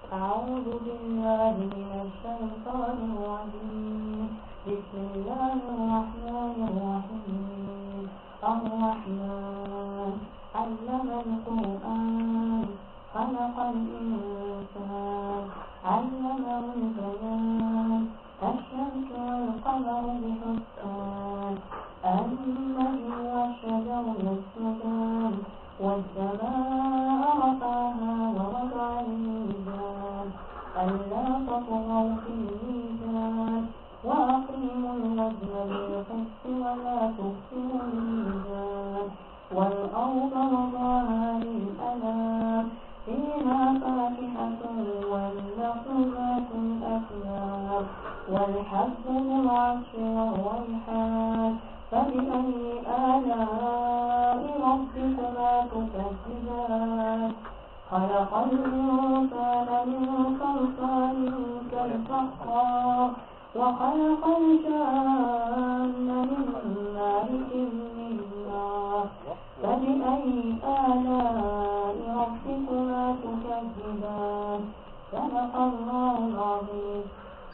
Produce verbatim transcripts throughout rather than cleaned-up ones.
أعوذ بالله من الشيطان الرجيم. بسم الله الرحمن الرحيم. الرحمن. علم القرآن. خلق الإنسان. علمه البيان. الشمس والقمر بحسبان. النجم والشجر يسجدان. والسماء رفعها ووضع الميزان. ألا تطغوا في الميزان. وأقيموا الوزن بالقسط ولا تخسروا الميزان. والأرض وضعها للأنام. فيها فاكهة والنخل ذات الأكمام. والحب ذو العصف والريحان. فبأي آلاء ربكما تكذبان؟ خلق الإنسان من صلصال كالفخار. وخلق الجان من مارج من نار. فبأي آلاء ربكما تكذبان؟ صدق الله العظيم.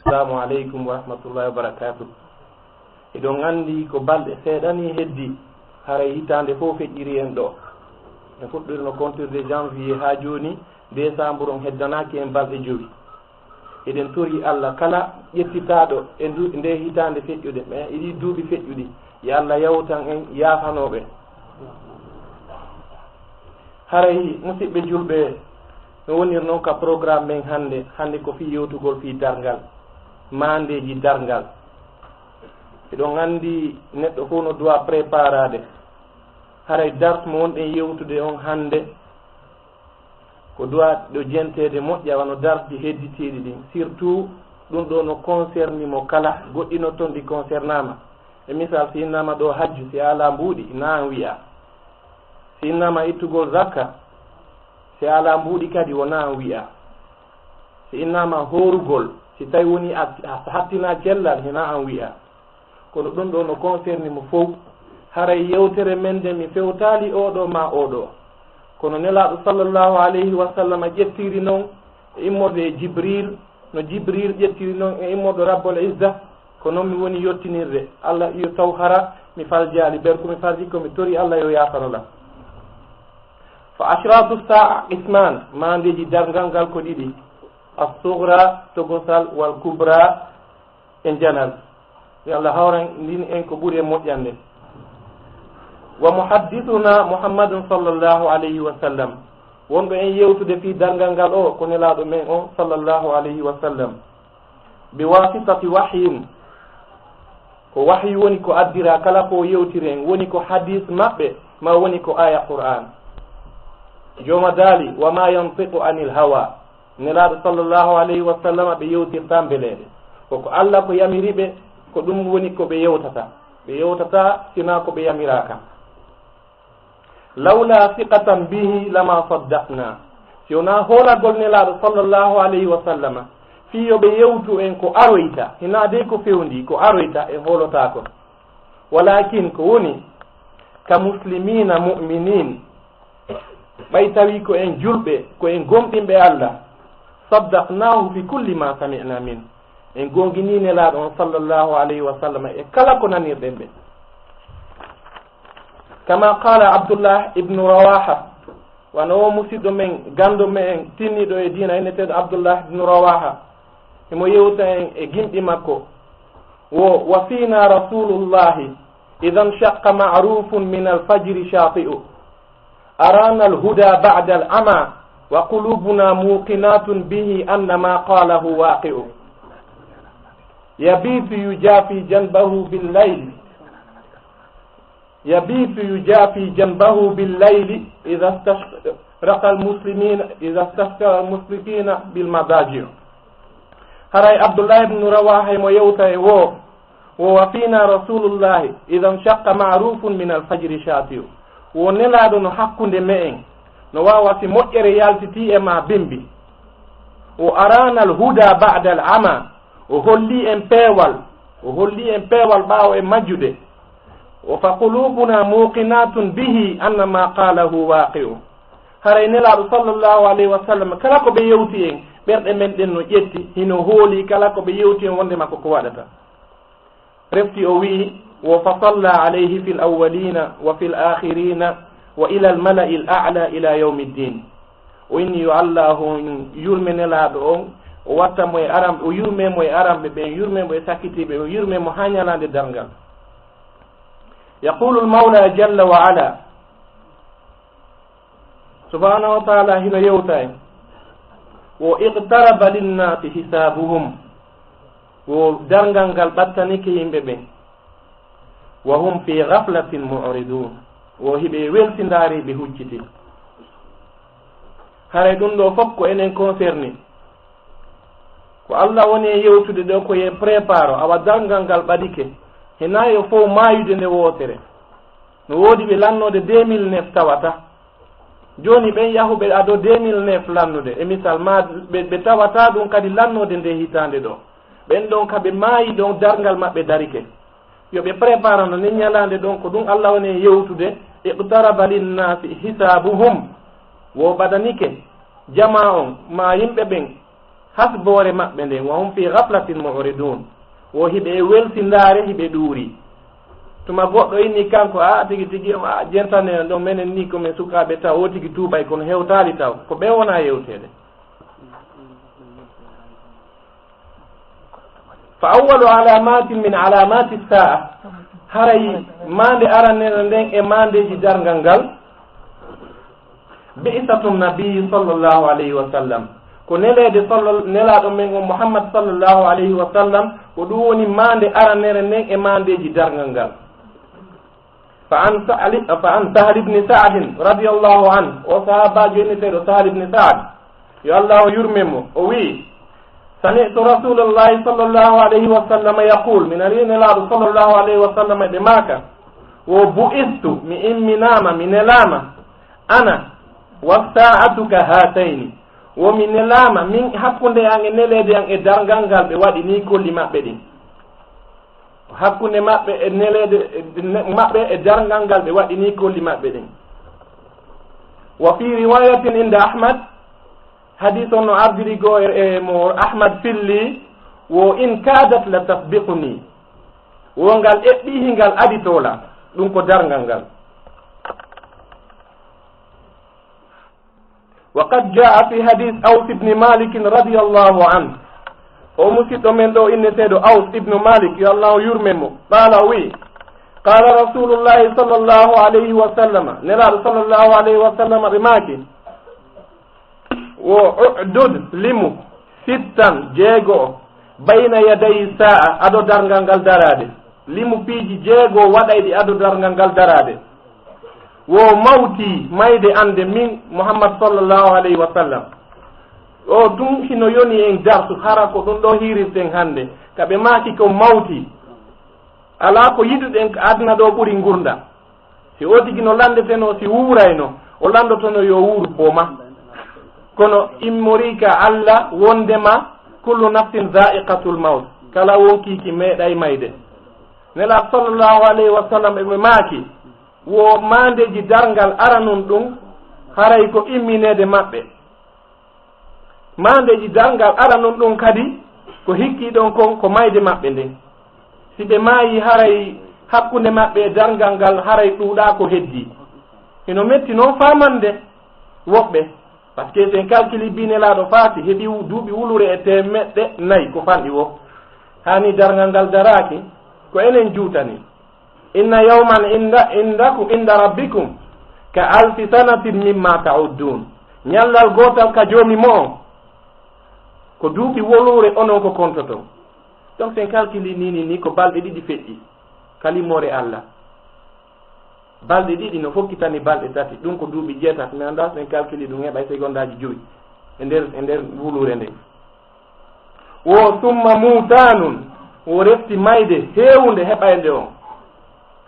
Assalamu aleykum wa rahmatullahi wa barakatuh. Eɗon anndi ko balɗe seeɗa ni heddi, haray hitaande fof feƴƴiri en ɗo. En fuɗɗirno compter de janvier haa jooni, décembre on heddanaaki en balɗe jowi. Eɗen tori Allah kala ƴettitaaɗo e ndu, nde hitaande feƴƴude, mais e ɗii duuɓi feƴƴuɗi, yo Allah yawtan en yaafanooɓe. Haray, musidɓe julɓe, no wonir noon ka programme men hannde. Hannde ko fii yewtugol fii darngal, maandeeji darngal. Eɗon anndi neɗɗo fof no doit préparaade. Haray dars mo wonɗen yewtude on hannde, ko doit ɗo jenteede moƴƴa wano darji hedditiiɗi ɗin. Surtout ɗum ɗo no concerni mo kala, goɗɗi no toon ɗi concernaama. E misal, si innama ɗo hajju, si a alaa mbuuɗi, naam wi'a. Si innama ittugol zakka, si a alaa mbuuɗi kadi, wo naam wi'a. Si innama hoorugol, si tawi woni a, a hattina cellal, hina an wi'a. Kono ɗum ɗo no concerni mo fow. Haray yewtere men nde mi fewtaali oɗo ma oɗo. Kono Nelaaɗo sallallahu alayhi wa sallam ƴettiri noon e immorde e Jibril, no Jibril ƴettiri noon e immorɗo Rabbul Izza, ko noon mi woni yottinirde. Allah yo taw hara mi faljaali, ɓeer ko mi falji ko mi tori Allah yo yaafano lam. Fa ashratu sa'a qisman, maandeeji darngal ngal ko ɗiɗi, as-sughra, togosal, wal kubra, e njanal. Yo Allah hawran ndin en ko ɓuri e moƴƴande. Wa muhaddithuna Muhammadun sallallahu alayhi wa sallam. Wonɗo en yewtude fii darngal ngal o, ko Nelaaɗo men o, sallallahu alayhi wa sallam. Bi wasitati wahyin. Ko wahyu woni ko addira kala ko yewtiren, woni ko hadis maɓɓe, ma woni ko aya Qur'an. Jooma daali, "Wa ma yantiqu anil hawa." Nelaaɗo sallallahu alayhi wa sallam ɓe yewtirta mbeleeɗe. Ko ko Allah ko yamiri ɓe, ko ɗum woni ko ɓe yewtata. Ɓe yewtata sina ko ɓe yamiraaka. Lawla siqatan bihi lama saddaqna. Si wonaa hoolagol Nelaaɗo sallallahu alayhi wa sallam, fii yo ɓe yewtu en ko aroyta, hinaa dey ko fewndi, ko aroyta en hoolotaako. Walakin ko woni, ka muslimina mu'minin, ɓay tawi ko en julɓe, ko en gomɗinɓe Allah, saddaqnahu fi kulli ma sami'na min. En gongini Nelaaɗo on sallallahu alayhi wa sallam e kala ko nanirɗen ɓe. Kama qala Abdullah ibnu Rawaha, wano o musiɗɗo men, ganndo men, tinniiɗo e diina, inneteeɗo Abdullah ibnu Rawaha, himo yewta en e gimɗi makko. Wo, wa fina rasulullahi, idan shaqqa ma'rufun min alfajri shati'u. Arana alhuda ba'da al'ama, wa qulubuna muqinatun bihi anna ma qalahu waqi'u. Yabitu yujafi janbahu bil layl. Yabitu yujafi janbahu bil layli idha istashraqa al muslimina, idha istashraqa al muslimina bil madaji'. Haray Abdullah ibn Rawaha mo yewta e wo, wo wa fina rasulullahi idha shaqqa ma'rufun min al fajri shati'u. Wo Nelaaɗo no hakkunde me'en, no waawa si moƴƴere yaltiti e ma bimbi. Wo arana al huda ba'da al ama, o holli en peewal, o holli en peewal ɓaawo e majjude. O fa qulubuna muqinatun bihi anna ma qalahu waqi'u. Haray Nelaaɗo sallallahu alayhi wa sallam, kala ko ɓe yewti en, ɓerɗe men ɗen no ƴetti, hino hooli kala ko ɓe yewti on wonde makko ko waɗata. Refti o wi'i, wo fa salla alayhi fil awwalina wa fil akhirina wa ila al mala'il a'la ila yawmi ddin. O inni yo Allahu yurme Nelaaɗo on, o watta mo e aran, o yurme mo e aranɓe ɓen, yurme mo e sakkitiiɓe ɓen, yurme mo haa ñalaande darngal. Yaqulu al mawla jalla wa ala, subhanahu wa taala hino yewta en, wo iqtaraba linnasi hisabuhum, wo darngal ngal ɓattanike yimɓe ɓen, wa hum fi ghaflatin mu'ridun, wo hiɓe welsindaari ɓe hucciti. Haray ɗum ɗo fof ko enen concerné. Ko Allah woni e yewtude ɗo ko e préparo, awa darngal ngal ɓadike. Hena yo fof maayude nde wootere. No woodi ɓe lannoode deux mille neuf tawata. Jooni ɓen yahuɓe ado deux mille neuf lannude, e misal ma ɓe, ɓe tawata ɗum kadi lannoode nde hitaande ɗo. Ɓen ɗon ka ɓe maayi ɗon darngal maɓɓe darike. Yo ɓe préparano nden ñalaande ɗon, ko ɗum Allah woni e yewtude, iqtaraba linnasi hisabuhum. Wo ɓadanike jama on, ma yimɓe ɓen, hasboore maɓɓe nden, wa hum fi ghaflatin mu'ridun. Wo hiɓe e welsindaare, hiɓe ɗuuri. Tuma goɗɗo inni kanko, a tigi tigi, a jentane ɗon, menen ni ko men sukaaɓe taw, o tigi tuubay, kono hewtaali taw. Ko ɓe wona yewteede. Fa awwalu alamatin min alamati sa'a. Haray maande aranere nden e maandeji darngal ngal, bi'satu nabi sallallahu alayhi wa sallam. Ko neleede sallal-, nelaaɗo men on Muhammad sallallahu alayhi wa sallam, ko ɗum woni maande aranere nden e maandeji darngal ngal. Fa an Sa'li-, fa an Sahl ibn Sa'd radiyallahu anhu, o sahaabaajo inneteeɗo Sahl ibn Sa'd, yo Allah o yurme mo, o wi'i, sami'tu Rasulallahi sallallahu alayhi wa sallam yaqul, mi nani nelaaɗo sallallahu alayhi wa sallam ɓe maaka, wo bu'istu, mi imminaama, mi nelaama, ana wa sa'atu ka hatayni, wo mi nelaama, min hakkunde an e neleede an e darngal ngal ɓe waɗi ni kolli maɓɓe ɗin. Hakkunde maɓɓe e neleede, e ne-, maɓɓe e darngal ngal ɓe waɗi ni kolli maɓɓe ɗin. Wa fi riwayatin inda Ahmad, hadis on no ardiri go e, e mo Ahmad filli, wo in kadat la tasbiquni. Wo ngal eɓɓi hingal aditola, ɗum ko darngal ngal. Wa qad jaa fi hadith Aws ibn Malik radiyallahu anhu. O musiɗɗo men ɗo inneteeɗo Aws ibn Malik, yo Allah o yurme mo. Qaala o wi'i, qaala Rasulullahi sallallahu alayhi wa sallama, Nelaaɗo sallallahu alayhi wa sallama ɓe maaki, wo u'dud limu, sittan jeego, bayna yaday sa'a, ado darngal ngal daraade. Limu piiji jeego waɗayɗi ado darngal ngal daraade. Wo mawti mayde an de min Muhammad sallallahu alayhi wa sallam. O tun hino yoni en darsu, hara ko ɗum ɗo hirirten hannde. Ka ɓe maaki ko mawti. Alaa ko yiɗuɗen ka aduna ɗo ɓuri ngurndan. Si o tigi no lanndeteno, si wuurayno, o lanndotono yo wuuru poma. Kono immori ka Allah wondema kullu nafsin dha'iqatul mawt. Kala wonkiiki meeɗay mayde. Nelaaɗo sallallahu alayhi wa sallam e ɓe maaki, wo maandeji darngal aranun ɗum, haray ko immineede maɓɓe. Maandeji darngal aranun ɗum kadi, ko hikki ɗon kon, ko mayde maɓɓe nden. Si ɓe maayi, haray hakkunde maɓɓe e darngal ngal, haray ɗuuɗaa ko heddi. Hino metti non faamande woɓɓe. Parce que sen calculi bi Nelaaɗo faati, heɓi wu-, duuɓi wulure e teemeɗɗe nayi ko fanɗi wo. Hani darngal ngal daraaki, ko enen juutani. Inna yawman inda, indakum, inda rabbikum ka alfi sanatin mimma ta'uddun. Ñallal gootal ka Joomi mo'on, ko duuɓi woluure onon ko kontoton. Donc, sen calculi ni, ni, ni ko balɗe ɗiɗi feƴƴi, ka limoore Allah. Balɗe ɗiɗi no fokkitani balɗe tati. Ɗum ko duuɓi jeetati. Mi anndaa sen calculi ɗum heɓay segondaaji jowi e nder, e nder wuluure nden. Wo summa mutanun, wo refti mayde heewunde heɓaynde on.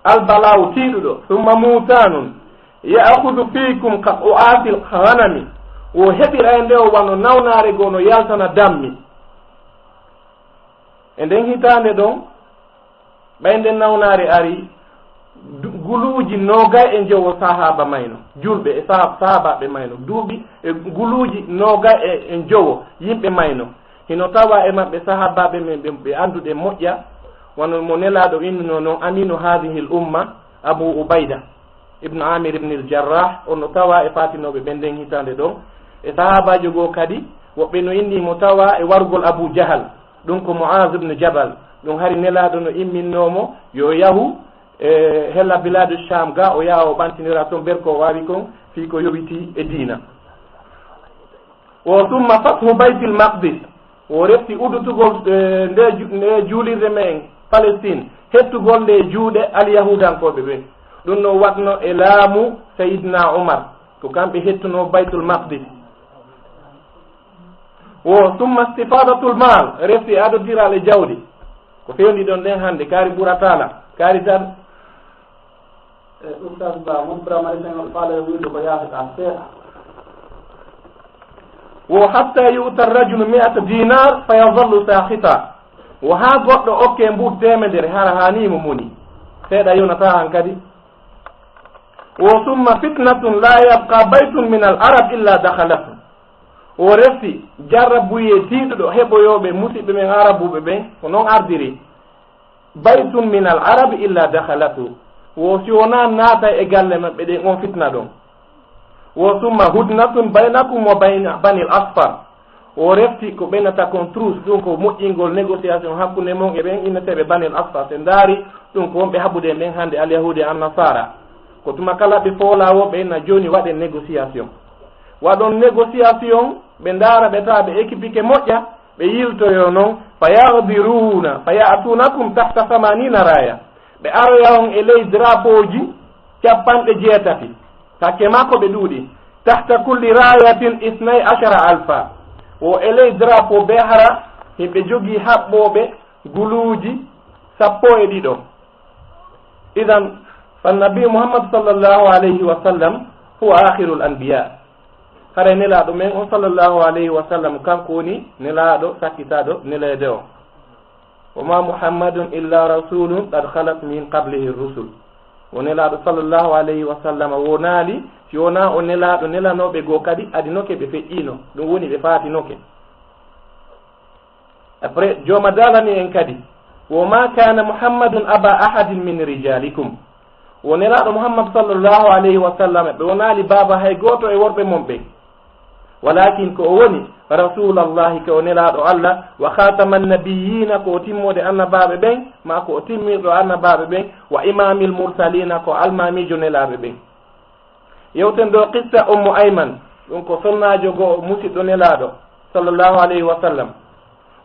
Albala'u tiiɗuɗo, summa mutanun, ya'khudhu fikum ka qu'asil ghanami, wo heɓiraynde on wano nawnaare goo no yaltana dammi. E nden hitaande ɗon, ɓay nden nawnaare ari, du-, Guluuji noogay e njowo sahaaba mayno, julɓe e sahab-, sahaabaaɓe mayno, duuɓi e guluuji noogay e, e njowo yimɓe mayno. Hino tawa e maɓɓe sahaabaaɓe men ɓe, ɓe annduɗen moƴƴa, wano mo Nelaaɗo innunoo non, Aminu haadihil umma, Abu Ubayda ibn Amir ibn al-Jarrah, on no tawa e faatinooɓe ɓen nden hitaande ɗon. E sahaabaajo goo kadi, woɓɓe no inni mo tawa e warugol Abu Jahal, ɗum ko Mu'az ibn Jabal, ɗum hari Nelaaɗo no imminnoo mo yo yahu e hella biladu Sham ga, o yaha o ɓantinira ton berko o waawi kon fii ko yowitii e diina. O summa fathu Baytil Maqdis, o refti uddutugol, eh, nde ju-, nde juulirde men Palestine, hettugol nde juuɗe alyahudankooɓe ɓe. Ɗum no waɗno e laamu Sayyidina Umar, ko kamɓe hettuno Baytul Maqdis. O summa istifadatul mal, refti adotiral e jawdi. Ko fewndi ɗon ɗen hannde, kaari ɓurataala, kaari tan. E Oustaz Ba, mon Primary Senghor, faala e wiyde ko yaafata seeɗa. Wo hatta yu'ta rajulu mi'ata dinar fa yadhallu sakhita. Wo haa goɗɗo okke mbuuɗi teemedere, hara haani mo moni. Seeɗa yonataa han kadi. Wo summa fitnatun la yabqa baytun min al arab illa dakhalathu. O refti jarrabuyee tiiɗuɗo heɓoyooɓe musiɓɓe men arabuɓe ɓen, ko non ardiri. Baytun min al arabi illa dakhalatu. Wo si wonaa naatay e galle maɓɓe ɗen on fitna ɗon. Wo summa hudnatun baynakum wa bayna banil asfar. O refti ko ɓeynata kon truce, ɗum ko moƴƴingol négociation hakkunde mon e ɓen inneteeɓe banil asfar. Se ndaari ɗum ko wonɓe haɓude e ɓen hannde alyahudi e annasara. Ko tuma kala ɓe foolaa wo ɓe inna jooni waɗen négociation. Waɗon négociation, ɓe ndaara ɓe tawa ɓe équipe ke moƴƴa, ɓe yiltoyo non, fa yagdiruna, fa ya'tunakum tahta samanina raya. Ɓe aroya on e ley drapeauji capanɗe jeetati. Hakke maa ko ɓe ɗuuɗi. Tahta kulli rayatin isnay ashara alfa. Wo e ley drapeau be hara, hiɓe jogii haɓɓooɓe guluuji sappo e ɗiɗo. Idan, fannabi Muhammad sallallahu alayhi wa sallam huwa akhirul anbiya. Haray nelaaɗo men on sallallahu alayhi wa sallam, kanko woni nelaaɗo sakkitaaɗo neleede on. Wa ma Muhammadun illa rasulun qad khalat min qablihi rusul. O nelaaɗo sallallahu alayhi wa sallam wonaali, si wonaa o nelaaɗo nelanooɓe goo kadi adinoke ɓe feƴƴiino. Ɗum woni ɓe faatinoke. Après, jooma daalani en kadi, wo ma kana Muhammadun aba ahadin min rijalikum. Wo nelaaɗo Muhammad sallallahu alayhi wa sallam, ɓe wonaali baaba hay gooto e worɓe mon ɓen. Walakin ko o woni rasulallahi, ko o nelaaɗo Allah, wa khataman nabiyina, ko o timmoode annabaaɓe ɓen, ma ko o timmirɗo annabaaɓe ɓen, wa imamil mursalina, ko almaamiijo nelaaɓe ɓen. Yewten ɗo qissa Ummu Ayman, ɗum ko sonnaajo goo musiɗɗo nelaaɗo, sallallahu alayhi wa sallam.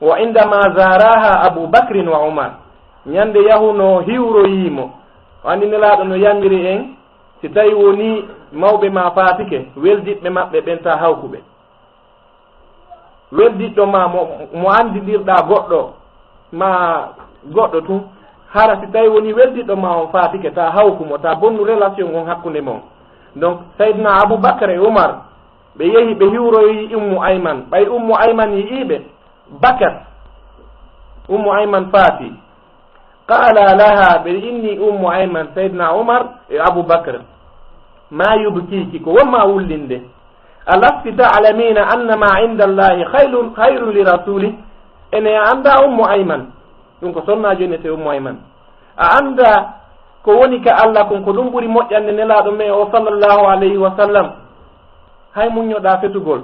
Wa indama zaraha Abu Bakrin wa Umar, ñande yahunoo hiwroyii mo, o anndi nelaaɗo no yamiri en, si tawi wonii mawɓe maa faatike, weldiɓɓe maɓɓe ɓen taa hawku ɓe. Weldiɗɗo ma mo, mo anndidirɗaa goɗɗo, ma goɗɗo tun, hara si tawi wonii weldiɗɗo ma on faatike, taa hawku mo, taa bonnu relation on hakkunde mon. Donc, Sayyidina Abu Bakr e Umar, ɓe yehi ɓe hiwroyi Ummu Ayman. Ɓay Ummu Ayman yi'ii ɓe, bakat. Ummu Ayman faati. Qala laha, ɓe inni Ummu Ayman, Sayyidina Umar e Abu Bakr, ma yubkiki, ko won ma wullinde? Alasti ta'lamina anna ma inda Allahi khayrun, khayrun li rasuli? Ene a annda Ummu Ayman? Ɗum ko sonnaajo innete Ummu Ayman. A annda ko woni ka Allah kon, ko ɗum ɓuri moƴƴande Nelaaɗo men o, sallallahu alayhi wa sallam? Hay muññoɗaa fetugol.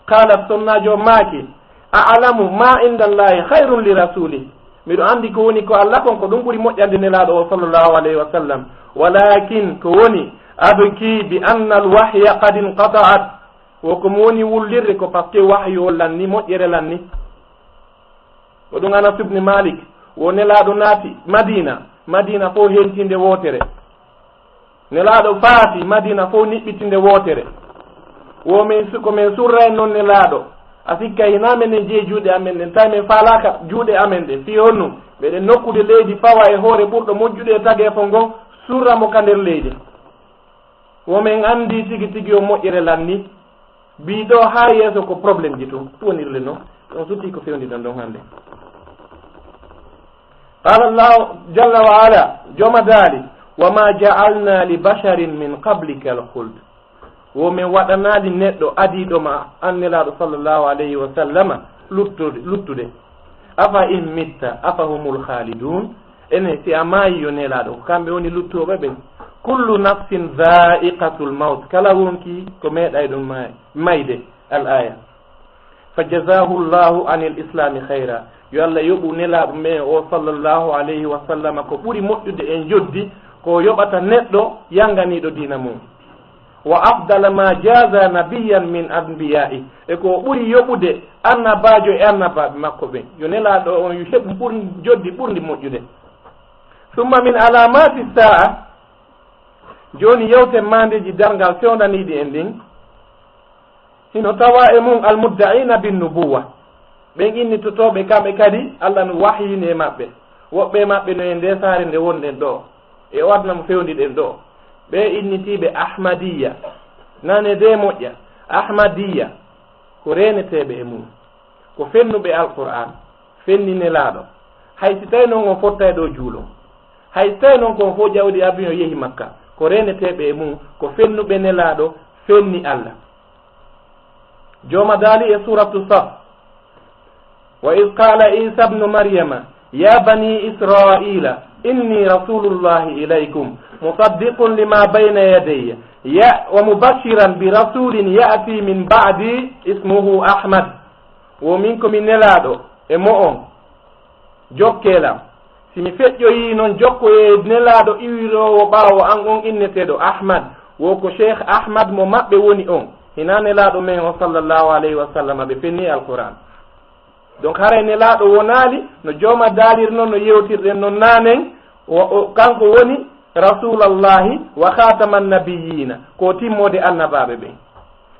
Qaalat, sonnaajo maaki, a'lamu ma inda Allahi khayrun li rasuli. Miɗo anndi ko woni ko Allah kon, ko ɗum ɓuri moƴƴande Nelaaɗo o, sallallahu alayhi wa sallam. Walakin ko woni, abki bi anna al-wahya qad inqata'at. Wo ko mo woni wullirde ko parce que wahyu o lanni, moƴƴere lanni. Ko ɗum Anas ibn Malik, wo Nelaaɗo naati Madina, Madina fof hentinde wootere. Nelaaɗo faati Madina fof niɓɓitinde wootere. Wo men su-, ko men surra en noon Nelaaɗo. A sikka hinaa men en jeyi juuɗe amen ɗen, tawi men faalaaka juuɗe amen ɗen. Fii honno? Meɗen nokkude leydi fawa e hoore ɓurɗo moƴƴude e tageefo ngon, surra mo ka nder leydi. Wo men anndi tigi tigi o moƴƴere lanni. Bii ɗoo haa yeeso ko problème ji tun. Ɗum wonirle noon. On sutti ko fewndi ɗon ɗon hannde. Qala Allahu jalla wa ala, jooma daali, Wa ma ja'alna li basharin min qablika al-khuld. Wo men waɗanaali neɗɗo adiiɗo ma, an Nelaaɗo sallallahu alayhi wa sallama, luttude, luttude. Afa in mitta, afa humul khalidun. Ene, si a maayi yo Nelaaɗo, ko kamɓe woni luttuɓe ɓen. Kullu nafsin dha'iqatul maut. Kala wonki ko meeɗay ɗum may-, mayde. Al aya. Fa jazahu llahu anil islami khayra. Yo Allah yoɓu Nelaaɗo men o sallallahu alayhi wa sallama ko ɓuri moƴƴude e njoddi ko yoɓata neɗɗo yanganiiɗo diina mum. Wa afdala ma jaza nabiyyan min anbiya'i. E ko ɓuri yoɓude annabaajo e annabaaɓe makko ɓen. Yo Nelaaɗo on yo heɓu ɓur-, njoddi ɓurndi moƴƴude. Summa min alamati sa'a. Jooni yewten maandeeji darngal fewndaniiɗi en ɗin. Hino tawaa e mum almudda'ina bin nubuwa. Ɓen innitotooɓe kamɓe kadi, Allah no wahyini e maɓɓe. Woɓɓe e maɓɓe no e ndee saare nde wonɗen ɗoo. E o aduna mo fewndiɗen ɗoo. Ɓe innitiiɓe Ahmadiyya. Nane de moƴƴa. Ahmadiyya. Ko reeneteeɓe e mum. Ko fennuɓe Alqur'aan. Fenni Nelaaɗo. Hay si tawi non on fottay ɗoo juulon. Hay si tawi non ko on fof ƴawdi avion yehi Makka. Ko reeneteeɓe e mum. Ko fennuɓe Nelaaɗo. Fenni Allah. Jooma daali e suuratu Saf, wa iz qala Isa ibnu Maryama, ya bani Israila, inni rasulullahi ilaykum, musaddiqun lima bayna yadayya, ya, wa mubashiran bi rasulin ya'ti min ba'di ismuhu Ahmad. Wo min ko mi nelaaɗo e mo'on. Jokkee lam. Si mi feƴƴoyii non jokkoyee nelaaɗo iwiroowo ɓaawo an on inneteeɗo Ahmad, wo ko Cheikh Ahmad mo maɓɓe woni on, hinaa nelaaɗo men on sallallahu alayhi wa sallam, ɓe fenni Alquran. Donc haray nelaaɗo wonaali no jooma daalirnoo no yewtirɗen non naanen, o, o, kanko woni Rasulallahi wa Khataman Nabiyyiina, ko timmoode annabaaɓe ɓen.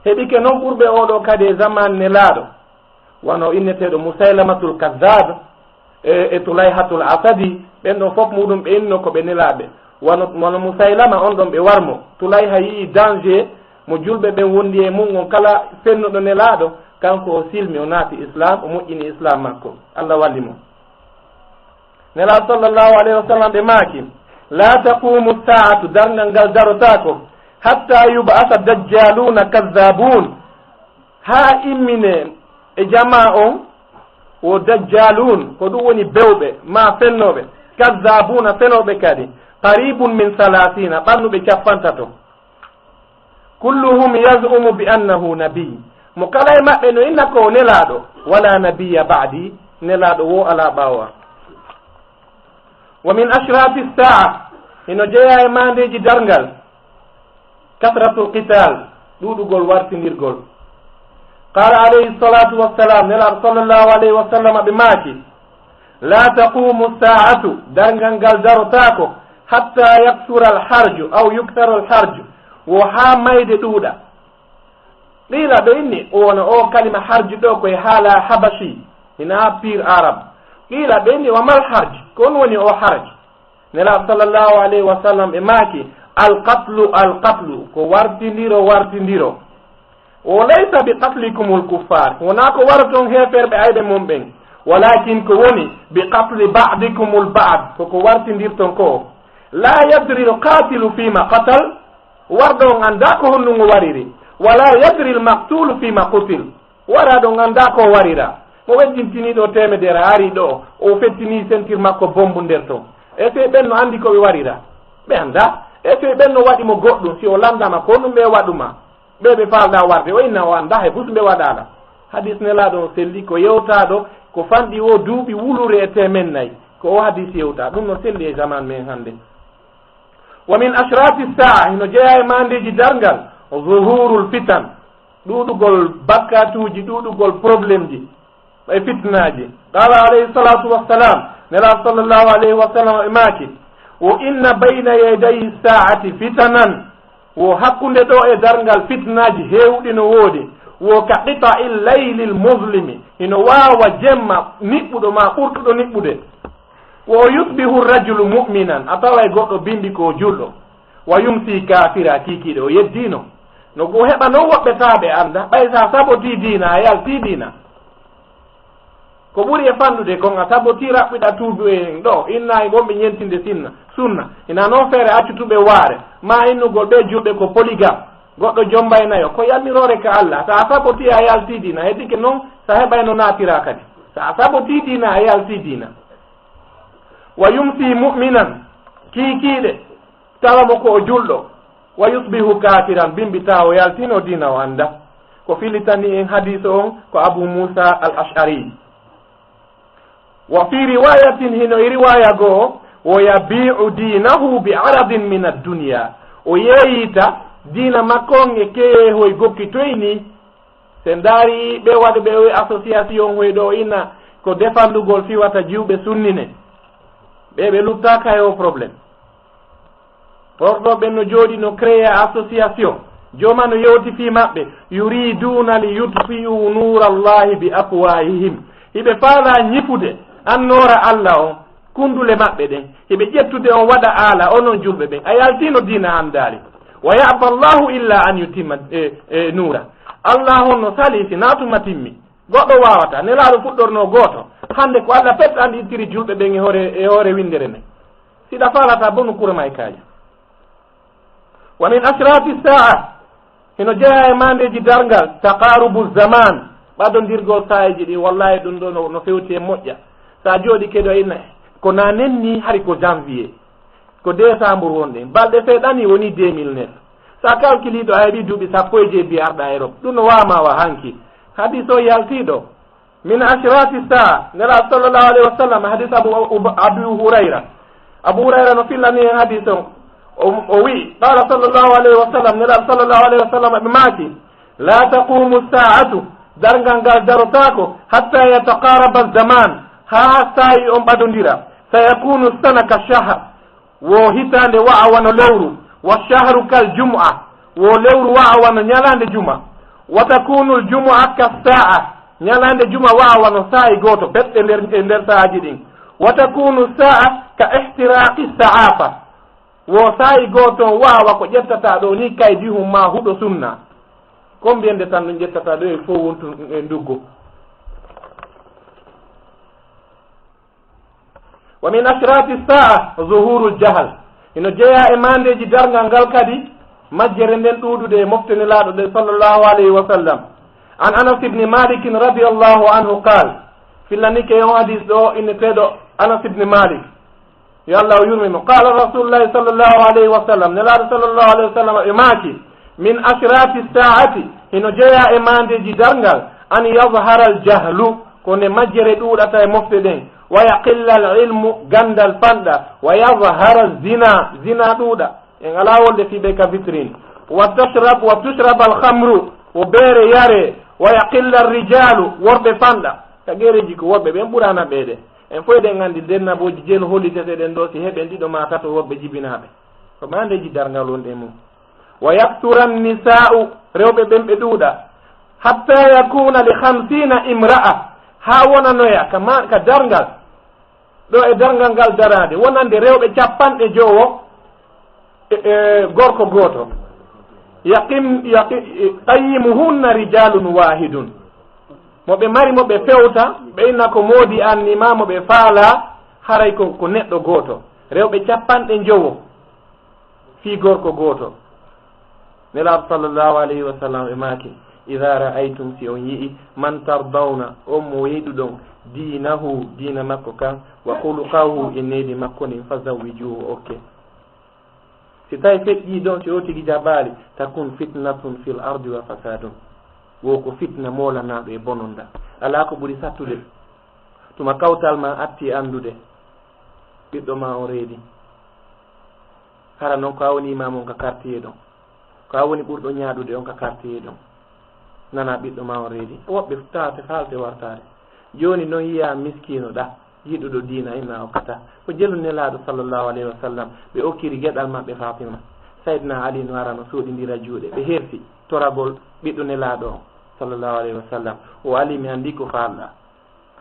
Heɓike non ɓurɓe oo ɗoo kadi e zamaan nelaaɗo, wano inneteeɗo Musaylamatul Kazzab, e, e Tulayhatul Asadi, ɓen ɗon fof muɗum ɓe inno ko ɓe nelaaɓe. Wano, wano Musaylama on ɗon ɓe warmo. Tulayha yi'i danger mo julɓe ɓen wondi e mum on kala fennuɗo nelaaɗo, kanko o silmi, o naati Islam, o moƴƴini Islam makko. Allah walli mo. Nelaaɗo sallallahu alayhi wa sallam ɓe maaki, la taqumu sa'atu, darngal ngal darotaako, hatta yub'asa dajjaluna kazzabun, haa immine e jamaa on wo dajjalun, ko ɗum woni bewɓe, maa fennooɓe, kazzabuna, fenooɓe kadi, qaribun min salasina, ɓannuɓe cappantato. Kulluhum yaz'umu bi annahu nabiy. Mo kala e maɓɓe no inna ko o nelaaɗo, wala nabiyya ba'di, nelaaɗo wo alaa ɓaawo am. Wa min ashrati sa'a, hino jeyaa e maandeeji darngal, kasratul qital, ɗuuɗugol wartindirgol. Qala alayhi salatu wassalam, nelaaɗo sallallahu alayhi wa sallam ɓe maaki, la taqumu sa'atu, darngal ngal darotaako, hatta yaksura al harju, aw yuksara al harju, wo haa mayde ɗuuɗa. Qiila ɓe inni, o wona o kalima harju ɗo koye haala habashi, hinaa pur arab. Qiila ɓe inni, wa mal harj, ko on woni o harj? Nelaaɗo sallallahu alayhi wa sallam ɓe maaki, al qatlu, al qatlu, ko wartindiro, wartindiro. O laysa bi qatlikumul kuffar, wonaa ko waroton heeferɓe ayɓe mon ɓen, walakin ko woni bi qatli ba'dikumul ba'd, ko ko wartindirton ko. La yadri al qatilu fima qatal, warɗo on anndaa ko honɗum o wariri, wala yadri al maqtulu fima qutil, waraaɗo on anndaa ko o warira. Mo weddintini ɗo teemedere, ari ɗo, o fettini sentir makko bombu nder ton. E sey ɓen no anndi ko ɓe warira? Ɓe anndaa. E sey ɓen no waɗi mo goɗɗum, si o lanndama ko honɗum ɓe waɗuma? Ɓe ɓe faalɗaa warde, o inna o anndaa hay fus ɓe waɗaala. Hadis nelaaɗo on selli ko yewtaaɗo, ko fanɗi o duuɓi wulure e teemen nayi. Ko o hadis yewtaa. Ɗum no selli e zaman men hannde. Wa min ashrati sa'a, hino jeyaa e maandeeji darngal, zuhurul fitan, ɗuuɗugol bakkatuuji, ɗuuɗugol problemji, e fitnaaji. Qala alayhi salatu wassalam, Nelaaɗo sallallahu alayhi wa sallam e maaki, wa inna bayna yaday sa'ati fitanan, wo hakkunde ɗo e darngal fitnaaji heewɗi no woodi, wo ka qita'il laylil muslimi, hino waawa jemma niɓɓuɗo ma ɓurtuɗo niɓɓude. Wo yusbihu rajulu mu'minan, a taway goɗɗo bimbi ko julɗo, wa yumsi kafira, kiikiiɗe o yeddiino. No ko heɓa non woɓɓe taa ɓe annda, ɓay sa sabotii diina, a yaltii diina. Ko ɓuri e fanɗude kon, a sabotii raɓɓiɗa tuubi en ɗo, inna e wonɓe ñentinde sinna, sunna. Ina noon feere accutuɓe waare, ma innugol ɓe julɓe ko polygame. Goɗɗo jombaynayo, ko yamiroore ka Allah. So a sabotii a yaltii diina, heddike noon, so a heɓayno naatira kadi. So a sabotii diina, a yaltii diina. Wa yumsi mu'minan, kiikiiɗe, tawa mo ko o julɗo. Wa yusbihu kafiran, bimbi tawa o yaltino diina o annda. Ko filitani en hadiiso on ko Abu Musa al-Ash'ari. Wa fi riwayatin, hino e riwaya goo, wa yabi'u dinahu bi aradin min ad-dunya. O yeeyita diina makko on e keyehoy gokkitoy ni. Se ndaari ɓe waɗuɓe o association hoy ɗo inna ko defandugol fiwata jiwɓe sunnine. Ɓe ɓe luttaaka e o problème. Horɗo ɓen no jooɗi no créer association. Jooma no yewti fii maɓɓe. Yuriduna li yutfi'u nurallahi bi afwahihim. Hiɓe faala ñifude annoora Allah on kundule maɓɓe ɗen. Hiɓe ƴettude on waɗa aala onon julɓe ɓen. A yaltino diina an daali. Wa ya'ba Allahu illa an yutimma, e, e, nura. Allah on no sali si naatuma timmi. Goɗɗo waawata. Nelaaɗo fuɗɗorno gooto. Hande ko Allah pet andi ittiri julɓe ɓen e hoore, e hoore windere nden. Siɗa faalata bonu kura may kaaji. Wa min ashrati sa'a, hino jeyaa e maandeeji darngal, taqarubu zaman, ɓadondirgol saayeeji ɗi, wallahi ɗum ɗo no, no fewti e moƴƴa. Sa jooɗi keɗo inna, ko nanen ni hari ko janvier, ko décembre wonɗen, balɗe seeɗa ni woni deux mille neuf. Sa calculiɗo a heɓi duuɓi sappo e jeeɗiɗi arɗa Europe, ɗum no waama wa hanki. Hadis o yaltiɗo, min ashrati saa, Nelaaɗo sallallahu alayhi wa sallam, hadis Abu, Abu, Abu Hurayra. Abu Hurayra no fillani en hadis on. O, o wi'i, qala sallallahu alayhi wa sallam, Nelaaɗo sallallahu alayhi wa sallam ɓe maaki, la taqumu saa'atu, darngal ngal darotaako, hatta yataqaraba zaman, haa saa'i on ɓadondira. Sayakunu sana ka shahar, wo hitaande wa'a wano lewru, wa shahru kal jumu'a, wo lewru wa'a wano ñalaande juma. Wa takunu al jumu'a ka sa'a, ñalaande juma wa'a wano saa'i gooto, bet e nder, e nder sa'aji ɗin. Wa takunu sa'a ka ihtiraqi sa'afa, wo saa'i gooto on wa'a wa ko ƴettata ɗo ni kaydihum ma huɗo sunna. Ko mbiyende tan ɗum ƴettata ɗo e fof wontu e nduggo. Wa min ashrati sa'a zuhurul jahal. Hino jeyaa e maandeeji darngal ngal kadi, majjere nden ɗuuɗude e mofte Nelaaɗo ɗe sallallahu alayhi wa sallam. An Anas ibn Malik radiyallahu anhu qal, fillanike on hadis ɗo inneteeɗo Anas ibn Malik. Yo Allah o yurme mo. Qala rasulullahi sallallahu alayhi wa sallam, Nelaaɗo sallallahu alayhi wa sallam ɓe maaki, min ashrati saa'ati, hino jeyaa e maandeeji darngal, an yazhara al jahlu, ko nde majjere ɗuuɗata e mofte ɗen, wa yaqilla al ilmu, ganndal fanɗa, wa yazhara zina, zina ɗuuɗa, en alaa wolde fii ɓe ka vitrine, wa tashrab, wa tushrab al khamru, wo beere yare, wa yaqilla al rijalu, worɓe fanɗa, ka gereji ko worɓe ɓen ɓurana ɓeede, en fof eɗen anndi ndennabooji jelu holliteteɗen ɗo si heɓen ɗiɗo ma tato worɓe jibinaaɓe, ko maandeeji darngal wonɗe mum. Wa yakthura nisa'u, rewɓe ɓen ɓe ɗuuɗa. Hatta yakuna li khamsina imra'a, haa wonanoya ka ma-, ka darngal, ɗo e darngal ngal daraade, wonande rewɓe capanɗe jowo e, e gorko gooto. Yaqim, yaqi-, qayyimuhunna rijalun wahidun. Mo ɓe mari mo ɓe fewta, ɓe inna ko moodi an ni ma mo ɓe faala, haray ko, ko neɗɗo gooto. Rewɓe capanɗe jowo. Fii gorko gooto. Nelaaɗo sallallahu alayhi wa sallam ɓe maaki, idha ra'aytum, si on yi'i, man tardawna, on mo yiɗuɗon, diinahu, diina makko kan, wa khuluqahu, e needi makko ndin, fa zawwijuhu, okke. Si tawi feƴƴi ɗon, si o tigi jaɓaali, takun fitnatun fil ardi wa fasadun. Wo ko fitna moolanaaɗo e bononda. Alaa ko ɓuri sattude. Tuma kawtal ma atti anndude, ɓiɗɗo ma on reedi. Hara non ko a woni imam on ka quartier ɗon, ko a woni ɓurɗo ñaaɗude on ka quartier ɗon, nana ɓiɗɗo ma on reedi. Woɓɓe taate faalte wartaade. Jooni non yiya miskiino ɗa, yiɗuɗo diina, inna okkata. Ko jelu Nelaaɗo sallallahu alayhi wa sallam, ɓe okkiri geɗal maɓɓe Fatima. Sayyidina Ali no ara no suuɗindira juuɗe, ɓe hersi toragol ɓiɗɗo Nelaaɗo on sallallahu alayhi wa sallam. O Ali, mi anndi ko faalɗa.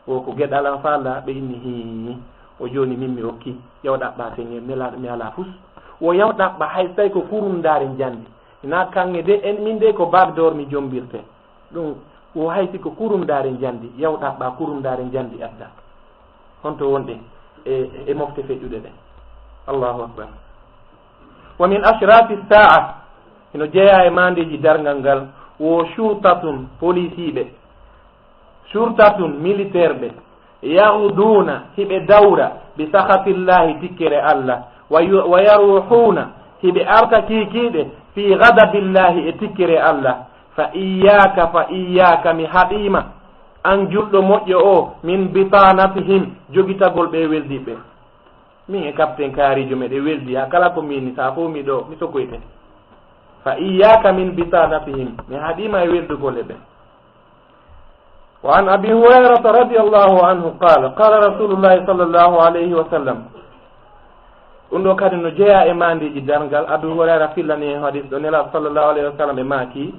O ko geɗal an faalɗa, ɓe inni, hii, o jooni min mi okki, yaw ɗaɓɓa teŋel, Nelaaɗo mi alaa fus. O yaw ɗaɓɓa hay so tawi ko kurundaari njandi. Ina kaŋŋe de, en min de ko backdoor mi jombirte. Ɗum Wo hay si ko kurundaare njandi, yaw ɗaɓɓa kurundaare njandi adda. Honto wonɗen e, e mofte feƴƴuɗe ɗen? Allahu akbar. Wa min ashrati sa'a, hino jeyaa e maandeeji darngal ngal, wo shurtatun, polisiiɓe, shurtatun, militaire ɓe, yaghduuna, hiɓe dawra, bi sakhatillahi, tikkere Allah, wa yu-, wa yaruhuuna, hiɓe arta kiikiiɗe, fi ghadabillahi, e tikkere Allah. Fa iyyaka, fa iyyaka, mi haɗiima, an julɗo moƴƴo o, min bitanatihim, jogitagol ɓe weldiiɓe. Min e capitaine kaariijo meɗen weldi, haa kala ko miin, saa fof mi ɗo, mi sokoyte. Fa iyyaka min bitanatihim, mi haɗiima e weldugol e ɓe. Wa an Abi Hurayrata radiyallahu anhu qala, qala Rasulullahi sallallahu alayhi wa sallam. Ɗum ɗo kadi no jeyaa e maandeeji darngal. Abu Hurayra fillani en hadis ɗo, Nelaaɗo sallallahu alayhi wa sallam e maaki,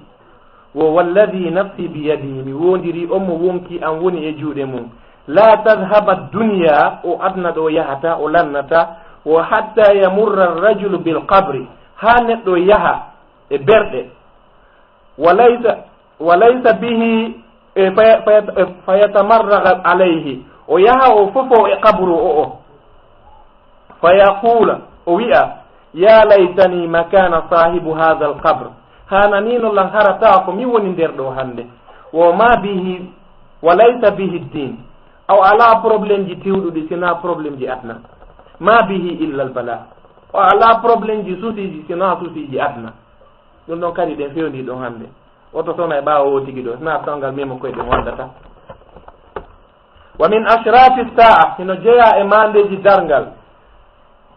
wo, "Walladhi nafsi biyadihi, mi woondirii on mo wonkii an woni e juuɗe mum. La tadhhaba dunya, o aduna ɗo yahata, o lannata, wo hatta yamurra rajulu bil qabri, haa neɗɗo yaha e berɗe. Wa laysa, wa laysa bihi, e, faya-, faya-, e, fayatamarraga alayhi, o yaha o fofo e qabru o o. Fayaqula, o wi'a, ya laytani makana sahibu hadha al-qabr. Hananino lan hara tawa ko mi woni nder ɗo hannde. Wa ma bihi, wa laysa bihi din. O alaa problème ji tiwɗuɗi, sina problème ji aduna. Ma bihi illa al-bala. O alaa problème ji susiiji, sina susiiji aduna." Ɗum ɗon kadi ɗen fewndi ɗon hannde. Oto sona e ɓaawo o tigi ɗo, sina tawgal memo koye ɗen wandata. Wa min ashrati sa'a, hino jeyaa e maandeeji darngal,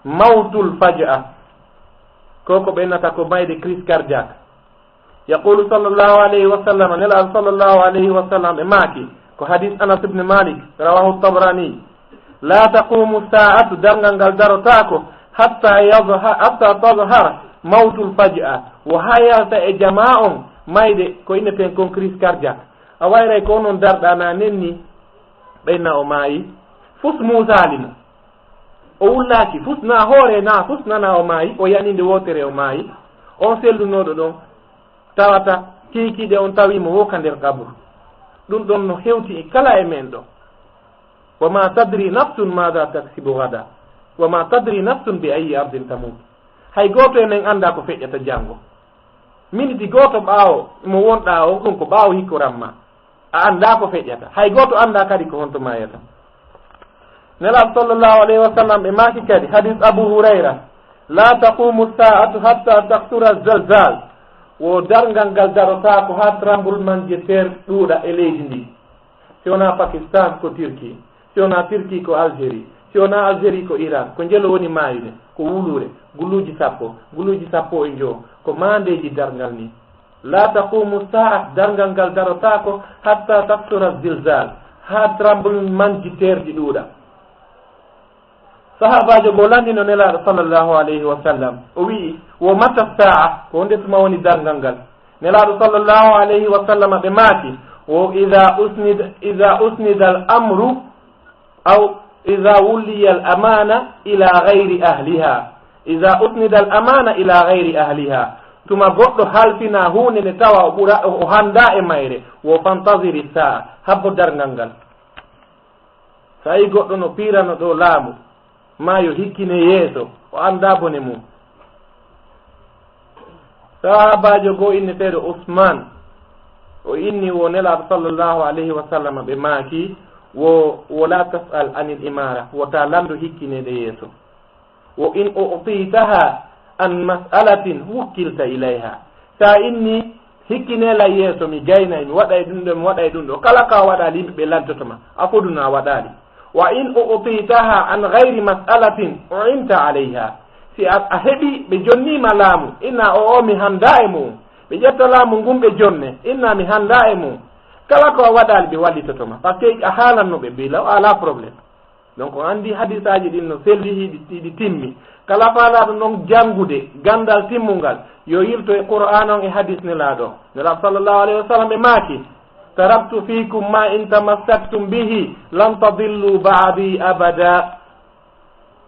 mawtul faj'a. Ko ko ɓe innata ko mayde crise cardiaque. Yaqulu sallallahu alayhi wa sallam, Nelaaɗo sallallahu alayhi wa sallam e maaki, ko hadis Anas ibn Malik, rawahu Tabrani. La taqumu sa'atu, darngal ngal darotaako, hatta yadha-, hatta tadhhara mawtul faj'a, wo haa yalta e jamaa on mayde ko inneten kon crise cardiaque. A wayray ko onon darɗa na nenni, ɓeyna o maayi, fus muusaali mo. O wullaaki, fus na hoore na, fus nana o maayi, o yani nde wootere o maayi. On sellunooɗo ɗon, tawata kiikiiɗe on tawi mo wo ka nder qabru. Ɗum ɗon no hewti e kala e men ɗo. Wa ma tadri nafsun madha taksibu ghada. Wa ma tadri nafsun bi ayyi ardin tamut. Hay gooto e men anndaa ko feƴƴata janngo. Miniti gooto ɓaawo mo wonɗaa o, ɗum ko ɓaawo hikkoran ma. A anndaa ko feƴƴata. Hay gooto anndaa kadi ko honto maayata. Nelaaɗo sallallahu alayhi wa sallam ɓe maaki kadi, hadis Abu Hurayra, "La taqumu sa'atu hatta taksura zalzal." Wo darngal ngal darotaako haa tremblement de terre ɗuuɗa e leydi ndi. Si wonaa Pakistan, ko Turquie. Si wonaa Turquie, ko Algérie. Si wonaa Algérie, ko Iran. Ko njelo woni maayude, ko wuluure, guluuji sappo, guluuji sappo e njowo, ko maandeeji darngal ni. La taqumu sa'a, darngal ngal darotaako, hatta taksura zilzal, haa tremblement de terre ji ɗuuɗa. Sahaabaajo goo lanndino Nelaaɗo sallallahu alayhi wa sallam, o wi'i, "Wo mata sa'a, ko honde tuma woni darngal ngal?" Nelaaɗo sallallahu alayhi wa sallam ɓe maaki, "Wo idha usnid-, idha usnida al-amru, aw idha wulliya al-amana ila ghayri ahliha." Idha usnida al-amana ila ghayri ahliha. Tuma goɗɗo halfina huunde nde tawa o ɓura, o, o hannda e mayre, wo fantaziri sa'a, habbo darngal ngal. So a yii goɗɗo no piirano ɗo laamu, maa yo hikkine yeeso, o anndaa bone mum. Sahaabaajo goo inneteeɗo Usmaan, o inni wo Nelaaɗo sallallahu alayhi wa sallam ɓe maaki, wo, wo la tas'al anil imaara, wota lanndo hikkineede yeeso. Wa in u'titaha an mas'alatin wukkilta ilayha. Sa inni, hikkine la yeeso, mi gaynay, mi waɗay ɗum ɗo, mi waɗay ɗum ɗo. Kala ko a waɗaali, yimɓe ɓe lantoto ma. A foduna a waɗaali. Wa in u'titaha an ghayri mas'alatin u'inta alayha. Si a, a heɓi, ɓe jonniima laamu, inna o, o mi hannda e mum. Ɓe ƴetta laamu ngun ɓe jonne, inna mi hannda e mum. Kala ko a waɗaali, ɓe wallitoto ma. Parce que a haalanno ɓe bila, o alaa problème. Donc, on anndi hadisaaji ɗin no selli, hiɗi, hiɗi timmi. Kala faalaaɗo non janngude ganndal timmungal, yo yilto e Qur'aan on e hadis Nelaaɗo. Nelaaɗo sallallahu alayhi wa sallam ɓe maaki, "Taraktu fiikum ma in tamassaktum bihi lan tadillu ba'di abada."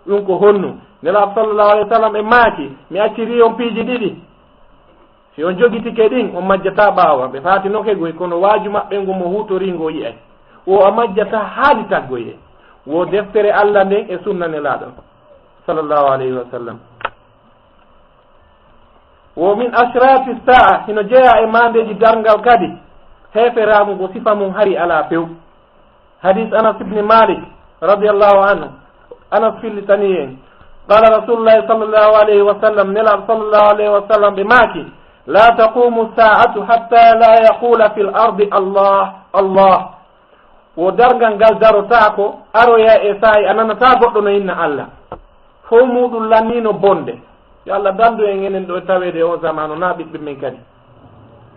Ɗum ko honnu? Nelaaɗo sallallahu alayhi wa sallam ɓe maaki, "Mi accirii on piiji ɗiɗi." Si on jogitike ɗin, on majjataa ɓaawo maɓɓe. Faati noke goy, kono waaju maɓɓe ngun mo huutorii ngun yi'ay. Wo a majjataa haali taggoye. Wo deftere Alla nden e sunna Nelaaɗo, sallallahu alayhi wa sallam. Wo min ashrati saa, hino jeyaa e maandeeji darngal kadi, heeferaagu ngo sifa mun hari alaa few. Hadis Anas ibn Malik, radiyallahu anhu. Anas fillitanii en. Qala Rasulullahi sallallahu alayhi wa sallam, Nelaaɗo sallallahu alayhi wa sallam ɓe maaki, la taqumu saa'atu hatta la yaqula fil ardi Allah, Allah. Wo darngal ngal darotaako, aroya e saa'i a nanataa goɗɗo no inna Alla. Fow muuɗum lanniino bonde. Yo Alla dandu en enen ɗo taweede e oo zamaanu, naa ɓiɓɓe men kadi.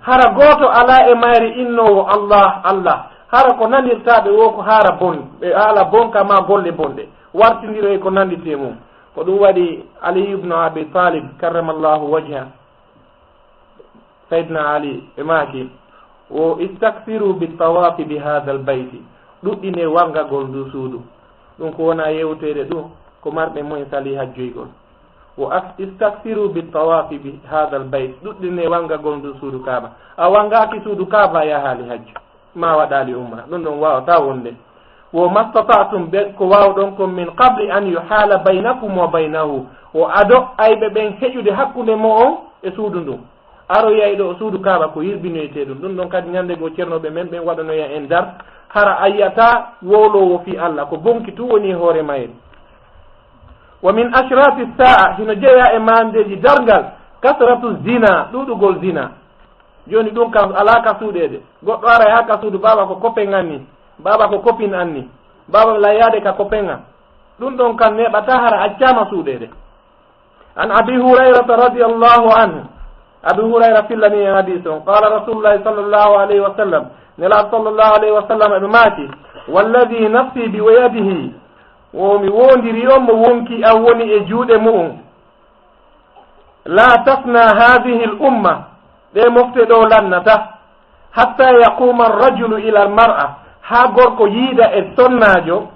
Hara gooto alaa e mayre innoowo Allah, Allah. Hara ko nanirtaaɓe woo ko haala bon, ɓe haala bonka maa golle bonɗe, wartindiro e ko nannditi e mum. Ko ɗum waɗi Ali ibnu Abi Talib, karramallahu wajha, Sayyidina Ali, ɓe maaki, wo istaksiru bi tawaafi bi haadal bayti, ɗuɗɗinee wangagol ndu suudu. Ɗum ko wona yewteede ɗum, ko marɓe mumen sali hajjoygol. Wo as-, istaksiru bi tawaafi bi haadal bayt, ɗuɗɗinee wangagol ndu suudu Kaaba. A wangaaki suudu Kaaba, a yahaali hajju, ma waɗaali umra. Ɗum ɗon waawataa wonde. Wo mastata'tum, ɓe ko waawɗon kon, min qabli an yuhaala baynakum wa baynahu, wo ado ayɓe ɓen heƴude hakkunde mo'on e suudu ndun. Aroyay ɗo suudu Kaaba ko yirbinoytee ɗum. Ɗum ɗon kadi ñande goo ceernooɓe men ɓen waɗanoya en dar, hara a yi'ataa wowloowo fii Alla, ko bonki tun woni e hoore mayri. Wa min ashrati saa, hino jeyaa e maandeeji darngal, kasratu zina, ɗuuɗugol zina. Jooni ɗum kam alaa ka suuɗeede. Goɗɗo aray haa ka suudu, baaba ko kopen an ni, baaba ko kopin an ni, baaba la yaade ka kopen an. Ɗum ɗon kam neeɓataa hara accaama suuɗeede. An Abi Hurayrata radiyallahu anhu. Abi Hurayra fillani en hadis on. Qala Rasulullahi sallallahu alayhi wa sallam. Nelaaɗo sallallahu alayhi wa sallam eɓe maaki, walladhi nafsi bi yadihi. Wo mi wondiri on mo wonki an woni e juuɗe mu'un. La tafna hadhihi al umma. Ɗe mofte ɗo lannata. Hatta yaquma ar-rajulu ila al-mar'a. Haa gorko yiida e sonnaajo.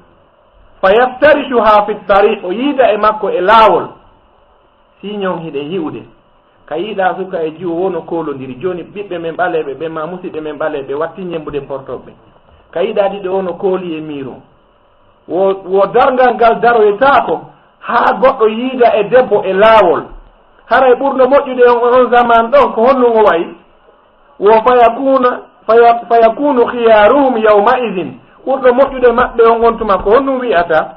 Fa yaftarishuha fi tariq, o yiida e makko e laawol. Siñon hiɗen yi'ude. Ka yiiɗa suka e jiwo wono koolondiri. Jooni ɓiɓɓe men ɓaleeɓe ɓe ma musiɓɓe men ɓaleeɓe watti ñembude portoɓe. Ka yiiɗa ɗiɗo wono kooli e miiro. Wo, wo darngal ngal daroytaako haa goɗɗo yiida e debbo e laawol. Haray ɓurno moƴƴude on, on zaman ɗon ko honno ngo wayi? Wo fayakuna, faya-, fayakunu khiyaruhum yawma idhin. Ɓurɗo moƴƴude maɓɓe on, on tuma ko honɗum wi'ata?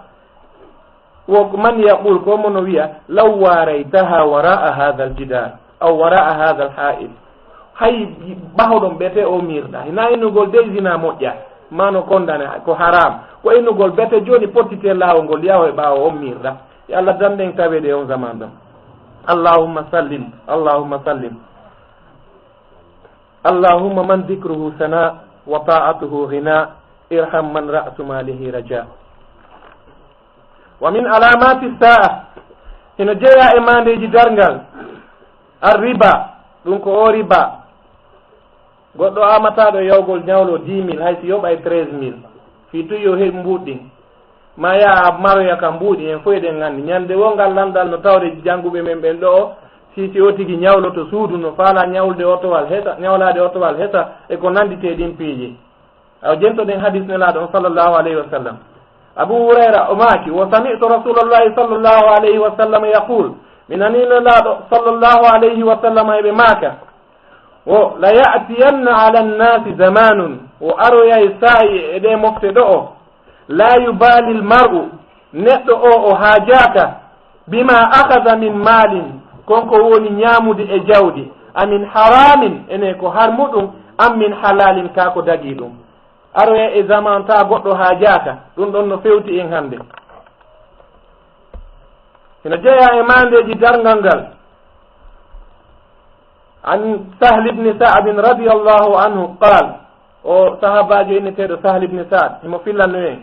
Wo man yaqul, ko mo no wi'a, law waraytaha wara'a hadha al-jidar, aw wara'a hadha al-ha'it. Hay ɓahoɗon ɓete o mirɗa. Hina innugol dey zina moƴƴa, mano kondane ko haram. Ko innugol bete jooni pottite laawol ngol yawo e ɓaawo on mirɗa. Yo Allah danɗen taweede e on zaman ɗon. Allahumma sallim, Allahumma sallim. Allahumma man dhikruhu sana wa ta'atuhu ghina, irham man ra'su malihi raja. Wa min alamati sa'a, hino jeyaa e maandeeji darngal, ar-riba, ɗum ko o riba. Goɗɗo amataaɗo yawgol ñawlo dix mille, hay si yoɓay treize mille, fii tun yo heɓ mbuuɗi ɗin. Ma yaa a maroya ka mbuuɗi, en fof eɗen nganndi. Ñande woo ngal lanndal no tawde jannguɓe men ɓen ɗoo, si, si o tigi ñawloto suudu, no faalaa ñawlude otowal hesa, ñawlaade otowal hesa, e ko nannditee ɗin piiji. Awa jentoɗen hadis Nelaaɗo on sallallahu alayhi wa sallam. Abu Hurayra o maaki, wa sami'tu Rasulallahi sallallahu alayhi wa sallam yaqul, mi nanii Nelaaɗo sallallahu alayhi wa sallam eɓe maaka, wo, la ya'tiyanna ala nnasi zamanun, wo aroyay saa'i e ɗee mofte ɗo'o, la yubali lmar'u, neɗɗo o o haajaaka, bima akhadha min malin, kon ko woni ñaamude e jawdi, a min haramin, ene ko harmuɗum, am min halalin, kaa ko dagiiɗum. Aroya e zaman ta goɗɗo haajaaka, ɗum ɗon no fewti en hannde. Hino jeyaa e maandeeji darngal ngal. An Sahl ibn Sa'd radiyallahu anhu qal, o sahabaajo inneteeɗo Sahl ibn Sa'd, himo fillanno en.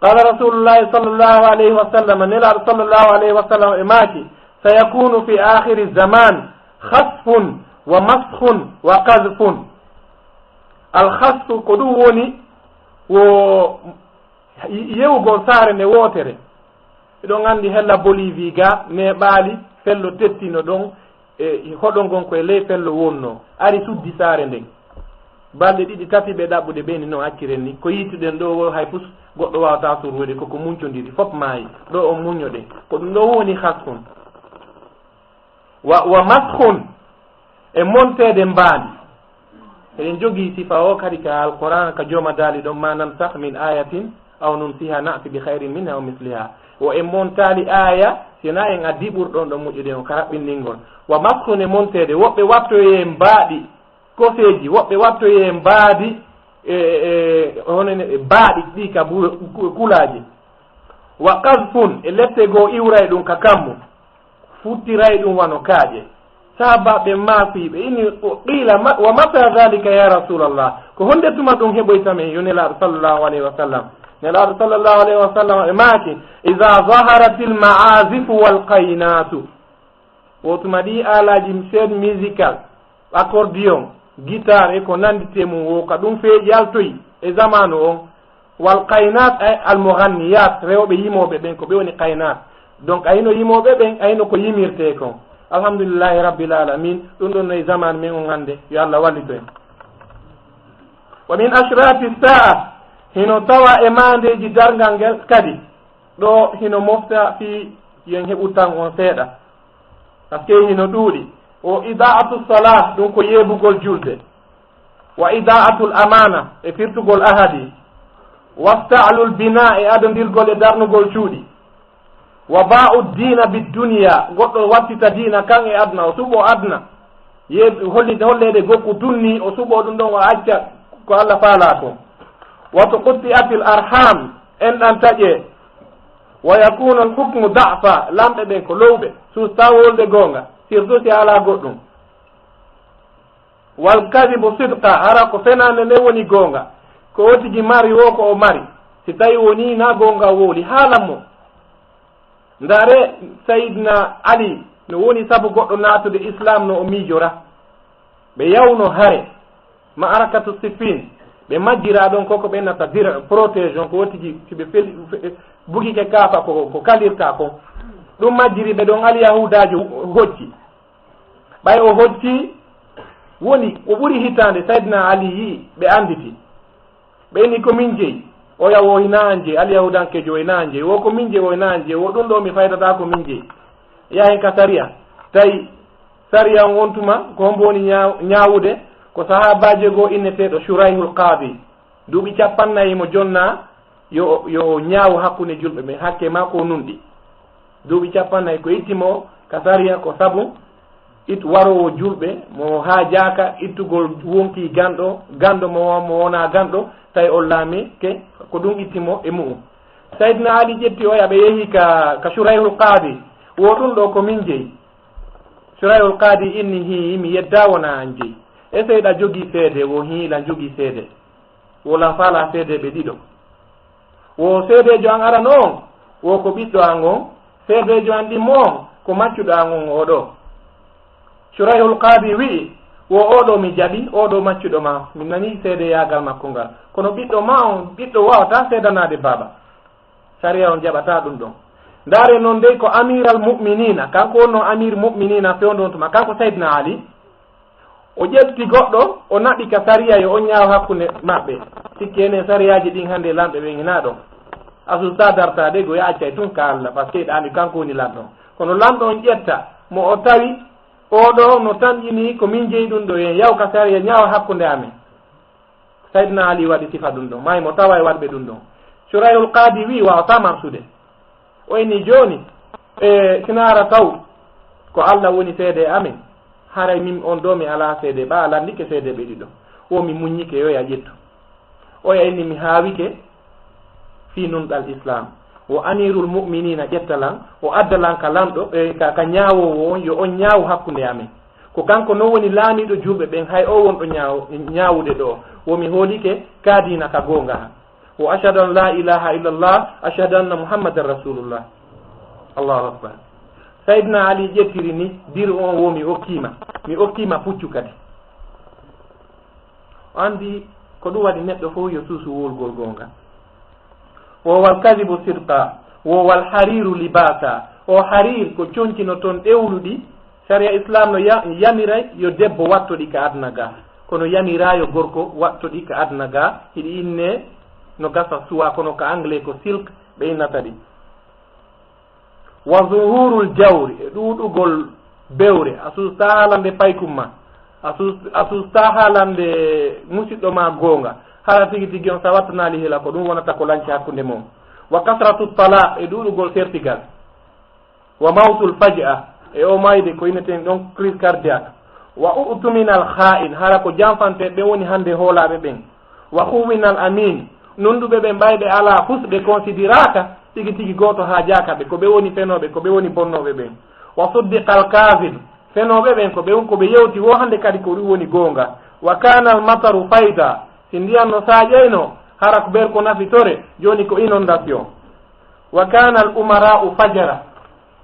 Qala Rasulullahi sallallahu alayhi wa sallam, Nelaaɗo sallallahu alayhi wa sallam e maaki, sayakunu fi akhiri zaman khasfun wa maskhun wa qadhfun. Al khasfu ko ɗum woni wo yewugol saare nde wootere. Eɗon anndi hella Bolivie ga, neeɓaali, fello tettino ɗon, E hoɗo ngon ko e ley fello wonnoo, ari suddi saare nden. Balɗe ɗiɗi, tati ɓe ɗaɓɓude, ɓe ni noon acciren ni. Ko yiituɗen ɗoo woo, hay pus goɗɗo waawataa surwude, koko muncondiri, fof maayi. Ɗoo on muñoɗen. Ko ɗum ɗoo woni hasfun. Wa, wa maskhun, e monteede mbaadi. Eɗen jogii sifa o kadi ka Alquran, ka Jooma daali ɗon, "Ma nansakh min ayatin aw nunsiha na'ti bi khayrin minha aw misliha." O en montaali aaya, sina en addi ɓurɗon ɗon moƴƴude on ka raɓɓinɗingol. Wa maskhun, e monteede, woɓɓe wattoyee mbaadi koseeji, woɓɓe wattoyee mbaadi, e, e, hono ne, e baaɗi ɗi ka bu-, ku-, kulaaji. Wa qadhfun, e lette goo iwray ɗum ka kammu, futtiray ɗum wano kaaƴe. Sahaabaaɓe maaki ɓe inni, o qiila, "Ma-, wa mata dhalika ya Rasulallah?" Ko honde tuma ɗum heɓoyta men, yo Nelaaɗo sallallahu alayhi wa sallam? Nelaaɗo sallallahu alayhi wa sallam ɓe maaki, "Idha zaharatil ma'azifu wal qaynatu." Wo tuma ɗi aalaaji chaise musicale, accordion, guitare e ko nannditee mum, wo ka ɗum feeƴi altoyi e zamaanu on. Wal qaynat, ay al mughanniyat, rewɓe yimooɓe ɓen, ko ɓe woni qaynat. Donc, ayno yimooɓe ɓen, ayno ko yimirtee kon. Alhamdulillahi Rabbil Alamin, ɗum ɗon no e zamaanu men on hannde, yo Allah wallitu en. Wa min ashrati sa'a, hino tawa e maandeeji darngal ngel kadi, ɗo hino mofta fii yo en heɓu tan on seeɗa. Parce que hino ɗuuɗi. O idaa'atu salah, ɗum ko yeebugol julde. Wa idaa'atul amaana, e firtugol ahadi. Wafta'lul bina, e adondirgol e darnugol cuuɗi. Wa ba'u dina bid dunya, goɗɗo wattita diina kan e aduna, o suɓo aduna. Ye-, hollide, holleede gokku tunni, o suɓo ɗum ɗon, o acca ko Allah faalaa ko. Wa tuqutti'atil arham, enɗan taƴe. Wa yakunu al hukmu da'fa, lamɓe ɓen ko lowɓe, suusta wolde goonga, surtout si alaa goɗɗum. Wal kadhibu sidqa, hara ko fenaande nde woni goonga. Ko o tigi mari wo ko o mari. Si tawi woni na goonga wowli, haalan mo. Ndaare, Sayyidina Ali no woni sabu goɗɗo naatude Islam no o miijora. Ɓe yawno hare, ma'arakatu Siffin. Ɓe majjira ɗon ko ko ɓe nata dir, protège on ko o tigi, si ɓe fel-, fe-, bugike kaafa ko, ko kalirta ko. Ɗum majjiri ɓe ɗon, Alyahudaajo hocci. Ɓay o hocci, woni o ɓuri hitaande, Sayyidina Ali yi'i, ɓe annditi. Ɓe inni, "Ko min jeyi." Oya, "Wo hinaa an jeyi, Alyahudankeejo, wo hinaa an jeyi. Wo ko min jeyi, wo hinaa an jeyi. Wo ɗum ɗo mi faydata ko min jeyi." Yahen ka sariya. Tawi sariya on, on tuma, ko hombo woni ñaaw-, ñaawude? Ko sahaabaajo goo inneteeɗo Shurayhul Qaadi. Duuɓi cappannayi mo jonnaa, yo, yo ñaawu hakkunde julɓe ɓen, hakke maa ko nunɗi. Duuɓi cappannayi ko itti mo ka sariya, ko sabu it-, waroowo julɓe mo haajaaka ittugol wonkii ganɗo, ganɗo mo, mo wonaa ganɗo, tawi on laamike, ko ɗum itti mo e mu'un. Sayyidina Ali ƴetti oya, ɓe yehi ka, ka Shurayhul Qaadi, wo ɗum ɗo ko min jeyi. Shurayhul Qaadi inni, "Hii, mi yeddaa wonaa an jeyi. Essaye ɗa jogii seede?" Wo, "Hii, la jogii seede." Wo, "La faalaa seedeeɓe ɗiɗo." Wo, "Seedeejo an arano on, wo ko ɓiɗɗo an on. Seedeejo an ɗimmo on, ko maccuɗo an on oo ɗoo." Shurayhul Qaadi wi'i, "Wo oo ɗoo mi jaɓi, oo ɗoo maccuɗo maa, mi nanii seedeyaagal makko ngal. Kono ɓiɗɗo maa on, ɓiɗɗo waawataa seedanaade baaba. Sariya on jaɓataa ɗum ɗon." Ndaare non dey ko Amiral Mu'miniina, kanko wonnoo Amir Mu'miniina fewndo on tuma, kanko Sayyidina Ali. O ƴetti goɗɗo, o naɓi ka sariya yo on ñaaw hakkunde maɓɓe. Sikke enen sariyaaji ɗin hannde, lanɓe ɓen hinaa ɗon. A suusaa dartaade, go yaacay tun ka Allah, parce que ɗaani kanko woni lanɗo. Kono lanɗo on ƴetta mo o tawi, oo ɗoo no tanƴinii, ko min jeyi ɗum ɗo, yen yaw ka sariya, ñaaw hakkunde amen. Sayyidina Ali waɗi sifa ɗum ɗon, maayi mo tawa e waɗɓe ɗum ɗon. Shurayhul Qaadi wi'i, "Waawataa marsude." O inni, "Jooni, e, sinaara taw ko Allah woni seede amen, haray min on ɗoo mi alaa seede, ɓaa lanndike seedeeɓe ɗiɗo." Wo, "Mi muññike, yo ya ƴettu." Oya inni, "Mi haawike fii nunɗal Islam. Wo Amirul Mu'miniina ƴetta lan, o adda lan ka lanɗo, e, ka, ka ñaawoowo on, yo on ñaawu hakkunde amen. Ko kanko non woni laamiiɗo julɓe ɓen, hay o wonɗo ñaaw-, ñaawude ɗoo. Wo mi hoolike ka diina ka goonga. Wo ashhadu an laa ilaaha illallah, ashhadu anna Muhammadan Rasulullah." Allahu Akbar. Sayyidina Ali ƴettiri ni, dir on wo mi okkiima. Mi okkiima puccu kadi. O anndi ko ɗum waɗi neɗɗo fof yo suusu wolgol goonga. Wo wal kadibu sidqa, wo wal hariiru libaasa. O hariir ko conci no toon ɗewluɗi, Sariya Islam no ya-, yamiray yo debbo watto ɗi ka aduna ga, kono yamiraa yo gorko watto ɗi ka aduna ga. Hiɗi inne no gasa suwa, kono ka anglais ko silk ɓe innata ɗi. Wa zuhurul jawri, e ɗuuɗugol bewre, a suustaa haalande paykum ma, a suus-, a suustaa haalande musiɗɗo ma goonga, hara tigi tigi on sa wattanaali hila ko ɗum wonata ko lanci hakkunde mon. Wa kasratu talaq, e ɗuuɗugol sertigal. Wa mawtul faj'a, e o mayde ko inneten ɗon crise cardiaque. Wa u'tuminal kha'in, hara ko janfante ɓen woni hande hoolaaɓe ɓen. Wa khuwwinal amin, nunɗuɓe ɓen ɓay ɓe alaa fus ɓe considéraka, tigi tigi gooto haajaaka ɓe, ko ɓe woni fenooɓe, ko ɓe woni bonnooɓe ɓen. Wa suddiqal kazib, fenooɓe ɓen ko ɓe, ko ɓe yewti wo hande kadi ko ɗum woni goonga. Wa kanal mataru fayda, si ndiyan no saaƴayno, hara ko ber ko nafitore, jooni ko inondation. Wa kanal umara'u fajara,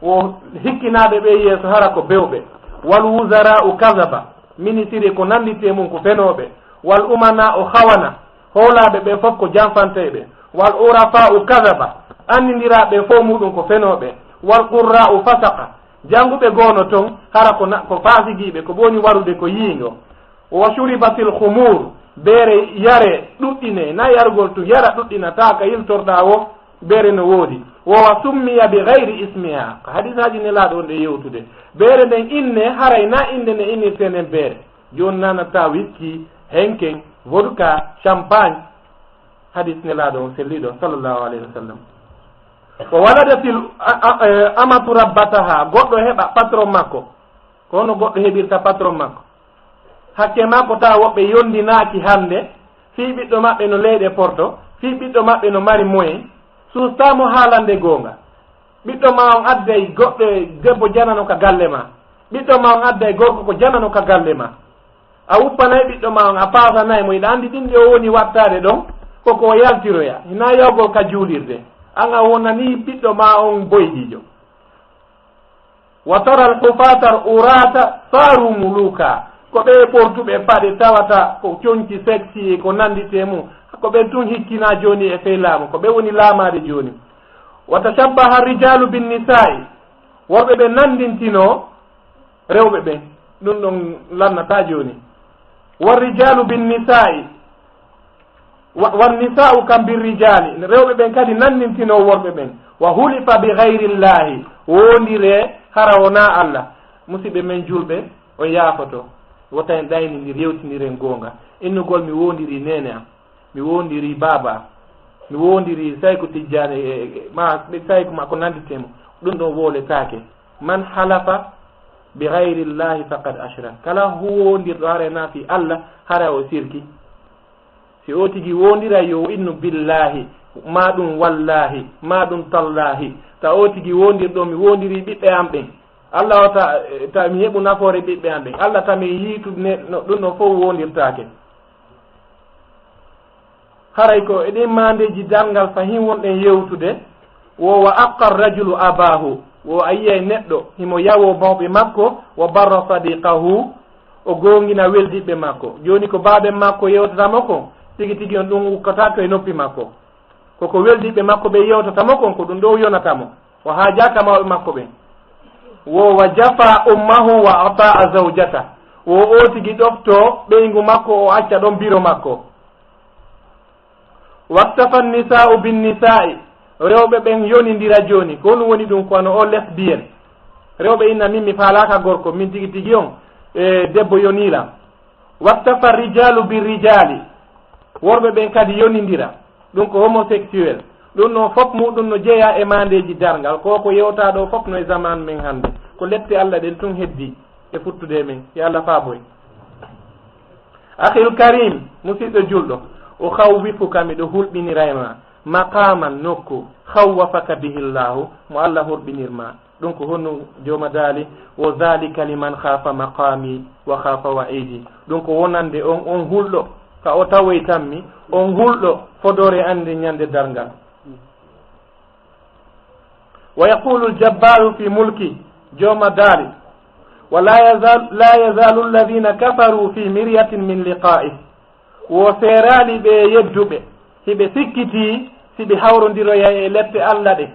wo hikkinaaɓe ɓe yeeso hara ko bewɓe. Wal wuzara'u kazaba, minisiri ko nandite mum ko fenooɓe. Wal umana'u khawana, hoolaaɓe ɓe fof ko janfanteyɓe. Wal urafa'u kazaba, annindiraaɓe fof muɗum ko fenooɓe. Wal qurra'u fasaqa, jannguɓe goono toon hara ko na-, ko faasigiiɓe, ko ɓe woni warude ko yiingo. Wa shuribatil khumur, beere yare ɗuɗɗine, na yarugol tun, yara ɗuɗɗina, taa ka yiltorɗaa wo, beere no woodi. Wo wa summiya bi ghayri ismiha, ko hadisaaji Nelaaɗo on ɗe yewtude. Beere nden inne, haray na innde nde innirtee nden beere. Jooni nanataa whisky, henken, vodka, champagne. Hadis Nelaaɗo on selliiɗo, sallallahu alayhi wa sallam. Wa waladatil a-, a-, eh, amatu rabbataha, goɗɗo heɓa patron makko. Ko hono goɗɗo heɓirta patron makko. Hakke makko tawa woɓɓe yondinaaki hannde, fii ɓiɗɗo maɓɓe no leyɗe porto, fii ɓiɗɗo maɓɓe no mari moyen, suustaa mo haalande goonga. Ɓiɗɗo ma on adday goɗɗo debbo janano ka galle ma. Ɓiɗɗo ma on adday gorko ko janano ka galle ma. A wuppanay ɓiɗɗo ma on, a paasanay mo, hiɗa anndi ɗin ɗi o woni wattaade ɗon, ko ko o yaltiroya. Hinaa yawgol ka juulirde. An a wonanii ɓiɗɗo ma on boydiijo. Wa taral hufatal urata saru muluka. Ko ɓe ɓortuɓe paɗe tawata ko conci sexy e ko nandite mum. Ko ɓen tun hikkina jooni e fey laamu. Ko ɓe woni laamaade jooni. Wa tashabbaha rijalu bin nisa'i. Worɓe ɓe nandintino rewɓe ɓen. Ɗum ɗon lannata jooni. Wa rijalu bin nisa'i. Wa, wan nisa'u kam bir rijali. Rewɓe ɓen kadi nandintino worɓe ɓen. Wa hulifa bi ghayrillahi. Wondire hara wona Allah. Musidɓe men julɓe, on yaafoto. Wota en ɗaynindir, yewtindiren goonga. Innugol mi wondiri neene am. Mi wondiri baaba am. Mi wondiri sayku tijjani e, e, ma, ɓe sayku ma ko nanditemo. Ɗum ɗon woletaake. Man halafa bi ghayrillahi faqad ashrak. Kala huwondirɗo hara na fi Allah, hara o sirki. Si o tigi wondiray yo innu billahi, ma ɗum wallahi, ma ɗum tallahi. Ta o tigi wondirɗo mi wondiri ɓiɓɓe am ɓen. Allah o ta, ta mi heɓu nafoore ɓiɓɓe am ɓen. Allah ta mi yiitu ne, no, ɗum no fof wondirtaake. Haray ko e ɗin maandeeji darngal fahin wonɗen yewtude, wo wa aqqa rajulu abahu, wo a yiyay neɗɗo himo yawoo mawɓe makko, wa barra sadiqahu, o goongina weldiɓɓe makko. Jooni ko baaben makko yewtata mo kon, tigi tigi on ɗum ukkata to e noppi makko. Ko ko weldiɓɓe makko ɓe yewtata mo kon, ko ɗum ɗo yonata mo. O haajaaka mawɓe makko ɓen. Wo wa jafa ummahu wa ata'a zawjata. Wo o tigi ɗofto ɓeyngu makko, o acca ɗon biro makko. Waktafa nisa'u bin nisa'i. Rewɓe ɓen yonindira jooni. Ko honum woni ɗum? Ko wano o lesbienne. Rewɓe inna min mi faalaaka gorko, min tigi tigi on, e, debbo yoniilam. Waktafa rijalu bi rijali. Worɓe ɓen kadi yonindira. Ɗum ko homosexuel. Ɗum no fof muɗum no jeeya e maandeeji darngal. Ko ko yewtaa ɗo fof no e zaman men hannde. Ko lette Allah ɗen tun heddi e futtude men. Yo Allah faaboy. Akhil karim, musidɗo julɗo, o khawwifuka, miɗo hulɓinira e ma, maqaman, nokku, khawwafaka bihi Allahu, mo Allah hulɓinir ma. Ɗum ko honno jooma daali, wo zalika liman khafa maqami wa khafa wa'idi. Ɗum ko wonande on, on hulɗo, ka o tawoytanmi, on hulɗo fodore ande ñande darngal. Wa yaqulu al-jabbaru fi mulki, jooma daali, wa la yazal-, la yazalu alladhina kafaru fi miryatin min liqa'i. Wo seeraali ɓe yedduɓe, hiɓe sikkiti, si ɓe hawrondiroya e lette Allah ɗe.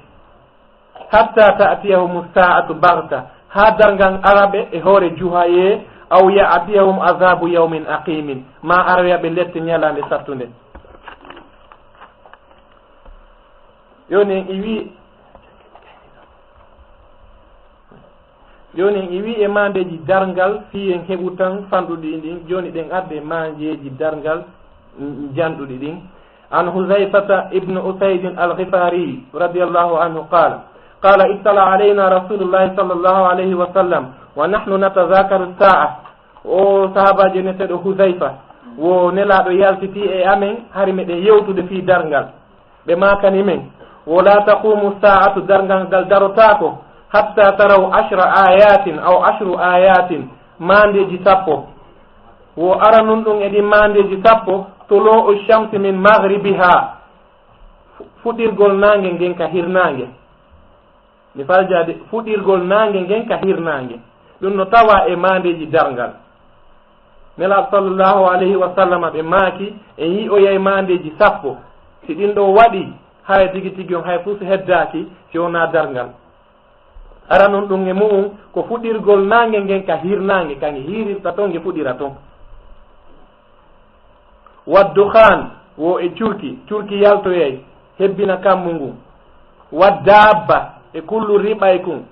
Hatta ta'tiyahumu sa'atu baghta, haa darngal ara ɓe e hoore juhayee, aw ya'tiyahum azaabu yawmin aqiimin, ma aroya ɓe lette ñalaande sattunde. Jooni en iwi, jooni en iwi e maandeeji darngal, fii en heɓu tan fanɗuɗi ɗin. Jooni ɗen arde e maandeeji darngal, mm, janɗuɗi ɗin. عن حذيفة بن أسيد الغفاري رضي الله عنه قال: قال: اطلع علينا رسول الله صلى الله عليه وسلم ونحن نتذاكر الساعة. O sahaabaajo neteeɗo Huzayfa, wo Nelaaɗo yaltiti e amen, hari meɗen yewtude fii darngal. Ɓe maakani men, wo: لا تقوم الساعة, darngal ngal darotaako, حتى تروا عشر آيات أو عشر آيات, maandeeji sappo. Wo aranun ɗum e ɗin maandeeji sappo, طلوع الشمس من مغربها, fu-, fuɗirgol naange ngen ka hirnaange. Mi faljaade fuɗirgol naange ngen ka hirnaange. Ɗum no tawa e maandeeji darngal. Nelaaɗo sallallahu alayhi wa sallam ɓe maaki, en yi'oyay maandeeji sappo. Si ɗin ɗoo waɗi, hara tigi tigi on hay fus heddaaki, si wonaa darngal. Aranun ɗum e mu'un ko fuɗirgol naange ngen ka hirnaange, ka nge hirirta ton, nge fuɗira ton. والدخان, wo e curki, curki yaltoyay, hebbina kammu ngun. والدابة, e kullu riɓay kun.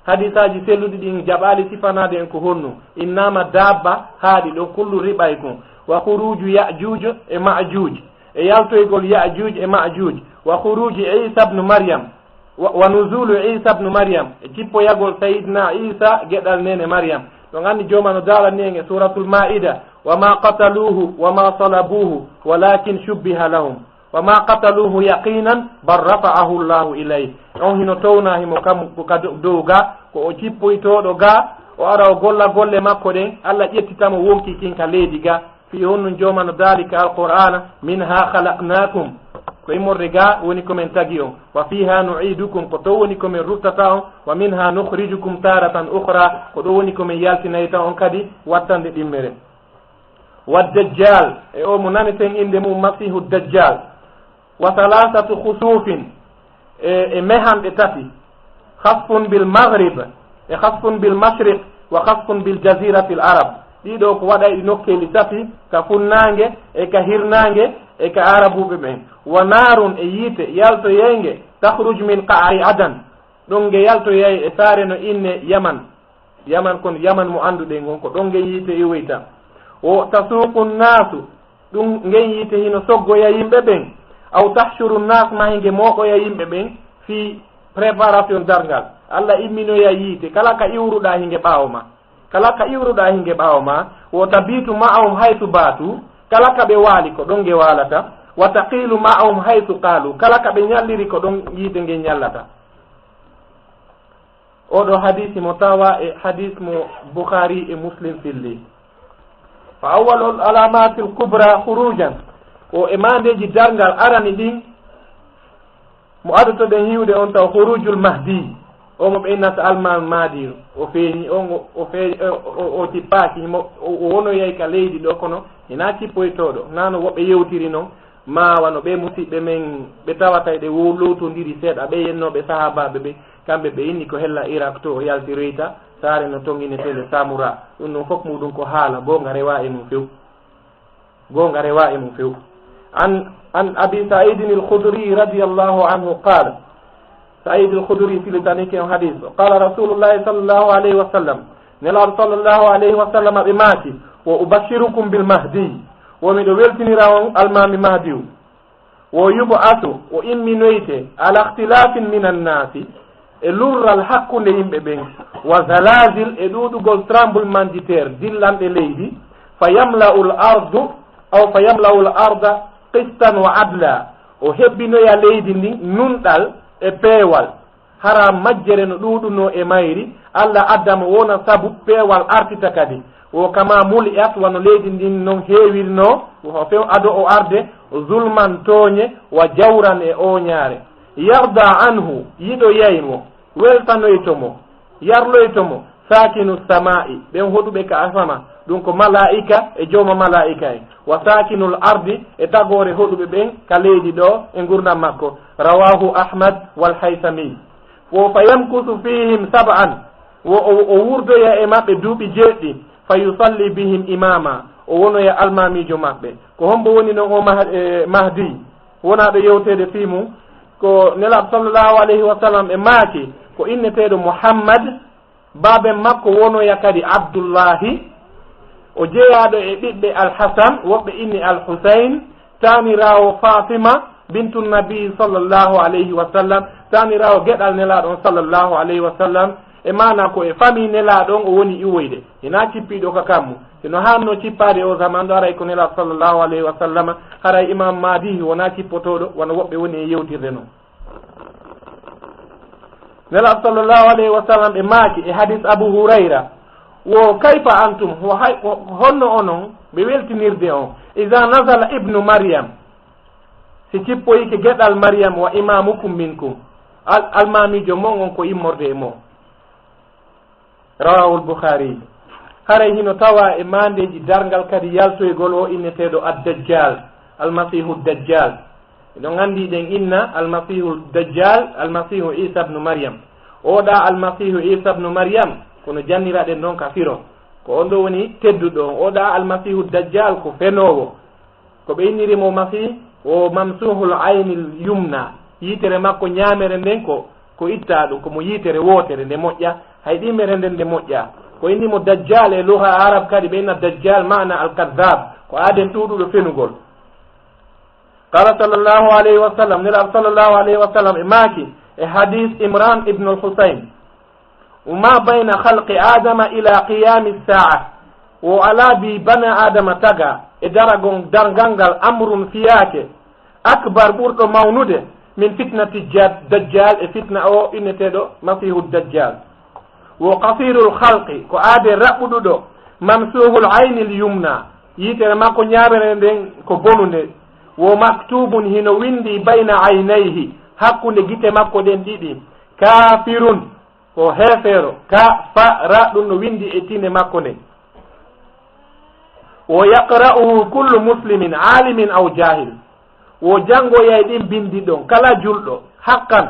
Hadiisaaji selluɗi ɗin jaɓaali sifanaade en ko honno. Innama daabba haaɗi ɗon, kullu riɓay kun. وخروج يأجوج ومأجوج, e yaltoygol Ya'juuj e Ma'juuj. وخروج عيسى ابن مريم. Wa, wa nuzulu Isa ibnu Maryam, e jippoyagol Sayyidina Isa geɗal neene Maryam. Ɗon anndi Jooma no daalani en e Suuratul Maa'ida: وما قتلوه وما صلبوه ولكن شبه لهم وما قتلوه يقينا بل رفعه الله إليه. On hino towna himo kam ko ka do-, dow ga, ko o jippoytooɗo ga, o ara o golla golle makko ɗen, Alla ƴettita mo wonki kin ka leydi ga. Fii honɗun Jooma no daali ka Alqur'aana: منها خلقناكم. Ko immorde ga woni ko men tagi on. وفيها نعيدكم, ko ton woni ko men ruttata on. ومنها نخرجكم تارة أخرى, ko ɗon woni ko men yaltinayta on kadi wattande ɗimmere. والدجال, e o mo naneten innde mum Masiihu Dajjal. وثلاثة خسوف, e, e mehanɗe tati. خسف بالمغرب, e خسف بالمشرق, وخسف بالجزيرة العرب. Ɗiɗo ko waɗay ɗi nokkeeli tati, ka funnaange, e ka hirnaange, e ka Arabuuɓe ɓen. ونار, e yiite yaltoyeynge, تخرج من قعر عدن. Ɗon nge yaltoyay e saare no inne Yaman. Yaman kon, Yaman mo annduɗen ngon, ko ɗon ngen yiite iwoyta. وتسوق الناس, ɗum ngen yiite hino soggoya yimɓe ɓen. أو تحشر الناس, ma hinge mooɓoya yimɓe ɓen fii préparation darngal. Alla imminoya yiite, kala ka iwruɗaa hinge ɓaawo ma. Kala ka iwruɗaa hinge ɓaawo ma. وتبيت معهم حيث باتوا, kala ka ɓe waali ko ɗon nge waalata. وتقيل معهم حيث قالوا, kala ka ɓe ñalliri ko ɗon yiite ngen ñallata. Oɗo hadiisi mo tawa e hadiis mo Bukhari e Muslim filli. فأول العلامات الكبرى خروجا, o e maandeeji darngal arani ɗin, mo adotoɗen yi'ude on taw, خروج المهدي, o mo ɓe innata Almaami Mahdi, o feeñi, on o, o fee-, o, o, o tippaaki, mo, o, o wonoyay ka leydi ɗo, kono hinaa cippoytooɗo, naa no woɓɓe yewtiri non, ma wano ɓee musiɓɓe men ɓe tawata eɓe wo-, lowtondiri seeɗa, ɓee yennooɓe sahaabaaɓe ɓe, kamɓe ɓe inni ko hella Irak to o yaltiroyta, saare no tonginetee nde Samura. Ɗum ɗon fof muɗum ko haala goonga rewaa e mum few. Goonga rewaa e mum few. عن، عن أبي سعيد الخدري رضي الله عنه قال, Sa'id al-Khudri filitanike on hadiis. قال رسول الله صلى الله عليه وسلم, Nelaaɗo sallallahu alayhi wa sallam ɓe maaki, وأبشركم بالمهدي, wo miɗo weltinira on Almaami Mahdiyu. ويبعث, o imminoyte, على اختلاف من الناس, e lurral hakkunde yimɓe ɓen, وزلازل, e ɗuuɗugol tremblement de terre, dillanɗe leydi, فيملأ الأرض، أو فيملأ الأرض قسطا وعدلا, o hebbinoya leydi ndin nunɗal e peewal. Hara majjere no ɗuuɗunoo e mayri, Alla adda mo wona sabu peewal artita kadi. وكما ملئت, wano leydi ndin non heewirnoo, wo few ado o arde, ظلما, tooñe, وجورا, e ooñaare. يرضى عنه, yiɗoyay mo, weltanoyto mo, yarloyto mo, ساكن السماء, ɓen hoɗuɓe ka asama, ɗum ko malaa'ika e jooma malaa'ika en, وساكن الأرض, e tagoore hoɗuɓe ɓen ka leydi ɗo e ngurndan makko. رواه أحمد والهيثمي. Wo فيمكث فيهم سبعا, Wo o, o wurdoya e maɓɓe duuɓi jeeɗiɗi, fa yusalli bihim imama, o wonoya almaamiijo maɓɓe. Ko hombo woni non o Mah-, e, Mahdi? Wonaaɓe yewteede fii mum, ko Nelaaɗo sallallahu alayhi wa sallam e maaki, ko inneteeɗo Muhammad, baaben makko wonoya kadi Abdullahi, o jeyaaɗo e ɓiɓɓe Al-Hasan, woɓɓe inni Al-Husayn, taaniraawo Fatima bintu Nabi sallallahu alayhi wa sallam, taaniraawo geɗal Nelaaɗo on sallallahu alayhi wa sallam, e maana ko e famii Nelaaɗo on o woni iwoyde, hinaa cippiiɗo ka kammu. Si no haanno cippaade o zaman ɗo, haray ko Nelaaɗo sallallahu alayhi wa sallam, haray Imam Mahdi wonaa cippotooɗo, wano woɓɓe woni e yewtirde non. Nelaaɗo sallallahu alayhi wa sallam ɓe maaki e hadis Abu Hurayra, wo, "Kayfa antum?" Wo hay-, wo honno onon? Ɓe weltinirde on. "Iza nazala ibnu Maryam." Si cippoyike geɗal Maryam, "wa imamukum minkum." Al-, almaamiijo mon on ko immorde e mon. Rawahul Bukhari. Haray hino tawa e maandeeji darngal kadi yaltoygol o inneteeɗo Ad-Dajjal, Almasiihu Dajjal. Eɗon anndi ɗen inna Almasiihu Dajjal, Almasiihu Isa ibnu Maryam. Oɗa Almasiihu Isa ibnu Maryam, kono janniraɗen ɗon ka firo. Ko on ɗo woni tedduɗo on. Oɗa Almasiihu Dajjal ko fenoowo. Ko ɓe inniri mo Masih, o mamsuhul aynil yumna. Yitere makko ñaamere nden ko, ko ittaa ɗum, ko mo yitere wootere nde moƴƴa. Hay ɗimmere nden nde moƴƴa. Ko inni mo Dajjal e luha Arab kadi, ɓe inna Dajjal maana al-kadhab. Ko aaden ɗuuɗuɗo fenugol. Qala sallallahu alayhi wa sallam, Nelaaɗo sallallahu alayhi wa sallam e maaki e hadis Imran ibn al-Husayn. Wa ma bayna khalqi Adama ila qiyami sa'a. Wo alaa bi bana Adama taga e daragon darngal ngal amrun fiyaake akbar ɓurɗo mawnude min fitnati ja-, Dajjal e fitna o inneteeɗo Masiihu Dajjal. Wo qasirul khalqi ko aade raɓɓuɗuɗo mamsuhul aynil yumna yitere makko ñaamere nden ko bonunde. Wo maktubun hino windi bayna aynayhi hakkunde gite makko ɗen ɗiɗi. Kafirun. Ko heefeero, ka, fa, ra, ɗum no winndi e tiinde makko nden. Wo yaqra'uhu kullu muslimin, alimin aw jahil. Wo janngoyay ɗin binndi ɗon, kala julɗo, haqqan.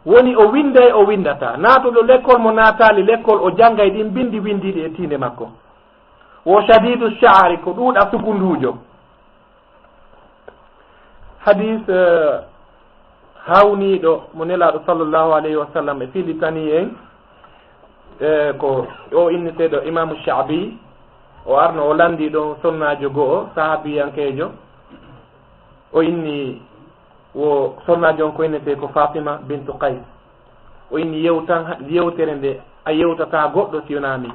Woni o winnday, o winndataa. Naatuɗo lekkol mo naataali lekkol, o janngay ɗin binndi winndiiɗi e tiinde makko. Wo shadidu sha'ri, ko ɗuuɗa sukunduujo. Hadis, eh, hawniiɗo mo Nelaaɗo sallallahu alayhi wa sallam e filitani en, eh, ko o inneteeɗo Imaamu Sha'bi, o arno o lanndi ɗon sonnaajo go'o, sahabiyankeejo, o inni wo sonnaajo on ko innetee ko Fatima bintu Qays. O inni yewtan, yewtere nde a yewtataa goɗɗo si wonaa min.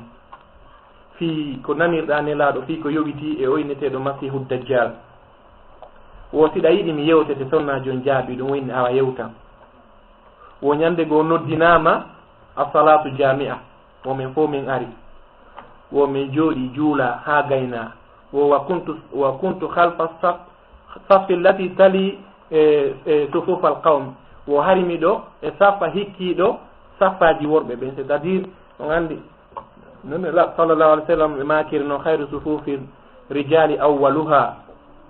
Fii ko nanirɗaa Nelaaɗo, fii ko yowitii e o inneteeɗo Masiihu Dajjal. Wo si ɗa yiɗi mi yewtete, sonnaajo on jaabii ɗum, o inni awa yewtan. Wo ñande goo noddinaama as-salaatu jaami'a, wo men fow men ari. Wo men jooɗii juula haa gaynaa. Wo wa kuntu, wa kuntu khalfa saf-, saffi allati tali, e, e, sufufal qawm. Wo hari miɗo e saffa hikkiiɗo saffaaji worɓe ɓen, c'est-à-dire, on anndi, non, la, sallallahu alayhi wa sallam, ɓe maakiri noon, "Khayru sufufi rijali awwaluha,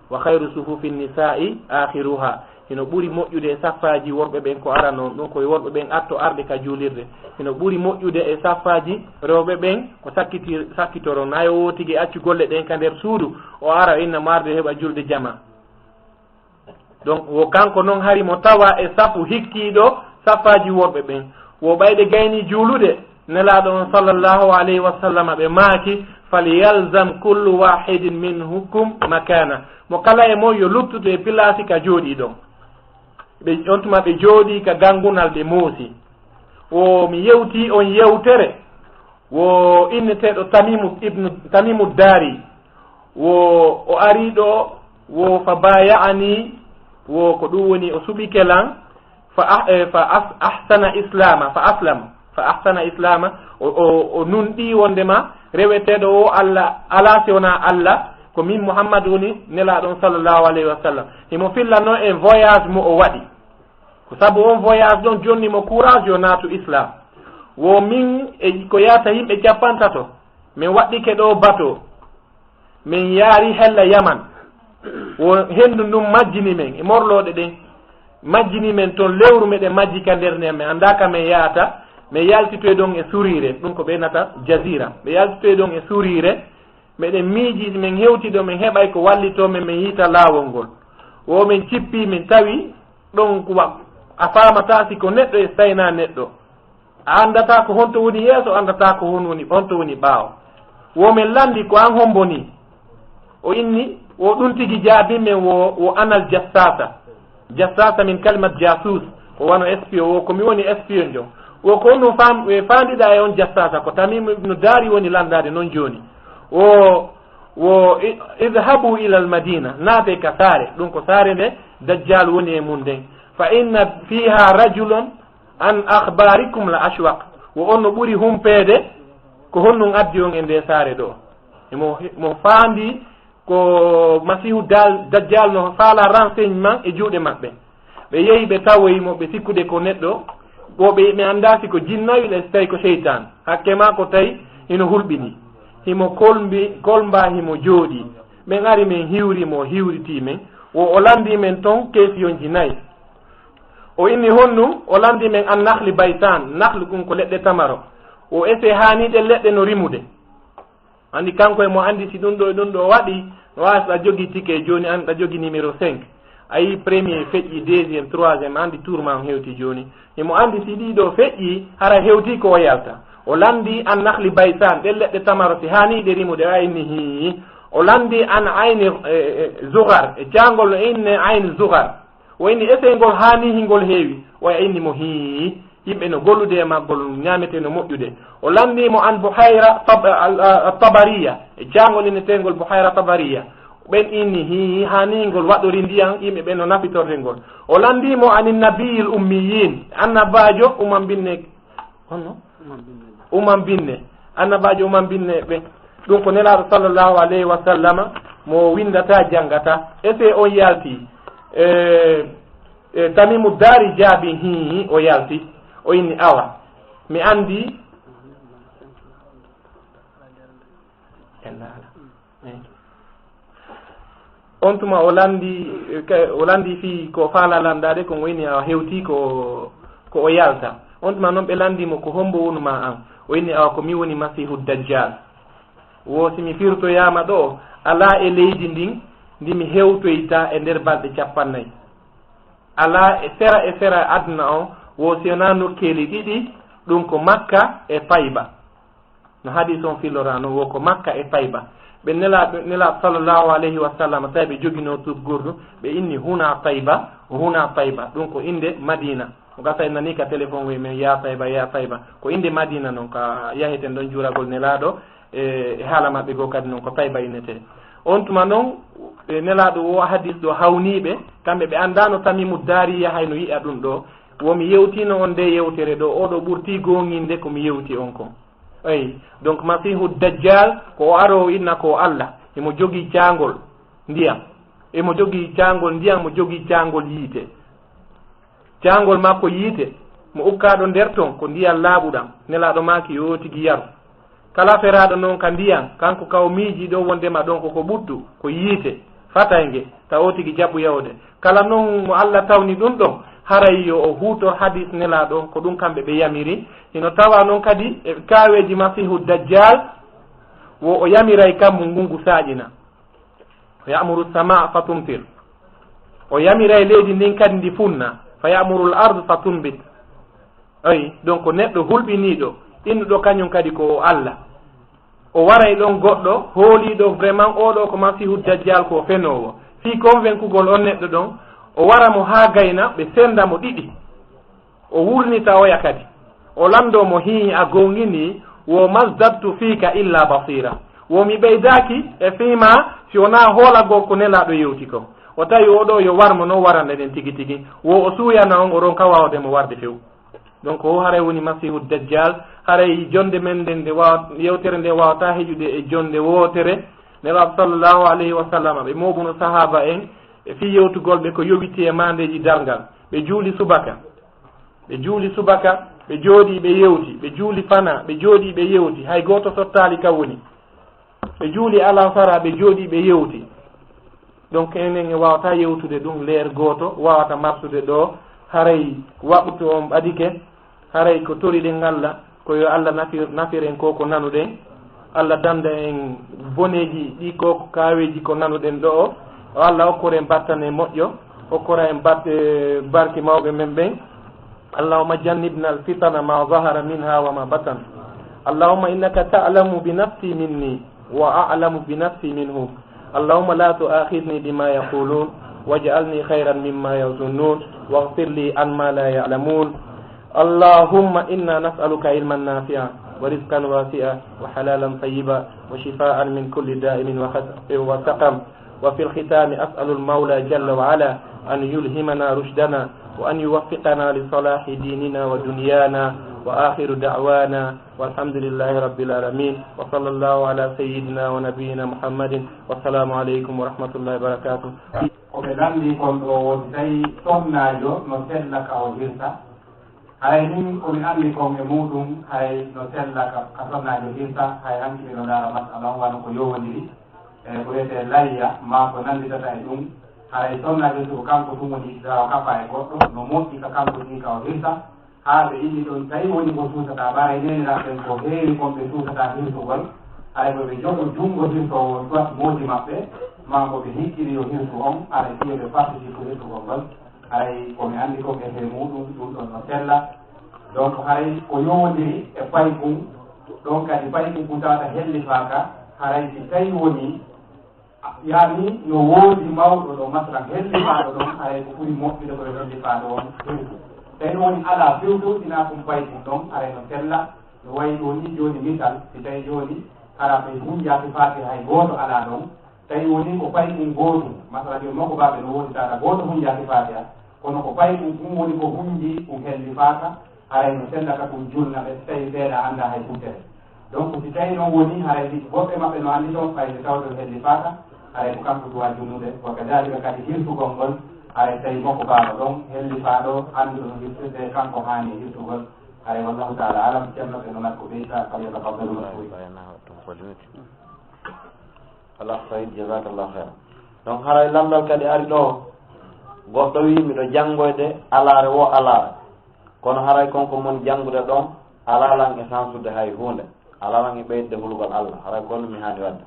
wa khayru sufufi nisa'i akhiruha." Hino ɓuri moƴƴude e saffaaji worɓe ɓen ko arano, ɗum ko e worɓe ɓen atto arde ka juulirde. Hino ɓuri moƴƴude e saffaaji rewɓe ɓen ko sakkiti-, sakkitoro. Nayo o tigi accu golle ɗen ka nder suudu, o ara o inna mo arde heɓa julde jama. Donc, wo kanko non hari mo tawa e safu hikkiiɗo saffaaji worɓe ɓen. Wo ɓayde gayni juulude, Nelaaɗo on sallallahu alayhi wa sallam ɓe maaki, "Falyalzam kullu wahidin minkum makana." Mo kala e mon yo luttude e pilaasi ka jooɗii ɗon. Ɓe, on tuma ɓe jooɗii ka gangunal ɓe moosi. Wo mi yewtii on yewtere, wo inneteeɗo Tamimu ibnu, Tamimu Dari, wo o ari ɗo, wo fa baya'ani, wo ko ɗum woni o suɓike lan, fa ah-, eh, fa as-, ahsana islama, fa aslam, fa ahsana islama, o, o, o nunɗi wondema reweteeɗo o Allah, alaa si wonaa Allah, ko min Muhammad woni Nelaaɗo on sallallahu alayhi wa sallam. Himo fillanno en voyage mo o waɗi. Ko sabu on voyage ɗon jonni mo courage yo naatu Islam. Wo min e ko yaata yimɓe cappantato, min waɗɗike ɗo bateau, min yaari hella Yaman. Wo hendu ndun majjini men e morlooɗe ɗen, majjini men ton lewru meɗen majji ka nder nden, min anndaa ka min yahata. Min yaltitoy ɗon e suriire, ɗum ko ɓe nata jazira. Ɓe yaltitoy ɗon e suriire, meɗen miiji, min hewti ɗo, min heɓay ko wallitoo min, min yiita laawol ngol. Wo min cippi, min tawi ɗon ko wa-, a faamataa si ko neɗɗo e si tawii hinaa neɗɗo. A anndataa ko honto woni yeeso, a anndataa ko hon woni, honto woni ɓaawo. Wo min lanndi ko an hombo nii. O inni, wo ɗum tigi jaabi min wo, wo anal jassasa. Jassasa min kalimat jasus. Ko wano espion, wo ko mi woni espion jo. Wo ko honno fam-, e faandiɗaa e on jassasa, ko Tamimu ibnu Dari woni lanndaade non jooni. Wo, wo i-, idhabu ila al madina, naate ka saare, ɗum ko saare nde Dajjal woni e mum nden. Fa inna fiha rajulun an akhbarikum la ashwaq. Wo on no ɓuri humpeede ko honɗum addi on e nde saare ɗo. Mo, mo faandi ko Masiihu Dal-, Dajjal no faala renseignement e juuɗe maɓɓe. Ɓe yehi ɓe tawoyi mo, ɓe sikkude ko neɗɗo, wo ɓe, ɓe anndaa si ko jinnayu le, si tawi ko seytaan. Hakke maa ko tawi hino hulɓini. Himo kolmbi-, kolmbaa, himo jooɗii. Min ari min hiwri mo, hiwritii min. Wo o lanndii min ton keesiyonji nayi. O inni honɗum, o lanndii min an nakhli baytan, nakhli ɗum ko leɗɗe tamaro. O ese haani ɗen leɗɗe no rimude. Anndi kanko e mo anndi si ɗum ɗo e ɗum ɗo waɗi, no waawi so a jogii tike jooni, an ɗa jogii numéro cinq. A yii premier feƴƴi, deuxième, troisième, anndi tour ma on hewti jooni. Himo anndi si ɗii ɗo feƴƴi, hara hewti ko o yalta. O lanndii an nakhli baytan, ɗen leɗɗe tamaro si haani ɗe rimude, a inni hii. O lanndii an ayni, e, e, zugar, e caangol no inne ayni zugar. O inni eseyngol haa nii hingol heewi. O inni mo hii, yimɓe no gollude e maggol, ñaametee no moƴƴude. O lanndii mo an Buhayra Tab-, al-, al-, Tabariya, e caangol inneteengol Buhayra Tabariya. Ɓen inni hii, haa nii ngol waɗori ndiyan, yimɓe ɓen no nafitorde ngol. O lanndii mo anin nabiyil ummiyin, annabaajo umambinne Honno? Umam binne. Umam binne. Annabaajo umam binne ɓe. Ɗum ko Nelaaɗo sallallahu alayhi wa sallama mo winndata, janngata. Ese on yalti, e, e, Tamimu Daari jaabi, hii, o yalti. O inni, awa. Mi anndi. Ella ala. Eh. On tuma o lanndi, ka-, o lanndi fii ko faala lanndaade, ko o inni a hewti ko, ko o yalta. On tuma non ɓe lanndi mo, ko hombo wonu ma an? O inni, awa, ko mi woni Masiihu Dajjal. Wo si mi firtoyaama ɗo, alaa e leydi ndin ndi mi hewtoyta e nder balɗe cappannayi. Alaa e sera e sera aduna on, wo si wonaa nokkeeli ɗiɗi, ɗum ko Makka e Tayba. No hadis on filorano, wo ko Makka e Tayba. Ɓe Nelaaɗo, Nelaaɗo sallallahu alayhi wa sallam, tawi ɓe joginoo tuggordu, ɓe inni huna Tayba, huna Tayba. Ɗum ko innde Madina. Ko gasa en nanii ka téléphone, wi men ya Tayba, ya Tayba. Ko innde Madina non, ka yaheten ɗon juuragol Nelaaɗo, e, e haala maɓɓe goo kadi non ko Tayba innetee. On tuma non, e, Nelaaɗo wo hadis ɗo hawniiɓe, kamɓe ɓe anndaano Tamimu Daari yahay no yi'a ɗum ɗo. Wo mi yewtiino on nde yewtere ɗo, oo ɗo ɓurtii goonginde ko mi yewti on kon. Eyi, donc Masiihu Dajjal ko o aroowo inna ko o Allah. Himo jogii caangol ndiyam. Himo jogii caangol ndiyam, mo jogii caangol yiite. Caangol makko yiite, mo ukkaaɗo nder ton, ko ndiyam laaɓuɗam. Nelaaɗo maaki yo tigi yaru. Kala feraaɗo non ka ndiyam, kanko ka o miijii ɗo wondema ɗon ko ko ɓuttu, ko yiite, fatayge, ta o tigi jaɓu yahude. Kala non mo Allah tawni ɗum ɗon, haray yo o huutor hadis Nelaaɗo, ko ɗum kamɓe ɓe yamiri. Hino tawa non kadi e kaaweeji Masiihu Dajjal, wo o yamiray kammu ngungu saaƴina. Ya'muru samaa fa tumtir. O yamiray leydi ndin kadi ndi funna. Fa ya'muru al-ard fa tunbit. Ayi, donc neɗɗo hulɓiniiɗo, innuɗo kañum kadi ko o Allah. O waray ɗon goɗɗo hooliiɗo vraiment, oo ɗoo ko Masiihu Dajjal, ko fenoowo. Fii convaincugol on neɗɗo ɗon, o wara mo haa gayna, ɓe senda mo ɗiɗi. O wurnita oya kadi. O lanndoo mo, hii, a goonginii, wo mazdattu fiika illa basira. Wo mi ɓeydaaki e fii maa si wonaa hoolagol ko Nelaaɗo yewti kon. O tawi oo ɗoo yo war mo non warande ɗen tigi tigi. Wo o suuyana on, o ronka waawde mo warde few. Donc, o haray woni Masiihu Dajjal. Haray jonde men nden nde waawa-, yewtere nde waawataa heƴude e jonde wootere. Nelaaɗo sallallahu alayhi wa sallam, ɓe mooɓuno sahaaba en, e fii yewtugol ɓe ko yowiti e maandeeji darngal. Ɓe juuli subaka. Ɓe juuli subaka, ɓe jooɗii, ɓe yewti. Ɓe juuli fana, ɓe jooɗii, ɓe yewti. Hay gooto sottaali ka woni. Ɓe juuli alasara, ɓe jooɗii, ɓe yewti. Donc, enen en waawataa yewtude ɗum leer gooto, waawata marsude ɗo, haray waqtu on ɓadike, Haray ko toriɗen Allah, ko yo Allah nafir-, nafir en ko ko nanuɗen. Allah danda en boneeji ɗi ko, ko kaaweeji ko nanuɗen ɗo o. O Allah okkor en battane moƴƴo, okkora en bat-, eh, barke mawɓe men ɓen. اللهم جنبنا الفتن ما ظهر منها وما بطن. اللهم إنك تعلم بنفسي مني وأعلم بنفسي منهم. اللهم لا تؤاخذني بما يقولون واجعلني خيرا مما يظنون واغفر لي عن ما لا يعلمون. اللهم إنا نسألك علما نافعا ورزقا واسعا وحلالا طيبا وشفاء من كل داء وخس-، وسقم. وفي الختام أسأل المولى جل وعلا أن يلهمنا رشدنا وأن يوفقنا لصلاح ديننا ودنيانا. وآخر دعوانا والحمد لله رب العالمين. وصلى الله على سيدنا ونبينا محمد. والسلام عليكم ورحمة الله وبركاته. Ko ɓe lanndii kon ɗoo woo, si tawii sonnaajo no sella ka o hirsa, haray min ko mi anndi kon e muuɗum, haray no sella ka, ka sonnaajo hirsa, hay hanki miɗo ndaara masala on wano ko yowondiri, e ko wiyetee layya, maa ko nannditata e ɗum, haray sonnaajo si ko kanko tun woni daa o kafa e goɗɗo, no moƴƴi ka kanko tun ka o hirsa, haa ɓe inni ɗon, tawi woni ko suusataa, ɓaray neeniraaɓe ɓen ko heewi kon ɓe suusataa hirsugol, haray ko ɓe jogo junngo hirsoowo, soit moodi maɓɓe, maa ko ɓe hikkiri yo hirsu on, haray si yo ɓe participe hirsugol ngol. Haray ko mi anndi kon e fee muuɗum, ɗum ɗon no sella. Donc, haray ko yowondiri e paykun, ɗon kadi paykun kun tawata hellifaaka, haray si tawi woni, yaani no woodi mawɗo ɗo, masalan, hellifaaɗo ɗon, haray ko ɓuri moƴƴude ko yo hellifaaɗo on hirsu. Tawi no woni alaa few fewtinaa kun paykun ɗon, haray no sella. No wayi ɗoo ni jooni misal, si tawi jooni hara ɓe hunjaaki faati hay gooto alaa ɗon, tawi woni ko paykun gootun, masala jooni makko baaɓe no woodi tata gooto hunjaaki faatiha, kono ko paykun kun woni ko hunji kun hellifaaka, haray no sella ka kun julna ɓe, si tawi ɓeeɗa annda hay futtere. Donc, si tawi noon woni haray woɓɓe maɓɓe no anndi toon, fayde tawde hellifaaka, haray ko kanko duwa julnude, wa kadalika kadi hirsugol ngol, haray tawi makko baaba ɗon hellifaaɗo annduɗo no hirsirde, kanko haani hirsugol, haray wallahu taala alam, ceerno ɓe no nat ko ɓeyta, falyatafaddalu mashkuri. Alaa, Sayyid, jazakallahu khairan. Donc, haray lamndal kadi ari ɗo, goɗɗo wi, "Miɗo janngoyde alaare wo alaare." Kono haray kon ko mon janngude ɗon, alaa lan e sansude hay huunde, alaa lan e ɓeydude hulugol Allah, haray ko honno mi haani waɗde?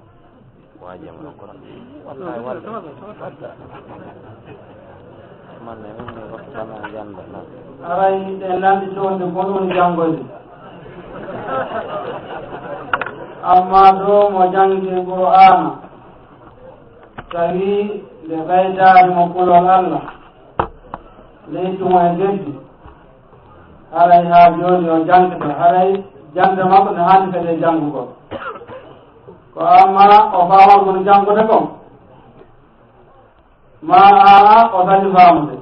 Waajam ɗon kono. Wallahi, wallahi. Manne, ummi, wakkana, jannda, na. Haray ɗen lanndi toon de kon woni janngoyde. Amma ɗo mo janngi Qur'aana, tawi nde ɓeydaani mo kulol Allah, leydi mo e geddi, haray haa jooni o jangde, haray jangde makko ne haani kadi e janngugol. Ko amma o faama kono janngude kon. Ma aa o sañi faamude.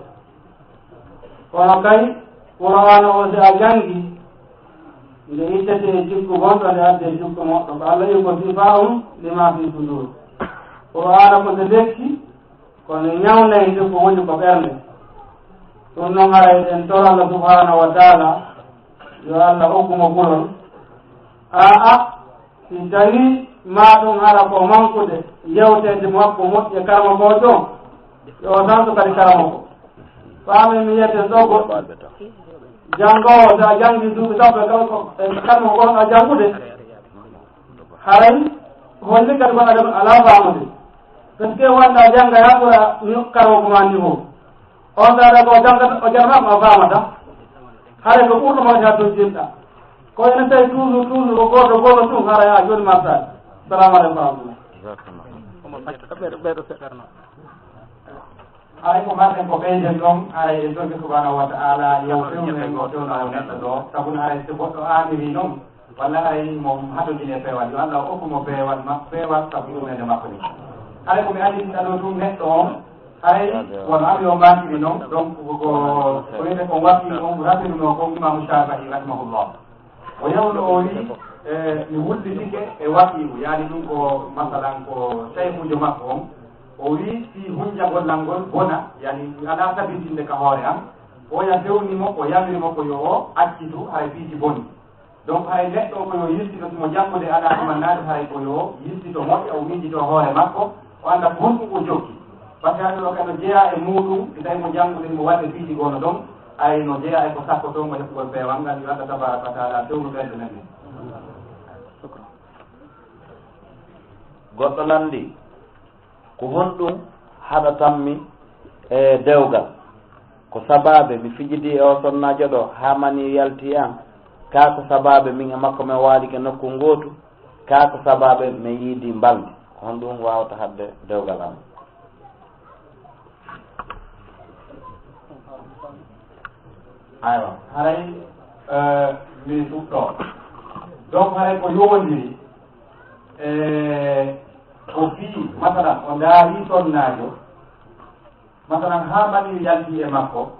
Kono kay, Qur'aana o si a janngi, nde ittete e jikku gonɗo, nde adde e jikku moɗɗo. Ko Allah wi ko sifaa'un lima fi sudur. Qur'aana ko nde lekki, ko nde ñawnayde ko woni ko ɓernde. Ɗum noon haray en tora Allah subhanahu wa taala, yo Allah okku mo kulol. Aa, si tawi ma ɗum hara ko mankude yewteede makko moƴƴe karma ko ɗum, yo o santu kadi karma ko. Faami mi yiyeten ɗo goɗɗo. Janngoowo, so a janngi duuɓi sappo e kala ko, e kalma ko a janngude, haray holli kadi ko adama alaa faamude. Parce que wonta jannga yaa ɓura ni karma ko ma niveau. On tawata ko jannga, o jannga ko a faamata. Haray ko ɓurɗo mo haa to jinɗa. Ko ene tawi toujours, toujours ko gooto, gooto tun, haray a jooni ma saabi. Salamu aleykum wa rahmatullah. Haray ko mbaɗen ko ɓeyden ɗon, haray en torki subhanahu wa ta'ala, yo fewnu en mo fewna o neɗɗo ɗo. Sabu no haray so goɗɗo aamiri noon, walla haray mo hatojini e peewal, yo Allah okku mo peewal ma-, peewal sabu yurmeende makko ni. Haray ko mi anndi ɗo tun neɗɗo on, haray wano ami o maakiri noon, donc ko, ko wiyete ko waɗi on rafiruno ko Imaamu Shaafi'i rahimahullah. O yawno o wi, e, mi wullitike e waqii'u, yaani ɗum ko, masalan, ko shaykhuujo makko on. O wi, fii hunjagol lan ngol bona, yaani mi alaa tabitinde ka hoore am. Oya fewni mo, o yamiri mo ko yo o accitu, haray piiji boni. Donc, haray neɗɗo o ko yo yiltito, si mo janngude alaa ɗumannaade, haray ko yo yiltito moƴƴa, o miijito hoore makko, o annda honɗum o jokki. Parce que haɗo ɗo kadi no jeyaa e muuɗum, si tawi mo janngude, mo waɗde piiji gono ɗon, Ay no jeyaa e ko sakkotongo heɓugol peewal ngal, yo Allah tabaaraka wa taala fewnu ɓerɗe men ɗen. Goɗɗo lanndii, ko honɗum haɗatammi e dewgal? Ko sabaabe mi fijidii e oo sonnaajo ɗoo haa manii yalti e am? Kaa ko sabaabe min e makko men waalike nokku ngootu? Kaa ko sabaabe men yiidii mbalndi? Ko honɗum waawata haɗde dewgal am? Aywa, haray, eh, mi fuɗɗo. Donc, haray ko yowondiri, eh, ko fii, masalan, o ndaari sonnaajo, masalan, haa manii yalti e makko,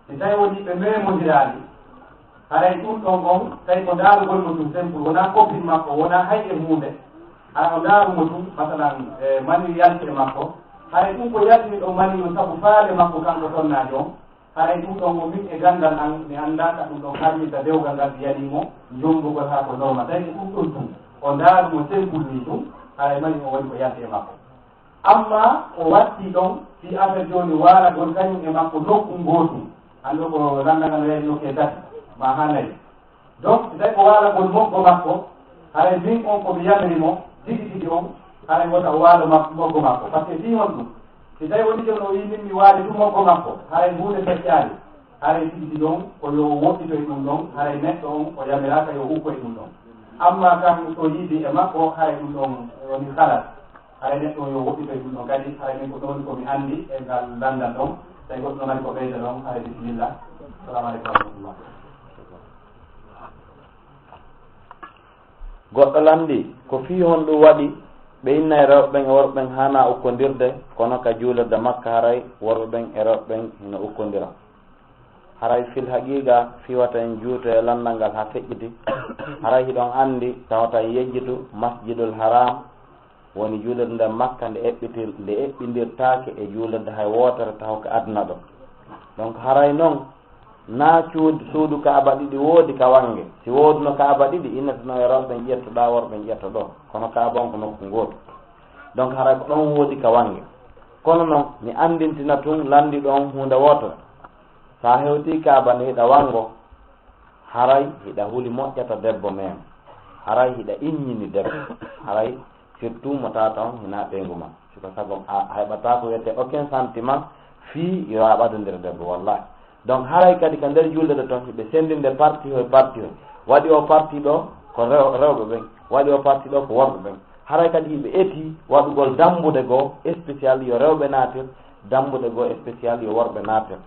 si tawi woni ɓe memondiraali, haray ɗum ɗon on, tawi ko ndaarugol mo ɗum simple, wonaa copine makko, wonaa hay e huunde, hara o ndaaru mo ɗum, masalan, eh, manii yalti e makko, haray ɗum ko yaltini ɗon manii on sabu faale makko kanko sonnaajo on, haray ɗum ɗon o min e ganndal an, mi anndaa ka ɗum ɗon harminta dewgal ngal si yanii mo, njombugol haa ko normal. Tawi ko ɗum ɗon tun, o ndaaru mo simple nii tun, haray manii on woni ko yalti e makko. Amma o watti ɗon fii affaire jooni waalagol kañum e makko nokku ngootu. Anndo ko lannda ngal no yahi nokkee tati, maa haa nayi. Donc, si tawi ko waalagol moggo makko, haray min on ko mi yamiri mo, tigi tigi on, haray wota o waalo mak-, moggo makko. Par ce que fii honɗum? Si tawi woni jooni o wi'i min mi waali tun moggo makko, haray huunde feccaali. Haray tigi tigi on ko yo o woɗɗitoy ɗum ɗon, haray neɗɗo on o yamiraaka yo o ukkoy ɗum ɗon. Amma kam so yiidi e makko, haray ɗum ɗon woni halas. Haray neɗɗo on yo woɗɗitoy ɗum ɗon kadi, haray min ko ɗon ko mi anndi e ngal lanndal ɗon. Tawi goɗɗo no mari ko ɓeyda ɗon, haray bisimilla. Assalamu aleykum wa rahmatullah. Goɗɗo lanndii, ko fii honɗum waɗi ɓe inna e rewɓe ɓen e worɓe ɓen haanaa ukkondirde, kono ka juulirde Makka haray worɓe ɓen e rewɓe ɓen hino ukkondira? Haray fil haqiiqa fii wata en juuto e lanndal ngal haa feƴƴiti. Haray hiɗon anndi tawata en yejjitu Masjidul Haram, woni juulirde nden Makka nde eɓɓitir-, nde eɓɓindirtaake e juulirde hay wootere taho ka aduna ɗo. Donc haray non, naa cuud-, suudu Kaaba ɗiɗi woodi ka wannge. Si wooduno Kaaba ɗiɗi, innete non e rewɓe ɓen ƴettoɗaa, worɓe ɓen ƴetto ɗoo. Kono Kaaba on ko nokku ngootu. Donc haray ko ɗon woodi ka wannge. Kono non, mi anndintina tun lanndiiɗo on huunde wootere. Sa hewtii Kaaba nde hiɗa wanngo, haray hiɗa huli moƴƴata debbo mem. Haray hiɗa iññini debbo. Haray surtout mo tata on hinaa ɓeyngu ma. Siko sago a heɓataa ko wiyetee aucun sentiment fii yo a ɓadondir debbo, wallahi. Donc haray kadi ka nder juulde ton hiɓe senndinde parti hoy parti hoy. Waɗi o parti ɗo ko rew-, rewɓe ɓen, waɗi o parti ɗo ko worɓe ɓen. Haray kadi hiɓe eti waɗugol dambude goo spécial yo rewɓe naatir, dambude goo spécial yo worɓe naatir.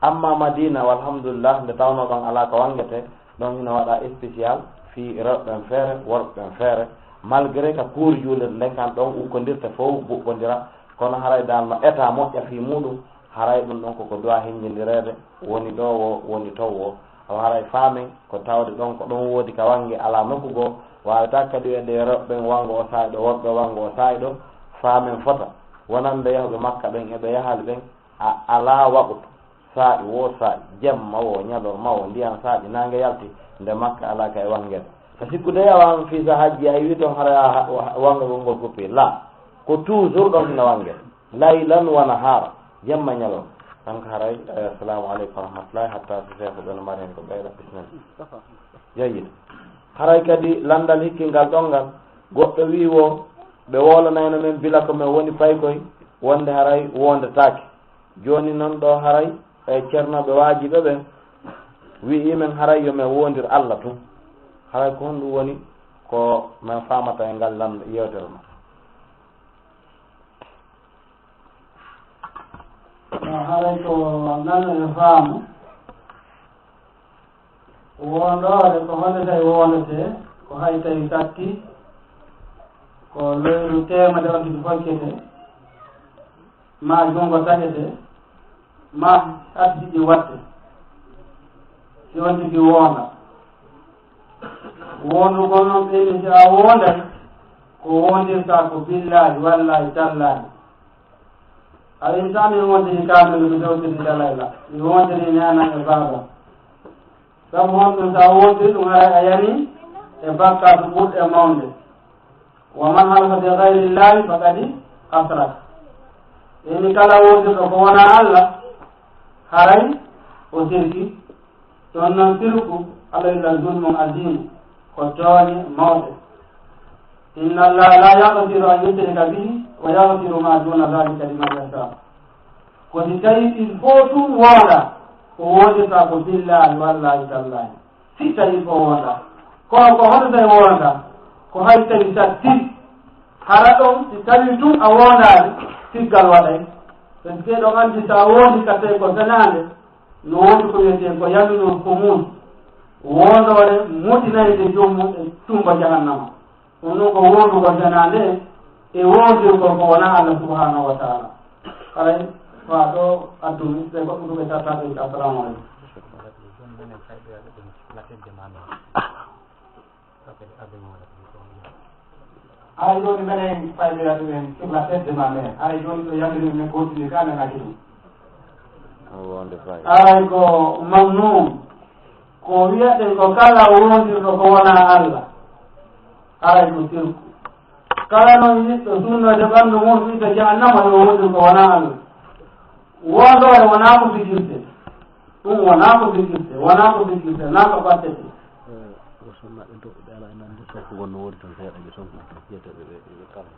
Amma Madina, walhamdulillah, nde tawnoo ɗon alaa ko wanngetee, ɗon hino waɗaa spécial fii rewɓe ɓen feere, worɓe ɓen feere. Malgré ka kuur juulirde nden kan ɗon ukkondirta fow ɓuɓɓondira, kono haray dal no état moƴƴa fii muuɗum, haray ɗum ɗon koko duwaa hinjindireede, woni ɗoo woo, woni toon woo. Awa haray faamen ko tawde ɗon ko ɗon woodi ka wannge alaa nokku goo, waawataa kadi wiyeede yo rewɓe ɓen wanngo oo saa'i ɗoo, worɓe wanngo oo saa'i ɗoo, faamen fota. Wonande yahuɓe Makka ɓen e ɓe yahaali ɓen, a alaa waqutu. Saa'i woo saa'i, jemma woo, ñalorma woo, ndiyan saa'i, naange yalti, nde Makka alaa ka e wanngeede. So sikkude yawaama fii sa hajji, a iwii toon hara a ha-, wa-, wanngagol ngol kuppi. Laa, ko toujours ɗon hino wannge. Laylan wa nahaara, jemma ñalorma. Kanko haray, eh, assalamu aleykum wa rahmatullahi, hatta si seeko ɓe no mari heen ko ɓeyda, bismillah. Jayyid. Haray kadi lanndal hikkingal ɗon ngal, goɗɗo wi'i woo, ɓe woolanayno men bila ko men woni paykoy, wonde haray woondetaake. Jooni non ɗoo haray, e ceernooɓe waajiɓe ɓen wi'i men haray yo men woondir Alla tun. Haray ko honɗum woni ko men faamata e ngal lan-, yewtere non? No, haray ko nano e faamu. Woondoore ko honde tawi woondetee? Ko hay tawi satti, ko lewru teemedere on tigi fokkete, maa junngo taƴete, maa arti ɗi watte, si on tigi woonda. Woondugol noon ɓeyni si a woonday, ko woondirta ko billaahi, wallaahi, tallaahi. A wi'i sa mi woondiri kaamelu mi dewtiri dalayla, mi woondiri neena e baaba. Sabu honɗum sa woondiri ɗum haray a yani e bakkaatu ɓurɗo e mawnde. Wa man halafa bi gayri llahi faqad asrak. Ɓeyni kala woondirɗo ko wonaa Alla, haray O sirki. Ɗon noon sirku, Allah illa zulmun azimu, ko tooñe mawɗe. Inna Allah la yaghfiru an yushrika bihi wa yaghfiru ma duna dhalika liman yasha. Ko si tawi ɗin fof tun wonda, ko wondirta ko billahi wallahi tallahi. Si tawi ko wonda. Kono ko hoto tawi wonda? Ko hay tawi sa tig-, hara ɗon si tawi tun a wondaani, tiggal waɗay. Parce que ɗon anndi sa wondi ka tawi ko senaande, no woodi ko wiyetee ko yaminul khumus. Wondoore mutinayde joomum e tummba jahannama. Ɗum ɗum ko wondugol senaande e wondirgol ko wonaa Allah subhanahu wa taala. Haray ko a ɗo addumi, ɓe goɗɗum ɗum ɓe tattaɓe. Assalamu aleykum. Haray jooni menen fayɓe adumen cukla fedde ma men. Haray jooni ɗo yamiri men gootini ka men acci ɗum. O wonde fay. Haray ko mamnun. Ko wiyaten ko kala wondirɗo ko wonaa Allah. Haray ko sirku. Kala noon yiɗɗo sunnode ɓanndu mum ita jahannama yo wondir ko wonaa Allah. Wondoore wonaa ko fijirde. Ɗum wonaa ko fijirde, wonaa ko fijirde, naa ko ɓattete. Eh, o sunna ɓe to ɓe ala e nande sofu wonno woni toon seeɗa ɓe sonku ɓe ƴeeta ɓe ɓe ɓe kala.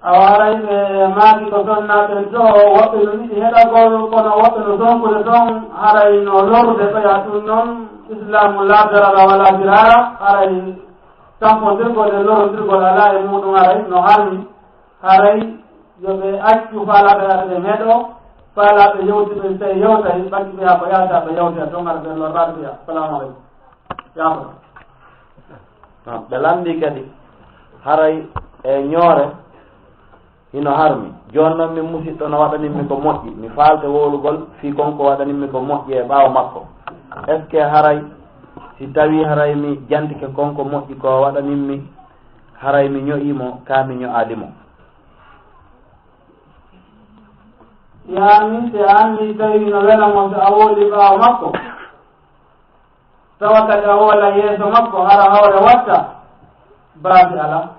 Awa haray ɓe maaki ko sonna ɓen to, woɓɓe no yiɗi heɗagol, kono woɓɓe no sonkude toon, haray no lorude ɓeya ɗum noon, islamu la darara wala dirara, haray tampondirgol e lorondirgol ala e muɗum haray no harmi, haray yo ɓe accu faalaaɓe ara ɓe heɗo, faalaaɓe yewti ɓe tawi yewtay, ɓakki ɓeya ko yahata ɓe yewta toon ara ɓe lorraɓe ɓeya. Assalamu aleykum. Yaafo. Ɓe lanndi kadi, haray e ñoore hino harmi. Jooni noon min musiɗɗo no waɗanimmi ko moƴƴi, mi faalte wowlugol fii kon ko waɗanimmi ko moƴƴi e ɓaawo makko. Est-ce que haray si tawii haray mi jantike kon ko moƴƴi ko waɗanimmi, haray mi ño'ii mo, kaa mi ño'aali mo? Yaani, si a anndi tawi no wela mo so a wowlii ɓaawo makko, tawa kadi a wowla yeeso makko, hara hawre watta, baasi alaa.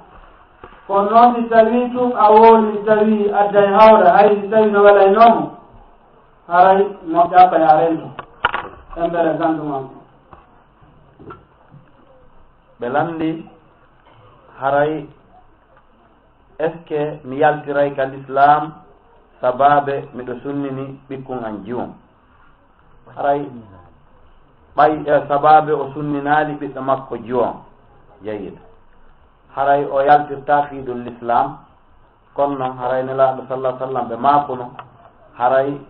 Kono noon si tawii tun a wowlii, tawii adday hawre, hay si tawii no welaynoo mo, haray moƴƴaaka yo a rento. Embere ganndum am. Ɓe lanndi haray Est-ce que mi yaltiray ka lislaam sabaabe miɗo sunnini ɓikkun an jiwon? Haray ɓay, eh, sabaabe o sunninaali ɓiɗɗo makko jiwon. Jayyid. Haray o yaltirtaa fii ɗum lislaam. Kono noon haray Nelaaɗo sallallahu alaihi wasallam ɓe maakuno haray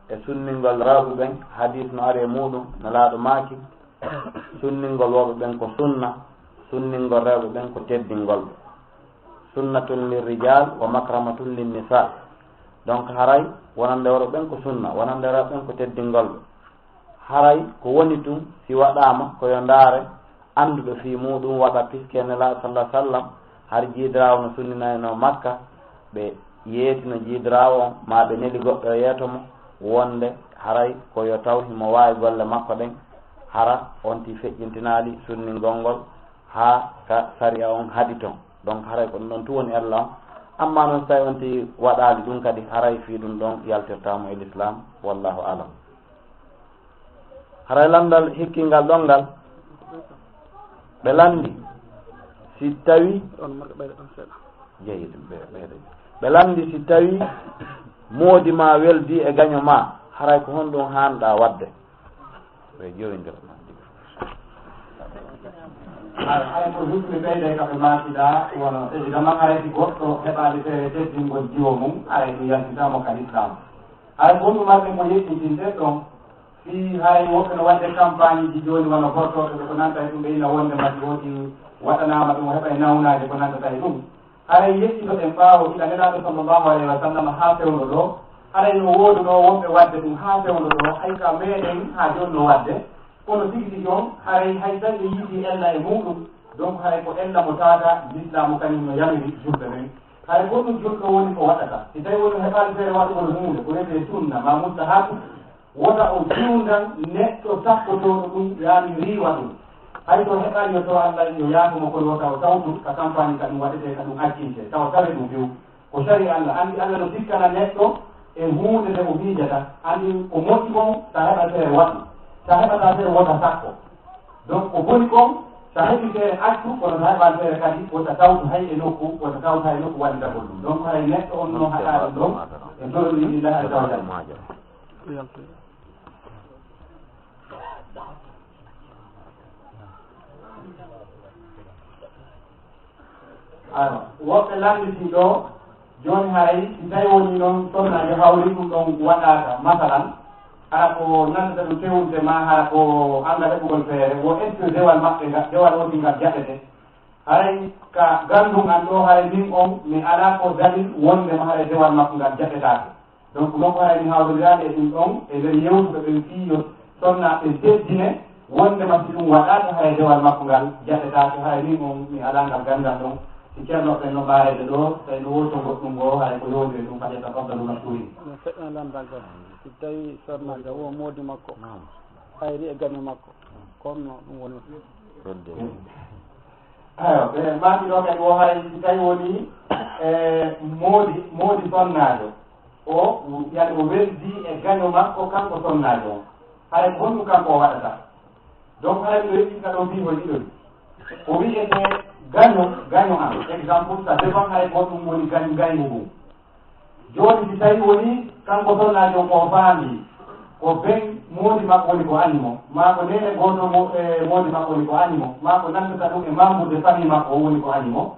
e sunningol rewɓe ɓen, hadiis no ari e muuɗum, Nelaaɗo maaki, sunningol worɓe ɓen ko sunna, sunningol rewɓe ɓen ko teddingol ɓe. Sunnatun lirrijal wa makramatun linnisa. Donc haray wonande worɓe ɓen ko sunna, wonande rewɓe ɓen ko teddingol ɓe. Haray ko woni tun si waɗaama ko yo ndaare annduɗo fii muuɗum waɗa, puisque Nelaaɗo sallallahu alaihi wasallam har jiidiraawo no sunninayno Makka, ɓe yeetino jiidiraawo on, maa ɓe neli goɗɗo e yeeto mo, wonde haray ko yo taw himo waawi golle makko ɗen, hara on tii feƴƴintinaali sunningol ngol haa ka sariya on haɗi ton. Donc haray ko ɗum ɗon tun woni ella on. Amma non si tawi on tii waɗaali ɗum kadi, haray fii ɗum ɗon yaltirtaa mo e lislaam. Wallahu alam. Haray lanndal hikkingal ɗon ngal, ɓe lanndi si tawi, jeyi, ɓe, ɓe, ɓe lanndi si tawi moodi ma weldi e gaño ma, haray ko honɗum haanɗaa waɗde? Ɓe jowindira. Hay, hay ko hikmi ɓeyde ka ɓe maatiɗaa, wano, évidemment, haray si goɗɗo heɓaali feere teddingol jiwo mum, haray ɗum yaltitaama ka lislaam. Hay ko honɗum marɗen ko yeƴƴintinde ɗon? Fii haray woɓɓe no waɗde campagne ji jooni, wano hortooɓe ɓe, ko nanta e ɗum, ɓe ina wonde mbaɗi wooti waɗanaama ɗum, o heɓa e nawnaade ko nantata e ɗum. Haray yettindo ɗen ɓaawo gila Nelaaɗo sallallahu alaihi wa sallam haa fewndo ɗoo, haray no woodunoo wonɓe waɗde ɗum haa fewndo ɗoo, hay ka meeɗen haa jooni no waɗde. Kono tigi tigi on, haray hay tawi ɓe yiiti ella e muuɗum, donc haray ko ella mo taata, lislaamu kañum no yamiri julɓe ɓen. Haray ko ɗum julɗo woni ko waɗata. Si tawi woni o heɓaali feere waɗugol huunde, ko wiyetee sunna, maa mustahabu, wota o jiwndan neɗɗo sakkotooɗo ɗum, yaani riiwa ɗum. Hay so heɓaali yo to Allah yo yaafo mo, kono wota o tawtu ka campagne ka ɗum waɗetee, ka ɗum accinte, tawa tawe ɗum few. Ko sariya Allah, anndi Allah no sikkana neɗɗo e huunde nde o miijata, anndi ko moƴƴi kon, so a heɓat feere waɗu, so a heɓataa feere wota sakko. Donc ko boni kon, so a heɓii feere accu, kono so a heɓaani feere kadi, wota tawtu hay e nokku, wota tawtu hay e nokku wallitagol ɗum. Donc haray neɗɗo on no haɗaa ɗum ɗon, e jolol Lillahi Azza wa Jalla. Aywa, woɓɓe lannditi ɗo, jooni haray, si tawi woni noon sonnaajo hawri ɗum ɗon waɗaaka, masalan, hara ko nanndata ɗum fewnude ma, hara ko annda heɓugol feere, wo est-ce que dewal maɓɓe ngal, dewal woni ngal jaɓete? Haray ka ganndun an ɗo, haray min on, mi alaa ko dalil wonde ma haray dewal makko ngal jaɓetaake. Donc, non ko haray mi hawrondiraade e ɗum ɗon, e nder yewtuɓe ɓen fii yo sonnaaɓe ɓen teddine, wonde ma si ɗum waɗaaka, haray dewal makko ngal jaɓetaake, haray min on mi alaa ngal ganndal ɗon. Si ceerno ɓen no ɓaareede ɗo, tawi no wooto goɗɗum ngoo, haray ko yowndiri ɗum, falyatafaddalu mashkurin. No feƴƴa lanndal ngal. Si tawi sonnaajo o moodi makko, hayri e gaño makko, kono no ɗum woni. Aywa, ɓe maaki ɗo kadi o haray si tawi woni, e, moodi, moodi sonnaajo. O, yani o weldi e gaño makko kanko sonnaajo on. Haray ko honɗum kanko o waɗata? Donc haray miɗo yeccita ɗo mbiihoy ɗiɗoy. Ko wi'ete gaño, gaño an. Exemple, ça dépend haray ko honɗum woni gañ-, gañgu ngun. Jooni si tawi woni kanko sonnaajo on ko o faandi, ko ben moodi makko woni ko añi mo, maa ko neene gooto mo, e moodi makko woni ko añi mo, maa ko nanndata ɗum e membre de famille makko o woni ko añi mo.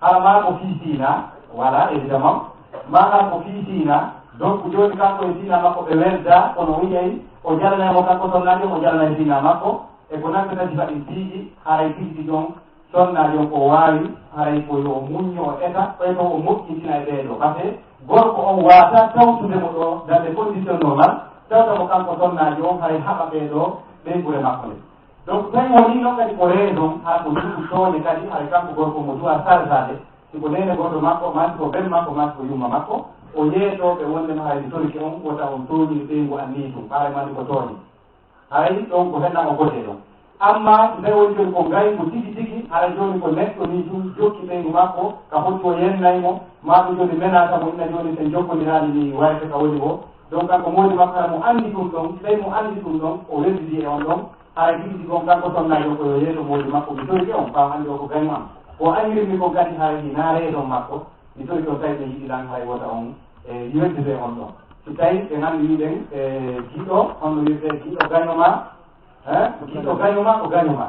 Hara maa ko fii siina, voilà, évidemment. Maa hara ko fii siina, donc jooni kanko e siina makko ɓe weldaa, kono o wi'ay o jalanay mo kanko sonnaajo, o jalanay siina makko, e ko nanndata sifa ɗin piiji, haray tigi tigi on, sonnaajo on ko waawi, haray ko yo o muñño, o eta, ɓay ko o moƴƴintina e ɓee ɗoo. Parce que gorko on waawataa tawtude mo ɗoo dans des conditions normales, tawta ko kanko sonnaajo on, haray haɓa ɓee ɗoo ɓeynguure makko nde. Donc, tawi wonii noon kadi ko raison, hara ko nduɗu tooñe kadi, hara kanko gorko mo duwa sarsaade, si ko neene gooto makko, maa si ko ben makko, maa si ko yumma makko, o yeetoo ɓe wonde no haray mi torike on, wota on tooñi ɓeyngu an nii tun, haray maa si ko tooñe. Haray ɗon ko henna o gotee ɗon. Amma si tawi woni jooni ko ngayngu tigi tigi, haray jooni ko neɗɗo nii tun jokki ɓeyngu makko, ka foti o yennay mo, maa ɗum jooni menaata mo, inna jooni sen jokkondiraali mi warete ka woni woo. Donc, kanko moodi makko hara mo anndi ɗum ɗon, si tawi mo anndi ɗum ɗon, o weldidi e on ɗon, haray tigi tigi on kanko sonnaajo ko yo yeeso moodi makko, mi torike on, faa anndi o ko gaño am. Ko añirimmi kon kadi haray hinaa reeson makko, mi torike on tawi ɓe yiɗi lan haray wota on, e, weldude on ɗon. Si tawi ɓe nganndi wiɗen, e, giɗo, honno wi'etee giɗo gaño ma, eh, giɗo gaño ma ko gaño ma.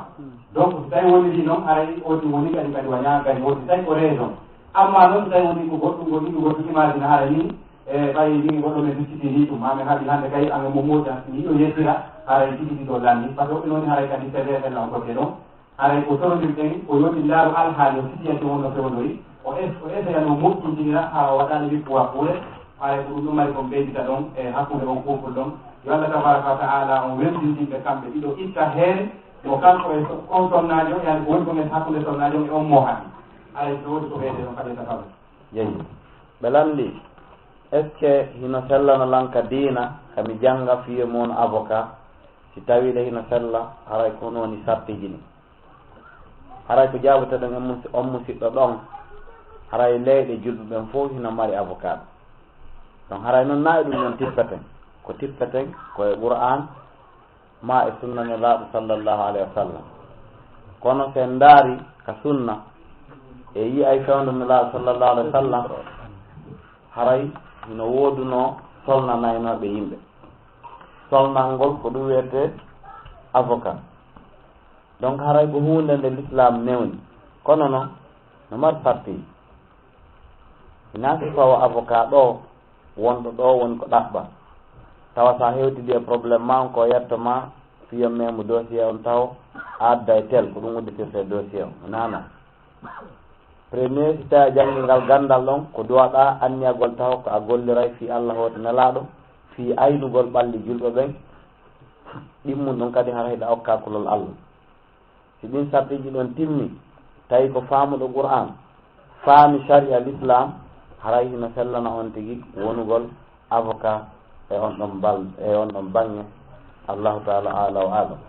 Donc, si tawi woniri noon, haray o ɗum woni kadi kadi wañaa gaño, si tawi ko reeson. Amma noon, si tawi woni ko goɗɗum, ko ɗiɗi goɗɗum imagine haray ni, e ɓay min goɗɗo men ducciti ni ɗum, ma min haɗi hannde kay, amen mo moƴƴa, mi yiɗo yeddira, haray tigi ɗiɗo lanni. Parce que woɓɓe noon haray kadi sévère en on côté ɗon. Haray ko torondirɗen, ko yo min ndaaru alhaali o situation on no fewndori, o es-, o essayano moƴƴintinira haa o waɗaani wippu wakkuure, haray ko ɗum ɗum mari kon ɓeydita ɗon e hakkunde on couple ɗon. Yo Allah tabaraka wa ta'ala on weltintinɓe kamɓe ɗiɗo, itta heen mo kanko e so-, on sonnaajo, yani ko woni kon e hakkunde sonnaajo e on mo haɗi. Haray so woodi ko ɓeyde ɗon, falyatafadal. Jeyi. Ɓe lanndi, est-ce que hino sellana lan ka diina, ka mi jannga fiye mon avocat, si tawi le hino sella, haray ko non woni sartiji ni? Haray ko jaaboteɗen e musi-, on musiɗɗo ɗon, haray leyɗe julɓe ɓen fof hino mari avocat. Donc haray non na e ɗum non tippeten. Ko tippeten ko e Qur'an, ma e sunna Nelaaɗo sallallahu alayhi wa sallam. Kono si en ndaari ka sunna, e yi'ay fewndo Nelaaɗo sallallahu alayhi wa sallam, haray hino woodunoo solnanaynooɓe yimɓe. Solnal ngol ko ɗum wiyetee avocat. Donc haray ko huunde nde l'islam newni. Kono non, no mari sarti. Hinaa si tawa avocat ɗo wonɗo ɗo woni ko ɗaɓɓa. Tawa so a hewtidi e problème ma on ko yetto ma, fiyo memu dossier on taw a adda e tel, ko ɗum udditirte dossier on. Hinaa non. Premier, si tawi a janngi ngal ganndal ɗon, ko duwaɗa anniyagol taw ko a golliray fii Allah hooti Nelaaɗo, fii aynugol ɓalli julɓe ɓen, ɗimmun ɗon kadi hara hiɗa okka kulol Allah. Si ɗin sarɗiiji ɗon timmi, tawi ko faamuɗo Qur'an, faami shari'a l'islam, haray hino sellana on tigi wonugol avocat e on ɗon bal-, e on ɗon baŋŋe. Allahu ta'ala a'la wa a'lam.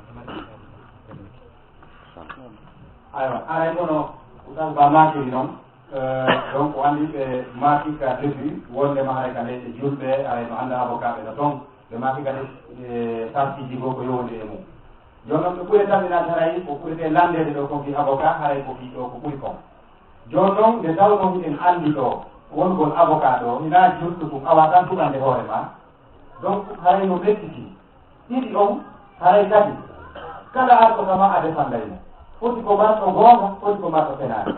Aywa, haray kono Oustaz Ba maakiri noon, Eh, donc, o anndi ɓe maaki ka début, wonde ma haray ka leyɗe julɓe, haray no annda avocat ɓe no toon, ɓe maaki kadi, eh, sartiji goo ko yowndi e mum. Jooni noon, ɓe ɓuri tamminaade haray ko ɓurete lanndeede ɗo kon fii avocat, haray ko fii ɗo ko ɓuri kon. Jooni noon, nde tawnoo hiɗen anndi ɗo, wongol avocat ɗo, hinaa julɗo ɗum, a waawataa suɓande hoore ma. Donc, haray no mettitii. Ɗiɗi on, haray kadi, kala arɗo kama a defanday mo. Foti ko marɗo goonga, foti ko marɗo fenaande.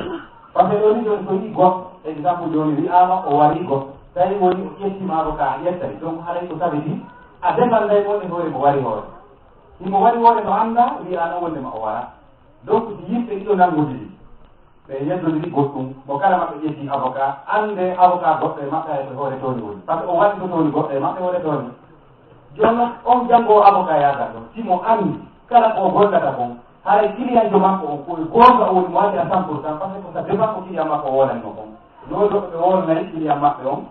Parce que ɗo ni jooni so yii goɗɗo, exemple jooni wi'aama o warii goɗɗo, tawi woni o ƴettiima avocat a ƴettay, donc haray ko ça veut dire a defanday mo e hoore mo wari hoore. Himo wari hoore no annda, wi'aano wonde ma o wara. Donc si yimɓe ɗiɗo nanngondiri, ɓe yeddondiri goɗɗum, mo kala maɓɓe ƴetti avocat, annde avocat goɗɗo e maɓɓe hay ko hoore tooni woni. Par ce que o waɗi ko tooni goɗɗo e maɓɓe hoore tooni. Jooni noon, on janngoowo avocat yaadan ɗon, si mo anndi kala ko o gollata kon, haray client jo makko on ko e goonga o woni mo waɗi à cent pour cent, par ce que ça dépend ko client makko o woolani mo kon. No woodi woɓɓe ɓe woolanayi client maɓɓe on,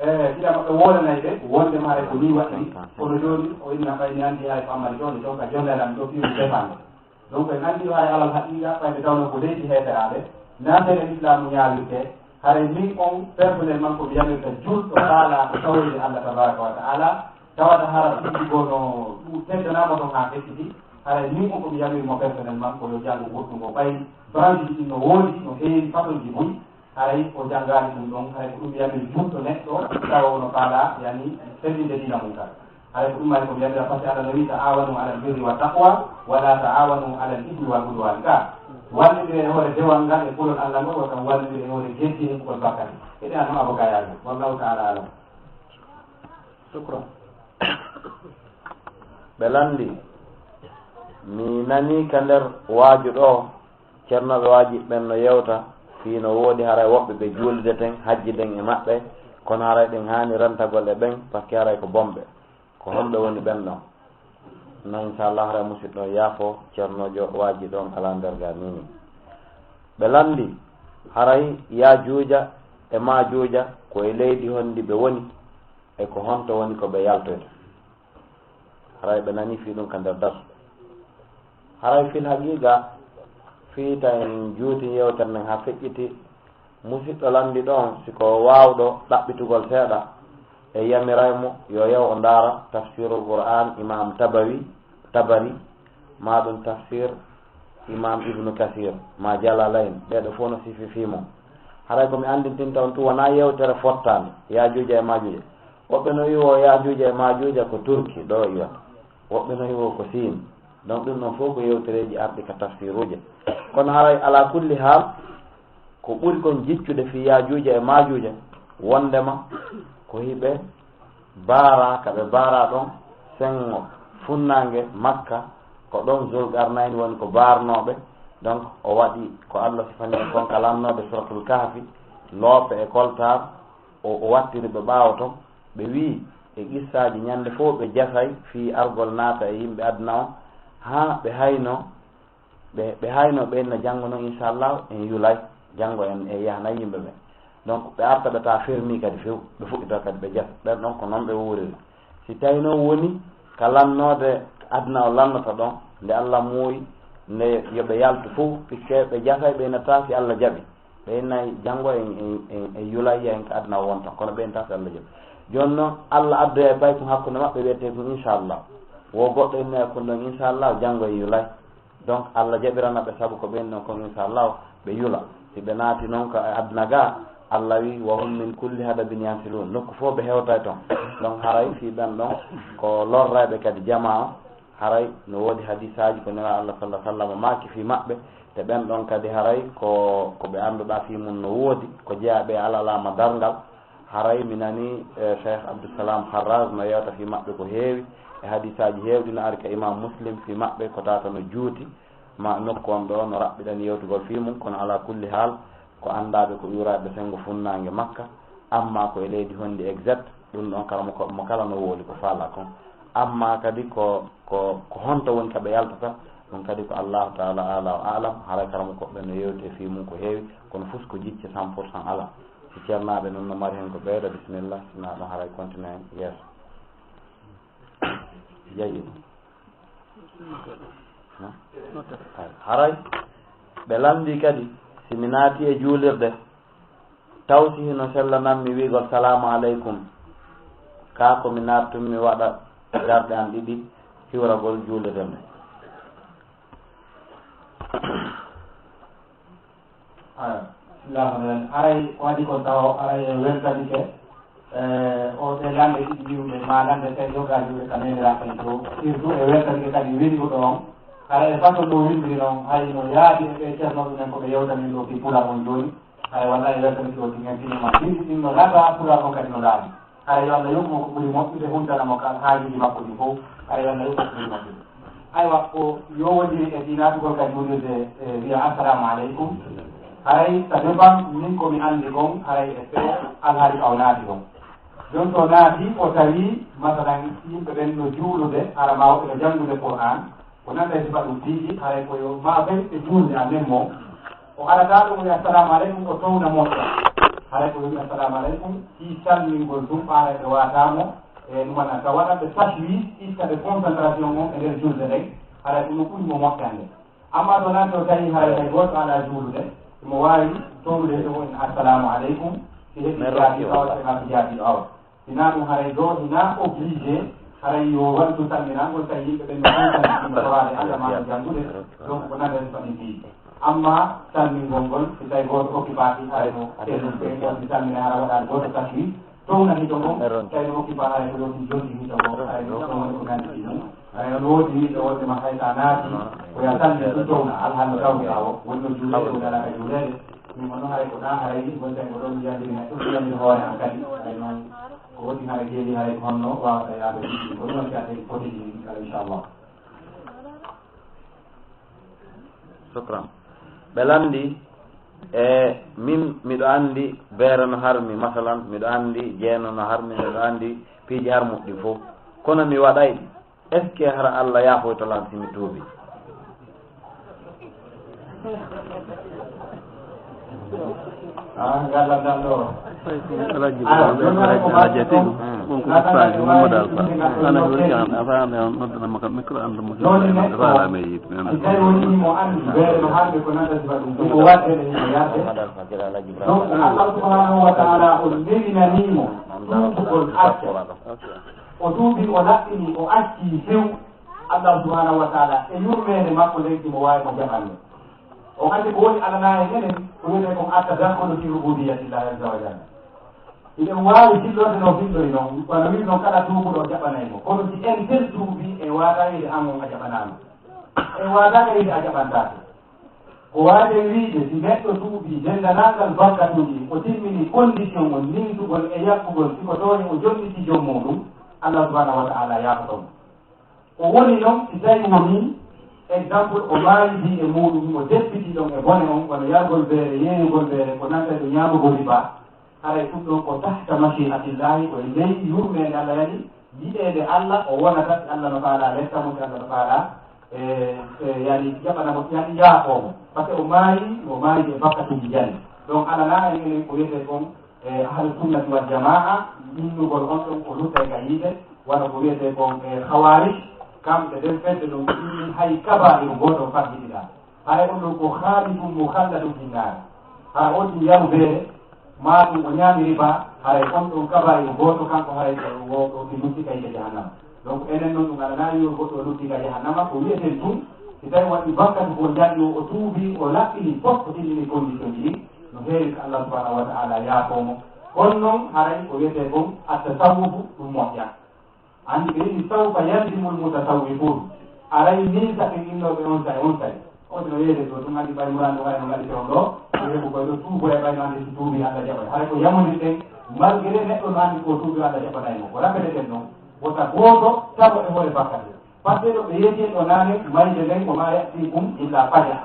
e client maɓɓe woolanay ɓe, wonde ma haray ko nii waɗi, kono jooni o inna ɓay mi anndi hay ko Ammari ɗon, ɗon ka jonnaylan ɗo fii mi defande. Donc, en anndi haray alal haqiqa, fayde tawno ko leydi heeferaaɓe, na sere Islaamu ñaawirte, haray min on personnellement ko mi yamirta julɗo faalaaɗo tawoyde Allah tabaraka wa ta'ala, tawata hara ɗum ko no ɗum teddanaama toon haa fecciti, haray min on ko mi yamiri mo personnellement ko yo janngo goɗɗum ko ɓay branche ji ɗin no woodi, no heewi façon ji buy, haray o janngaali ɗum ɗon, haray ko ɗum mi yamiri julɗo neɗɗo, tawa ono faalaa, yani, fellinde diina mum kan. Haray ko ɗum mari ko mi yamira, par ce que Allah no wi'i, "Ta'awanu alal birri wa taqwa, wa la ta'awanu alal ismi wal udwan." Ka wallindire e hoore dewal ngal e kulol Allah ngol, wota on wallindire e hoore geddi e heɓugol bakkati. Eɗen anno avocat yaajo. Wallahu ta'ala alam. Shukran. Ɓe lanndi, mi nani ka nder waaju ɗo, cernooɓe waaji ɓen no yewta, fii no woodi haray woɓɓe ɓe juulideten, hajjiden e maɓɓe, kono haray ɗen haani rentagol e ɓen, par ce que haray ko bomɓe. Ko honɓe woni ɓen ɗon? No, inchallah, haray musiɗɗo on yaafo, cernoojo waaji ɗon alaa nder ga nini. Ɓe lanndi, haray Yaajuuja e Maajuuja ko e leydi honndi ɓe woni, e ko honto woni ko ɓe yaltoyta? Haray ɓe nanii fii ɗum ka nder darsu. Haray fil haqiqa, fii ta en juuti yewtere nden haa feƴƴiti, musiɗɗo lanndi ɗon, si ko waawɗo ɗaɓɓitugol seeɗa, e yamiray mo yo yaw o ndaara Tafsirul Qur'an Imam Tabawi, Tabari, maa ɗum Tafsir Imam Ibnu Kasir, maa Jalalayn, ɓee ɗo fof no sifi fii mum. Haray ko mi anndintinta on tun wonaa yewtere fottaande, Yaajuuja e Maajuuja. Woɓɓe no iwoo Yaajuuja e Maajuuja ko Turki ɗo iwata. Woɓɓe no iwoo ko Siin. Donc ɗum ɗon fof ko yewtereeji arɗi ka tafsiruuje. Kono haray alaa kulli haal, ko ɓuri kon jiccude fii Yaajuuja e Maajuuja, wonndema ko hiɓe baaraa, ka ɓe baaraa ɗon, senngo funnaange Makka, ko ɗon Zulqarnayn woni ko baarnooɓe. Donc o waɗi ko Allah sifani en kon ka lannoode Suratul Kahfi, loope e koltaar, o, o wattiri ɓe ɓaawo ton, ɓe wi'i e qissaaji ñannde fof ɓe jasay fii argol naata e yimɓe aduna on, haa ɓe hayno, ɓe, ɓe hayno ɓe inna janngo non, inchallah, en yulay, janngo en, en yahanay yimɓe ɓen. Donc ɓe arta ɓe tawa fermi kadi few, ɓe fuɗɗita kadi ɓe jasa. Ɓen ɗon ko non ɓe wuuriri. Si tawi non woni ka lannoode aduna o lannata ɗon, nde Allah muuyi, nde yo ɓe yaltu fof, pikke ɓe jasay ɓe inna tawa si Allah jaɓi. Ɓe innay janngo en, en, en, en yulay en ka aduna o wonta, kono ɓe inta si Allah jaɓi. Jooni noon, Allah addoyay paykun hakkunde maɓɓe, wiyetee kun inchallah. Wo goɗɗo innay kun ɗon inchallah, janngo en yulay. Donc, Allah jaɓirana ɓe sabu ko ɓen ɗon kon inchallah, ɓe yula. Si ɓe naati noon ka aduna ga, Allah wi, "Wa hum min kulli hadabin yansilun." Nokku fof ɓe hewtay ton. Donc, haray fii ɓen ɗon ko lorrayɓe kadi jamaa o. Haray no woodi hadisaaji ko Nelaaɗo Allah sallallahu alaihi wasallam maaki fii maɓɓe, te ɓen ɗon kadi haray ko, ko ɓe annduɗaa fii mun no woodi, ko jeyaa ɓe alalaama darngal. Haray mi nani, eh, Cheikh Abdussalam Kharraz no yewta fii maɓɓe ko heewi, e hadisaaji heewɗi no ari ka Imam Muslim fii maɓɓe, ko tawata no juuti, ma nokku on ɗo no raɓɓiɗani yewtugol fii mun, kono ala kulli haal, ko anndaaɓe ko iwraaɓe senngo funnaange Makka, amma ko e leydi honndi exact, ɗum ɗon kala mo ko, mo kala no wooli ko faalaa kon. Amma kadi ko, ko, ko honto woni ka ɓe yaltata, ɗum kadi ko Allahu Taala aala wa aalam, haray kala mo ko ɓen no yewti e fii mum ko heewi, kono fus ko jicce cent pour cent alaa. Si ceernaaɓe noon no mari hen ko ɓeyda, bisimilla, si naa ɗon haray continue en yeeso. Jeyi. Haray ɓe lanndi kadi, si mi naati e juulirde, Taw si hino sellanammi wi'gol salaamu aleykum, kaa ko mi naattummi waɗa darɗe an ɗiɗi hiwragol juulirde nden? Aya, bismillah, haray ko waɗi ko taw, haray e weltanike, eh, o ɓe lande ɗiɗi wiwde, ma lande tawi joga juuɗe ka neniraa kan to, surtout e weltanike kadi winduɗo on, haray e façon ɗo windiri non, hay no yaadi e ɓe ceernooɓe men ko ɓe yewtani ɗo fi pula on jooni, haray walla e weltanike o tingen fini ma, bindi ɗin no laaɓa, pula on kadi no laaɓi. Hara yo Allah yoɓ mo ko ɓuri moƴƴude, huntana mo ka haajuuji makko ɗin fof. Hara yo Allah yoɓ mo ko ɓuri moƴƴude. Aywa, ko yo wondiri e ɗi naatugol ka juulirde, e wiya assalamu aleykum. Haray, ça dépend, min ko mi anndi kon, haray e fee alhaali ka o naati kon. Jooni so naati, o tawi, masalan, yimɓe ɓen no juulude, hara ma woɓɓe no janngude Qur'an, o nanta e sifa ɗum piiji, haray ko yo ma ɓen ɓe juulde a memmo. O arata ɗum, o wiya, "Assalamu aleykum," o towna moƴƴa. Haray ko wiya, "Assalamu aleykum," fii salmingol ɗum, ɓaaray ɓe waata mo, e ɗum wona ka waɗa ɓe tashwis, itta ɓe concentration on e nder julde nden, haray ɗum no ɓuri mo moƴƴande. Amma so nan to tawi haray hay gooto alaa juulude, mo waawi townude ɗum o en, "Assalamu aleykum," si heɓi jaabi awa, si heɓaaki jaabi awa. Hinaa ɗum haray ɗo, hinaa obligé, haray yo waɗtu salminangol, tawi yimɓe ɓen no anndani ɗum toraade Allah maa no janngude, donc ko nande en faɗi mbiyi. Amma salmingol ngol, si tawi gooto okkipaaki, haray no ɓen ɓen on si salmina, hara waɗaade gooto taswi, towna hito ngo, tawi no okkipa, haray ko yoti jolti hito ngo, haray no ɗum woni ko nandi ɗi mum. Haray no woodi yimɓe wonde ma hay sa naati, ko ya salmi ɗum towna, alhaali no tawde awo, woni no juuleede, woni alaa ka juuleede. Min ko noon haray ko ɗaa haray woni tawi ko ɗoon mi yaltiri neɗɗo, mi yaltiri hoore am kadi. Haray noon ko woni haray jeeli haray ko honno waawata yaade ɗum. Ko ɗum woni kadi foti ɗum kala inchallah. Sukran. Ɓe lanndi e min miɗo anndi beere no harmi, masalan, miɗo anndi jeeno no harmi, miɗo anndi piiji harmuɗi ɗi fof. Kono mi waɗay ɗi. Est-ce que hara Allah yaafoyto lan si mi tuubi? Ah, ngal lanndal ɗo. Alhaji Ibrahima, Alhaji, Alhaji Atiku, on ko ustaaji Mamadou Alpha. Ana ko woni kan, a faami on noddana mo kam micro, annda mo kam, a faala me yiide. Si tawi woni mo anndi, beere no hannde ko nanta sifa ɗum, ɗum ko waɗde nde himo yarde. Donc, Allah subhanahu wa ta'ala, o newinanii mo tuubugol acca. O tuubi, o laɓɓini, o acci few. Allah subhanahu wa ta'ala, e yurmeende makko, leydi mo waawi mo jaɓande. O anndi ko woni alanaa e menen, ko wiyetee kon at-tadakhulu fi rububiyyatillahi azza wa jalla. Hiɗen waawi fillorde no filloyi noon, wano wi'i noon, kala tuubuɗo o jaɓanay mo. Kono si en tel tuubi, e waataa wiide an on a jaɓanaama. E waataaka wiide a jaɓantaake. Ko waawi wiide, si neɗɗo tuubii denndanangal bakkatuuji, o timmini condition on, nintugol e yakkugol, si ko tooñe o jonniti joom muuɗum, Allah subhanahu wa ta'ala yaafoto mo. O woni noon, si tawi woni, exemple, o maayi e muuɗum, o deppiti ɗon e bone on, wano yargol beere, yeeyugol beere, ko nanta e ɗo ñaamugol riba, haray ɗum ɗon ko tahta mashi'atillahi, ko e ley yurmeende Allah yani, yiɗeede Allah, o wonata si Allah no faalaa letta mo, si Allah no faalaa, e, e, yani, jaɓana mo, yani, yaafoo mo. Par ce que o maayi, o maayi e bakkatuuji jani. Donc, alanaa en enen ko wiyetee kon, e, ahlu sunnati wal jamaa, innugol on ɗon ko luttay ka yiite, wano ko wiyetee kon, e, khawarij, kamɓe ɓen fedde ɗon, ɗum hay kabaa'iru gooto faggidiɗaa. Haray on ɗon ko khaalidun mukhalladun fin naar. Hara on ɗum yaru beere, maa ɗum o ñaami riba, haray on ɗon kabaa'iru gooto kanko, haray ko wo, o ɗi lutti ka yiite jahannama. Donc, enen noon ɗum alanaa wi'o goɗɗo o lutti ka jahannama, ko wi'eten tun, si tawi waɗi bakkatu ko njanɗi o, o tuubi, o laɓɓini fof ko tindini condition ji ɗin, no heewi ko Allah subhanahu wa ta'ala yaafoo mo. Kono noon, haray ko wiyetee kon at-tasawwufu ɗum moƴƴa. Anndi ɓe wi'i, "Sawfa yandimul mutasawwifun." Aray min sa ɓe innooɓe on sa e on sa e. On no yeeyde ɗo, ɗum anndi ɓay Muraan ɗo, ɓay no ngaɗi on ɗo, ko heɓu koy ɗo tuubo e ɓay no anndi si tuubi Allah jaɓay. Haray ko yamondirɗen, malgré neɗɗo no anndi ko tuubi Allah jaɓanay mo. Ko rappeleten ɗon, wota gooto tago e hoore bakkate. Par ce que ɗo ɓe yeeti en ɗo naane, mayde nden, "Wa ma ya'tikum illa faja."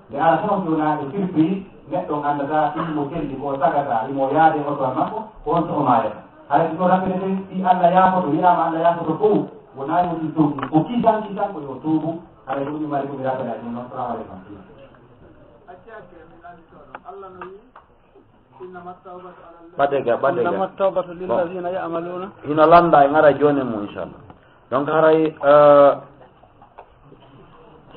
Nde ara taw si wonaa e surprise, neɗɗo on anndataa, himo selli ko o tagata, himo yaade oto makko, ko on to o maayata. Haray si ɗo rappeleten, si Allah yaafoto, wi'aama Allah yaafoto fow, wonaa yo ɗum ɗum, ko kisan kisan ko yo tuubu, haray ko ɗum mari ko mi rappela ɗum noon. Salamu aleykum. Ɓadega, ɓadega. Innama tawbatu lillazina ya'maluna. Hino lannda e ngara jooni mum, inchallah. Donc, haray, euh,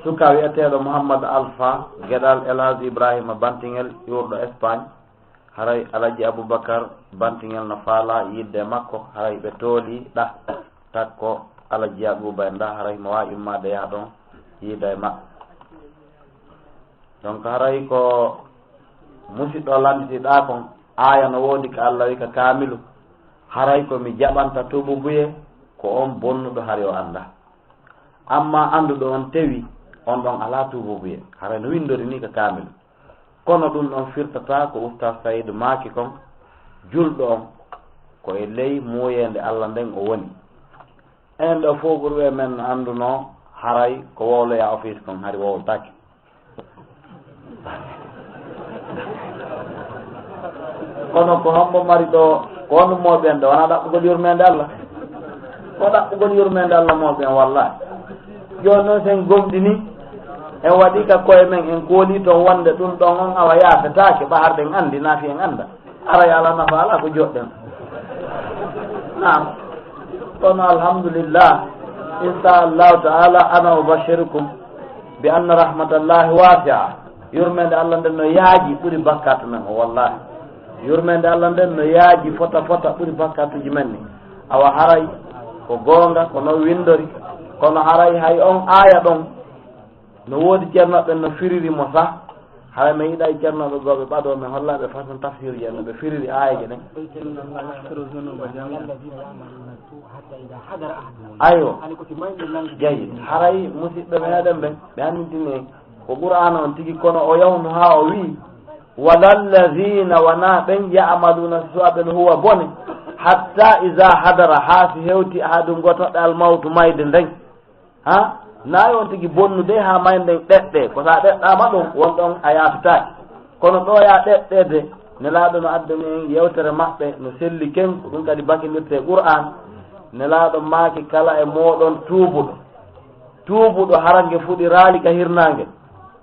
suka wi'eteeɗo Mouhammad Alpha, geɗal El Hadj Ibrahima Bantingel, iwruɗo Espagne. Haray Alaji Abubakar Bantingel no faalaa yiide e makko, haray ɓe tooli ɗa takko Alaji Yaquba en ɗa, haray mo waawi immaade yaha ɗon yiida e maɓɓe. Donc haray ko musiɗɗo lannditi ɗa kon, aaya no woodi ka Alla wi ka kaamilu, haray ko mi jaɓanta tuububuye ko on bonnuɗo hari o annda. Amma annduɗo on tewi, on ɗon alaa tuububuye. Haray no winndori ni ka kaamilu. Kono ɗum ɗon firtataa ko Ustaas Sayidu maaki kon, julɗo on ko e ley muuyeende Alla nden o woni. En ɗo fow ɓurɓe e men no anndunoo haray ko wowloyaa ofiis kon hari wowltaake. Kono ko hombo mari ɗo, ko honɗum mooɓi en ɗo, wonaa ɗaɓɓugol yurmeende Alla? Ko ɗaɓɓugol yurmeende Alla mooɓi en, wallahi. Jooni noon, sen gomɗini, en waɗi ka koye men, en kooli toon wonde ɗum ɗon on awa yaafetaake, ɓa harɗen anndi, naa fii en annda. Aray alaa nafa, alaa ko joɗɗen. Naam. Kono alhamdulillah, insha Allahu ta'ala, ana ubashirukum bi anna rahmatallahi wasi'a. Yurmeende Alla nden no yaaji ɓuri bakkaatu men o, wallahi. Yurmeende Alla nden no yaaji fota fota ɓuri bakkaatuuji men ni. Awa haray ko goonga, ko non winndori, kono haray hay on aaya ɗon, no woodi ceernooɓe no firiri mo sah. Haray mi yiɗay ceernooɓe goo ɓe ɓadoo, mi holla ɓe façon tafsir je no ɓe firiri aayeeje ɗen. Aywa. Jayi, haray musiɓɓe meɗen ɓen, ɓe annditini ko Qur'aana on tigi, kono o yawno haa o wi'i, "Walallazina", wonaa ɓen, "ya'maluna su'a", ɓen huwa bone, "hatta iza hadara", haa si hewti, "ahadun", gooto maɓɓe, "al mawtu", mayde nden. Ha? Naa on tigi bonnude haa mayde nden ɗeɗɗe. Ko sa ɗeɗɗaama ɗon, won ɗon a yaafitaaki. Kono ɗo ya ɗeɗɗede, Nelaaɗo no addani en yewtere maɓɓe, no selli ken, ko ɗum kadi bakindirte e Qur'aan. Nelaaɗo maaki, kala e mooɗon tuubuɗo, tuubuɗo hara nge fuɗiraali ka hirnaange,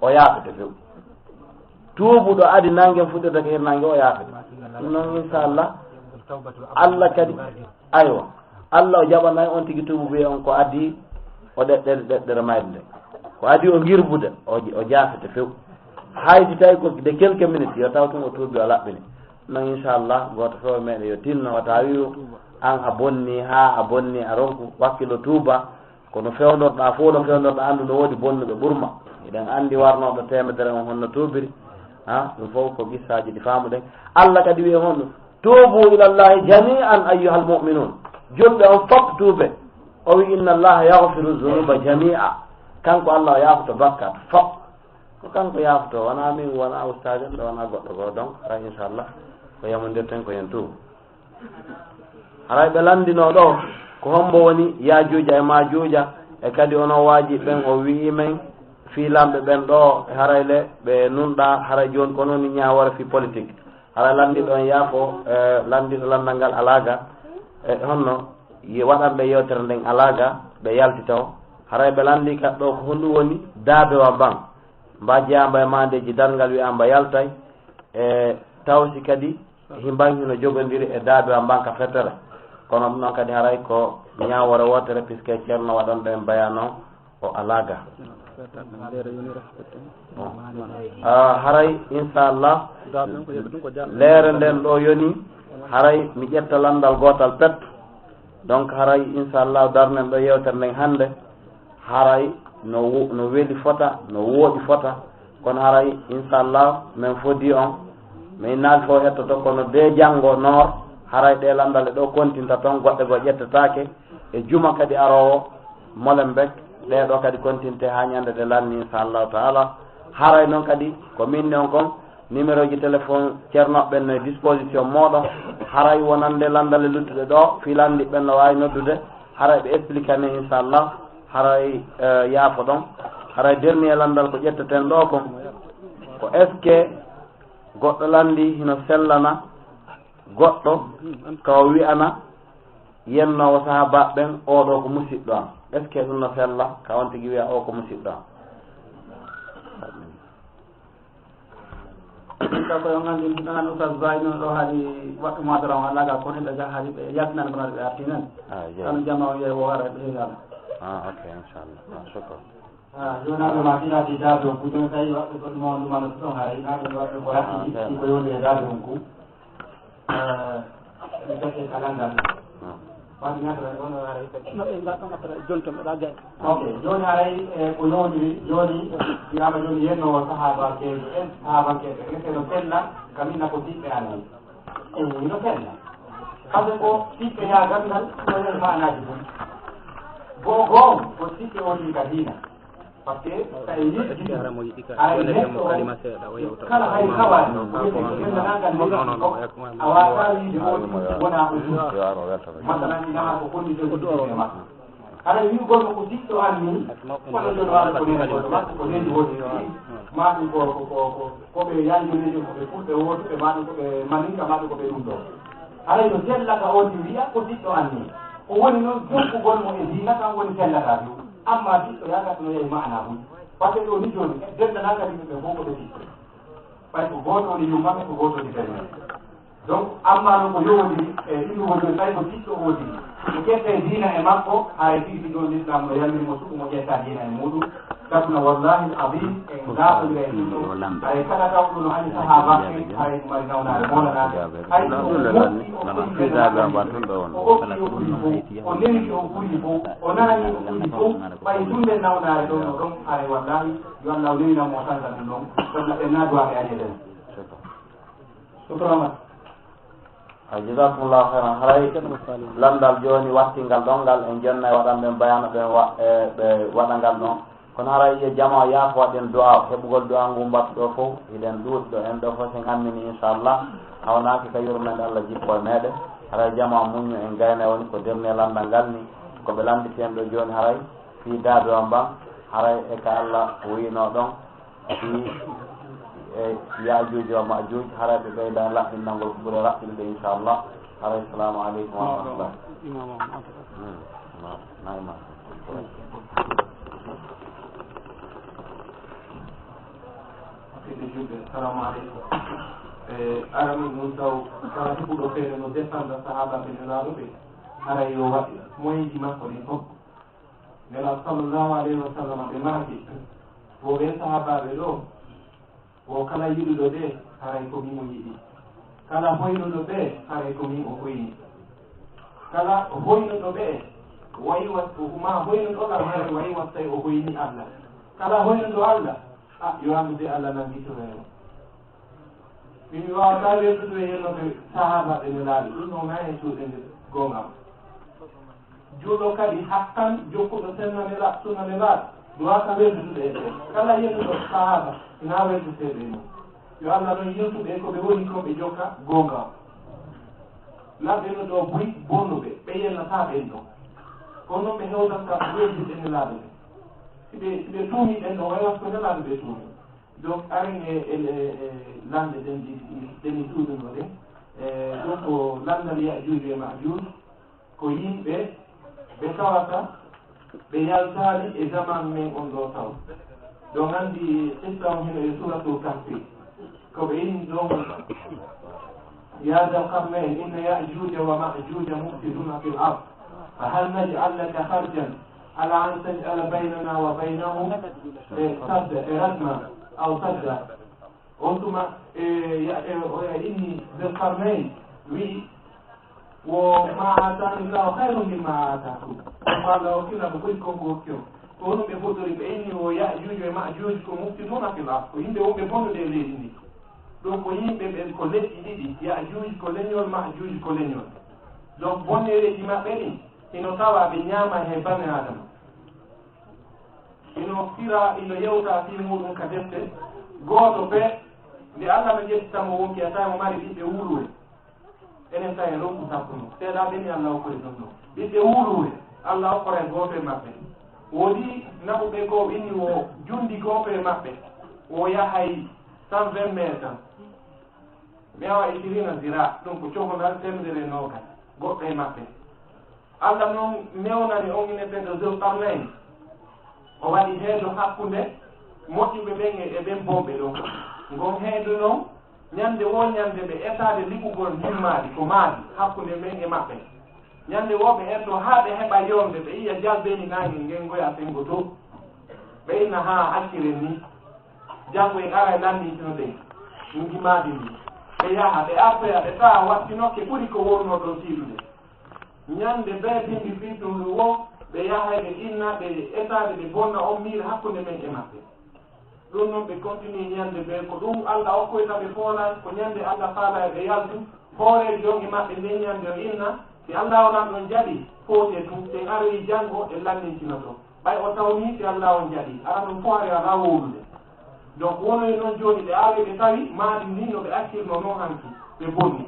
o yaafete few. Tuubuɗo adi nange fuɗirde ka hirnaange, o yaafete. Ɗum noon, inchallah, Allah kadi, aywa, Allah o jaɓanay on tigi tuubu wiye on ko adi o ɗeɗɗere, ɗeɗɗere mayde nde. Ko adi o ngirbude, o, o jaafete few. Haydi tawi ko de quelques minutes, yo taw tun o tuubi, o laɓɓini. Non, inchallah, gooto few meɗen yo tinno, o tawi an a bonni, haa a bonni, a ronku wakkilo tuuba. Kono fewndorɗaa fof, no fewndorɗaa, anndu no woodi bonnuɓe ɓurma. Eɗen anndi warnooɗo teemedere on honno tuubiri. Ha? Ɗum fof ko qissaaji ɗi faamuɗen. Allah kadi wi'i honno, "Tuubu ilallahi jami'an ayyuhal mu'minun." Julɓe on fof tuube. O wi'i, "Inna Allaha yaghfiru dhunuba jami'a." Kanko Allah o yaafoto bakkaat fof. Ko kanko yaafoto, wonaa min, wonaa ustaajo, wonaa goɗɗo goo. Donc, hay inchallah, ko yamondirten ko yen tuubu. Haray ɓe lanndinoo ɗo, ko hombo woni Yaajuuja e Maajuuja, e kadi onon waaji ɓen, o wi'i men fii lamɓe ɓen ɗo, e haray le ɓe nunɗaa, haray jooni ko non ni ñaawoore fii politique. Haray lanndiiɗo on yaafo, e lanndiiɗo lanndal ngal alaaga, e honno ye waɗanɓe yewtere nden alaaga, ɓe yalti taw. Haray ɓe lanndii kadi ɗo ko honɗum woni daabewa mban. Mba jeyaamba e maandeeji darngal wi'aamba yaltay, e tawsi kadi himban hino jogondiri e daabewa mban ka fetere. Kono ɗum ɗon kadi haray ko ñaawoore wootere, puisque Ceerno waɗanɗo en bayaanu o alaaga. Bon. Ah, haray, inchallah, leere nden ɗo yoni, haray mi ƴetta lanndal gootal pet. Donc, haray, inchallah, darnen ɗo yewtere nden hannde. Haray no wo-, no weli fota, no wooɗi fota, kono haray, inchallah, men fodi on. Men naali fof hettoto, kono de janngo noor, haray ɗe lanndale ɗo kontinta toon, goɗɗe goo ƴettetaake. E juma kadi aroowo, Molenbeek, ɗe ɗo kadi kontinte haa ñande ɗe lanni, inchallahu taala. Haray noon kadi, ko min ne on kon, numéro ji téléphone Ceerno ɓen no e disposition mooɗon. Haray wonande lanndale luttuɗe ɗo, fii lanndi ɓen no waawi noddude. Haray ɓe expliqué ne, inchallah. Haray, eh, yaafo ɗon. Haray dernier lanndal ko ƴetteten ɗo kon, ko est-ce que goɗɗo lanndi hino sellana goɗɗo ka o wi'ana yennoowo sahaabaaɓe ɓen, "Oo ɗoo ko musiɗɗo am"? Est-ce que ɗum no sella ka on tigi wi'a, "Oo ko musiɗɗo am"? Ka ko on anndi, ɗanan Oustaz Baye noon ɗo haali waɗɗo muhadara on, alaa ga kono ɓe ga haali ɓe yaltinan kono ɓe artinan. Ah, jeeyi. Kano jama o yeewo hara ɓe heewi ala. Ah, ok, inchallah. Ah, shukran. Ah, jooni aɗa ma fina di daado ku, jooni tawi waɗɓe goɗɗo mo ɗum ana ɗum haray, na ɗum waɗɓe ko ratti, ah, ok, ko yoni e daado ku. Eh, mi totti ka landal. Fadi ñaata la, on o ara itte. No, e ngal ɗon après, jonto mi ɗa gay. Ok, jooni haray, eh, ko yowndiri, jooni, wiyaama jooni yenno o sahaabankeejo en, sahaabankeeɓe en, ete no fella, kam inna ko siɓɓe amen. Eh, no fella. Parce que ko siɓɓe yaa gandal, ko nder maanaaji mum. Goo goo, ko siɓɓe on ka diina. Par ce que so en yejjiti, hara mo yiɗi ka, aray wonde neɗɗo mo kalima seeɗa, o yewta. Kala hay kawaani, wiyete ko denndanangal leydi fof, a waawataa wiide on wonaa o juuti. Masalan, ina haa ko condition ji ɗi e makko. Hara wi'ugol mo ko siɗɗo an nii, kono jono waɗa ko nene goɗɗo makko, ko nene woodi ɗi, maa ɗum ko, ko, ko, ko, ko ɓe yanjoneejo, ko ɓe fulɓe wootuɓe, maa ɗum ko ɓe maninka, maa ɗum ko ɓe ɗum ɗo. Haray no sellata on wi'a ko siɗɗo an nii. Ko woni noon jokkugol mo e diina kan woni sellata ɗum. Amma siɗɗo yaa gattuno yehi maana mum. Parce que ɗo ni jooni, denndanangal yimɓe ɓe fof ko ɓe siɗɗo. Ɓay ko gooto woni yummaɓe, ko gooto woni belle. Donc, amma noon ko yowodiri, e ɗum woni ɓay ko siɗɗo woodiri. Ko ƴette diina e makko, haray tigi ɗon l'islam no yamiri mo suɓu mo ƴetta diina e muɗum. Sabu no wallahi al-azim, en naaɓodira e ɗum ɗo. Haray kala taw ɗum no hani sahaaba en, haray ɗum mari nawnaare moolanaade. Hay so o moƴƴi, o ɓuri o okki o ɓuri fof, o newi o ɓuri fof, o nanani o ɓuri fof, ɓay ɗum nden nawnaare ɗon no ɗon, haray wallahi, yo Allah o newinam mo o sansa ɗum ɗon, sabu en naa duwaaɓe añeɗen. Sutura mat. A jazakumullahu khairan. Haray landal jooni wattingal ɗon ngal en jonna e waɗanɓe bayano ɓe wa-, e ɓe waɗa ngal ɗon. Kono haray yo jama o yaafo waɗen du'a, heɓugol du'a ngu mbattuɗo fof, hiɗen ɗuuɗi ɗo en ɗo fof sen ammini inchallah. Hawnaaki ka yurmeende Allah jippo e meɗen. Haray jama o muñño en gayna woni ko dernier landal ngal ni. Ko ɓe landiti en ɗo jooni haray fii daabe o mban, haray e ka Allah wuyino ɗon. Fii e Yaajuuj wa Maajuuj, haray ɓe ɓeyda laɓɓinɗangol ko ɓuri raɓɓinde, inchallah. Haray, assalamu aleykum wa rahmatullah. Imam, imam. Hmm, na, na imam. Musidɓe julɓe, assalamu aleykum. E, arani ɗum taw kala heɓuɗo feere no defanda sahaabaaɓe Nelaaɗo ɓe, haray yo waɗ moyeji makko ɗin fof. Nelaaɗo sallallahu alayhi wa sallam ɓe maaki, wo ɓee sahaabaaɓe ɗoo, wo kala yiɗuɗo ɓe, haray ko mimo yiɗi. Kala hoynuɗo ɓe, haray ko min o hoyni. Kala hoynuɗo ɓe, wayi wat-, ma hoynuɗo kam, haray wayi wattay o hoyni Allah. Kala hoynuɗo Allah, a, yo anndu de Allah nanngitoray mo. Min mi waawataa weldude e yenoɓe sahaabaaɓe Nelaaɗo, ɗum noon hay e cuuɗe nde goonga am. Juulɗo kadi haqqan jokkuɗo senna Nela-, sunna Nelaaɗo, duwaaka weldude e ɓe. Kala yennuɗo sahaaba, ina weldude e mum. Yo Allah noon yiltu ɓe ko ɓe woni ko ɓe jokka goonga o. Lamɓe no ɗo buy bonnuɓe, ɓe yennataa ɓen ɗon. Kono noon ɓe hewtat kam weldude Nelaaɗo ɓe. Si ɓe, si ɓe tuumi ɓen ɗon, way was ko Nelaaɗo ɓe tuumi. Donc, aren e, e, e, e lande ɗen ɗi, ɗi, ɗen mi tuuduno ɗen. E, donc, ko landal Yaajuuj e Maajuuj, ko yimɓe ɓe tawata ɓe yaltaali e zaman men on ɗo taw. Ɗon anndi qissa on hino e Suuratul Kahfi. Ko ɓe inni ɗon, يا ذا القرنين إن يأجوج ومأجوج مفسدون في الأرض فهل نجعل لك خرجا على أن تجعل بيننا وبينهم، e, سدا، e، ردما أو سدا. On tuma, e, ya, e, o ya inni Zul Qarnayn, wi'i, wo ma atani Allahu khayrun mimma atakum. Ko Allah hokkira mo ɓuri ko ko hokki on. Ko honum ɓe fotori? Ɓe inni wo Ya'juuj e Ma'juuj ko mufsiduna fil ard, ko yimɓe wonɓe bonnude e leydi ndi. Ɗum ko yimɓe ɓen ko leƴƴi ɗiɗi, Ya'juuj ko leñol, Ma'juuj ko leñol. Donc bonnereeji maɓɓe ɗin hino tawa ɓe ñaama he bani Aadama. Ino fira, ino yewta fii muuɗum ka defte. Gooto fee, nde Allah no ƴettita mo wonki, a tawi mo mari ɓiɓɓe wuluure. Enen tawi e ronku sakkuno. Seeɗa ɓe ni Allah okkori ɗum ɗo. Ɓiɓɓe wuluure, Allah okkora e gooto e maɓɓe. Woodi naɓuɓe ko inni wo jundi gooto e maɓɓe, wo yahay cent vingt mètres. Mi awa ishirin zira, ɗum ko cohonal teemedere e noogas, goɗɗo e maɓɓe. Allah noon newnani on ineteeɗo Zul Qarnayn. O waɗi heedo hakkunde moƴƴuɓe ɓen e, e ɓen bonɓe ɗon. Ngon heedo noon, ñande woo ñande ɓe etaade liɓugol ndin maadi, ko maadi hakkunde men e maɓɓe. Ñande woo ɓe etoo haa ɓe heɓa yonde, ɓe yiya jalbeeni naange ngen ngoya senngo to. Ɓe inna, haa, acciren ni. Janngo en ara e lanndintinoɗen ngimaadi ndi. Ɓe yaha, ɓe artoya, ɓe tawa wattinoke ɓuri ko wonno ɗon tiiɗude. Ñande bee bimbi fii ɗum wo, ɓe yahay, ɓe inna, ɓe etaade, ɓe bonna on miire hakkunde men e maɓɓe. Ɗum non ɓe continue ñande bee ko ɗum Alla okkoyta ɓe foolan, ko ñande Alla faala e ɓe yaltu. Hooreejo on e maɓɓe nden ñande o inna, si Alla onan ɗon jaɓi, foote tun, si en aroyi janngo, en lanndintinoto. Ɓay o tawni, si Alla on jaɓi, ara ɗum fof hari alaa wowlude. Donc, wonoyi non jooni, ɓe aroyi ɓe tawi maadi ndin no ɓe accirno non hanki, ɓe bonni.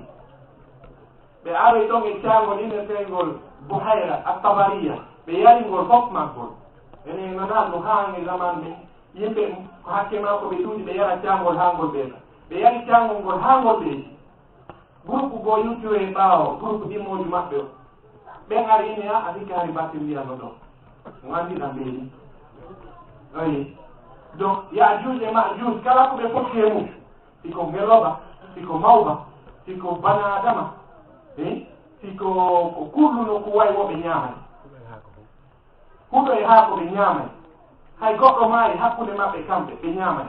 Ɓe aroyi ɗon e caangol innetengol Buhayra At-Tabariya, ɓe yari ngol fof maggol. Enen nanaa ɗum haa e zaman men, yimɓe ko hakke maa ko ɓe ɗuuɗi, ɓe yara caangol haa ngol ɓeeta. Ɓe yari caangol ngol haa ngol ɓeeti. Groupe goo yuttiroyi ɓaawo, groupe ɗimmooji maɓɓe o. Ɓen ari ine, a, a sikki hari battindiyan no ɗo. Mo anndi ɗam ɓeeɗi. Oyi. Donc, Yaajuuj e Maajuuj, kala ko ɓe fotti e mum, si ko ngeloba, si ko mawba, si ko bana adama, eh, si ko, ko kullu no ko wayi wo ɓe ñaamay. Huɗo e haako ɓe ñaamay. Hay goɗɗo maayi hakkunde maɓɓe kamɓe, ɓe ñaamay.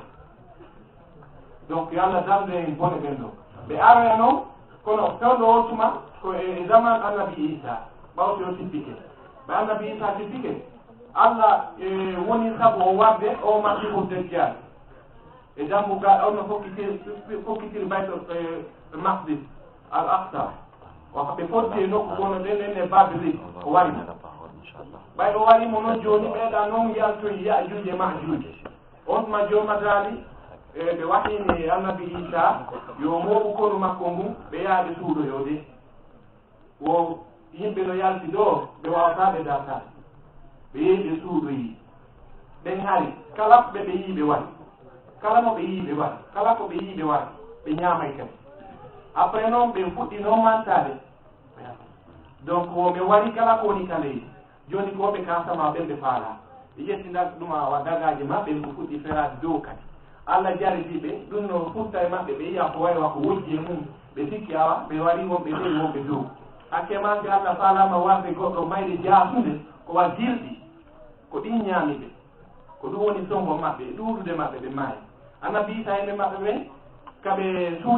Donc, yo Alla damde en bone ɓen ɗo. Ɓe aroya non, kono fewndo on tuma, ko e, e zaman Annabi Iisaa, ɓawti o tippike. Ɓe Annabi Iisaa tippike, Alla, e, woni sabu o warde o Masiihu Dajjal. E dambugal on no fokkitiri, fokkitiri Baytul, e, Maqdis, Al Aqsa. O ɓe fotti e nokku kono nden, nden e Babili, o wari. Ɓay o wari mo non jooni, ɓeeɗa non yaltoyi Yaajuuj e Maajuuj. On tuma jooma daali, e, ɓe wahini e Annabi Iisaa, yo mooɓu konu makko ngun, ɓe yaha ɓe suuɗoyoo de. Wo yimɓe no yalti ɗoo, ɓe waawataa ɓe dartaade. Ɓe yehi ɓe suuɗoyii. Ɓen hari, kala ko ɓe, ɓe yii ɓe wari. Kala mo ɓe yii ɓe wari. Kala ko ɓe yii ɓe wari. Ɓe ñaamay kadi. Après non, ɓe fuɗɗi non mantaade. Donc, wo ɓe wari kala ko woni ka leydi. Jooni ko ɓe kaasama ɓen ɓe faalaa. Ɓe ƴetti nda-, ɗum awa dagaaje maɓɓe, ɗum fuɗɗi feraade dow kadi. Alla jarribi ɓe, ɗum no futta e maɓɓe, ɓe yi'a ko wayi wa ko wojji e mum. Ɓe sikki awa, ɓe wari wonɓe ley, wonɓe dow. Hakke maa si Alla faalaama warde goɗɗo mayde jaasunde, ko wa gilɗi, ko ɗin ñaami ɓe. Ko ɗum woni songo maɓɓe, e ɗuuɗude maɓɓe, ɓe maayi. Annabi Iisaa e ɓe maɓɓe ɓen, ka ɓe suuɗi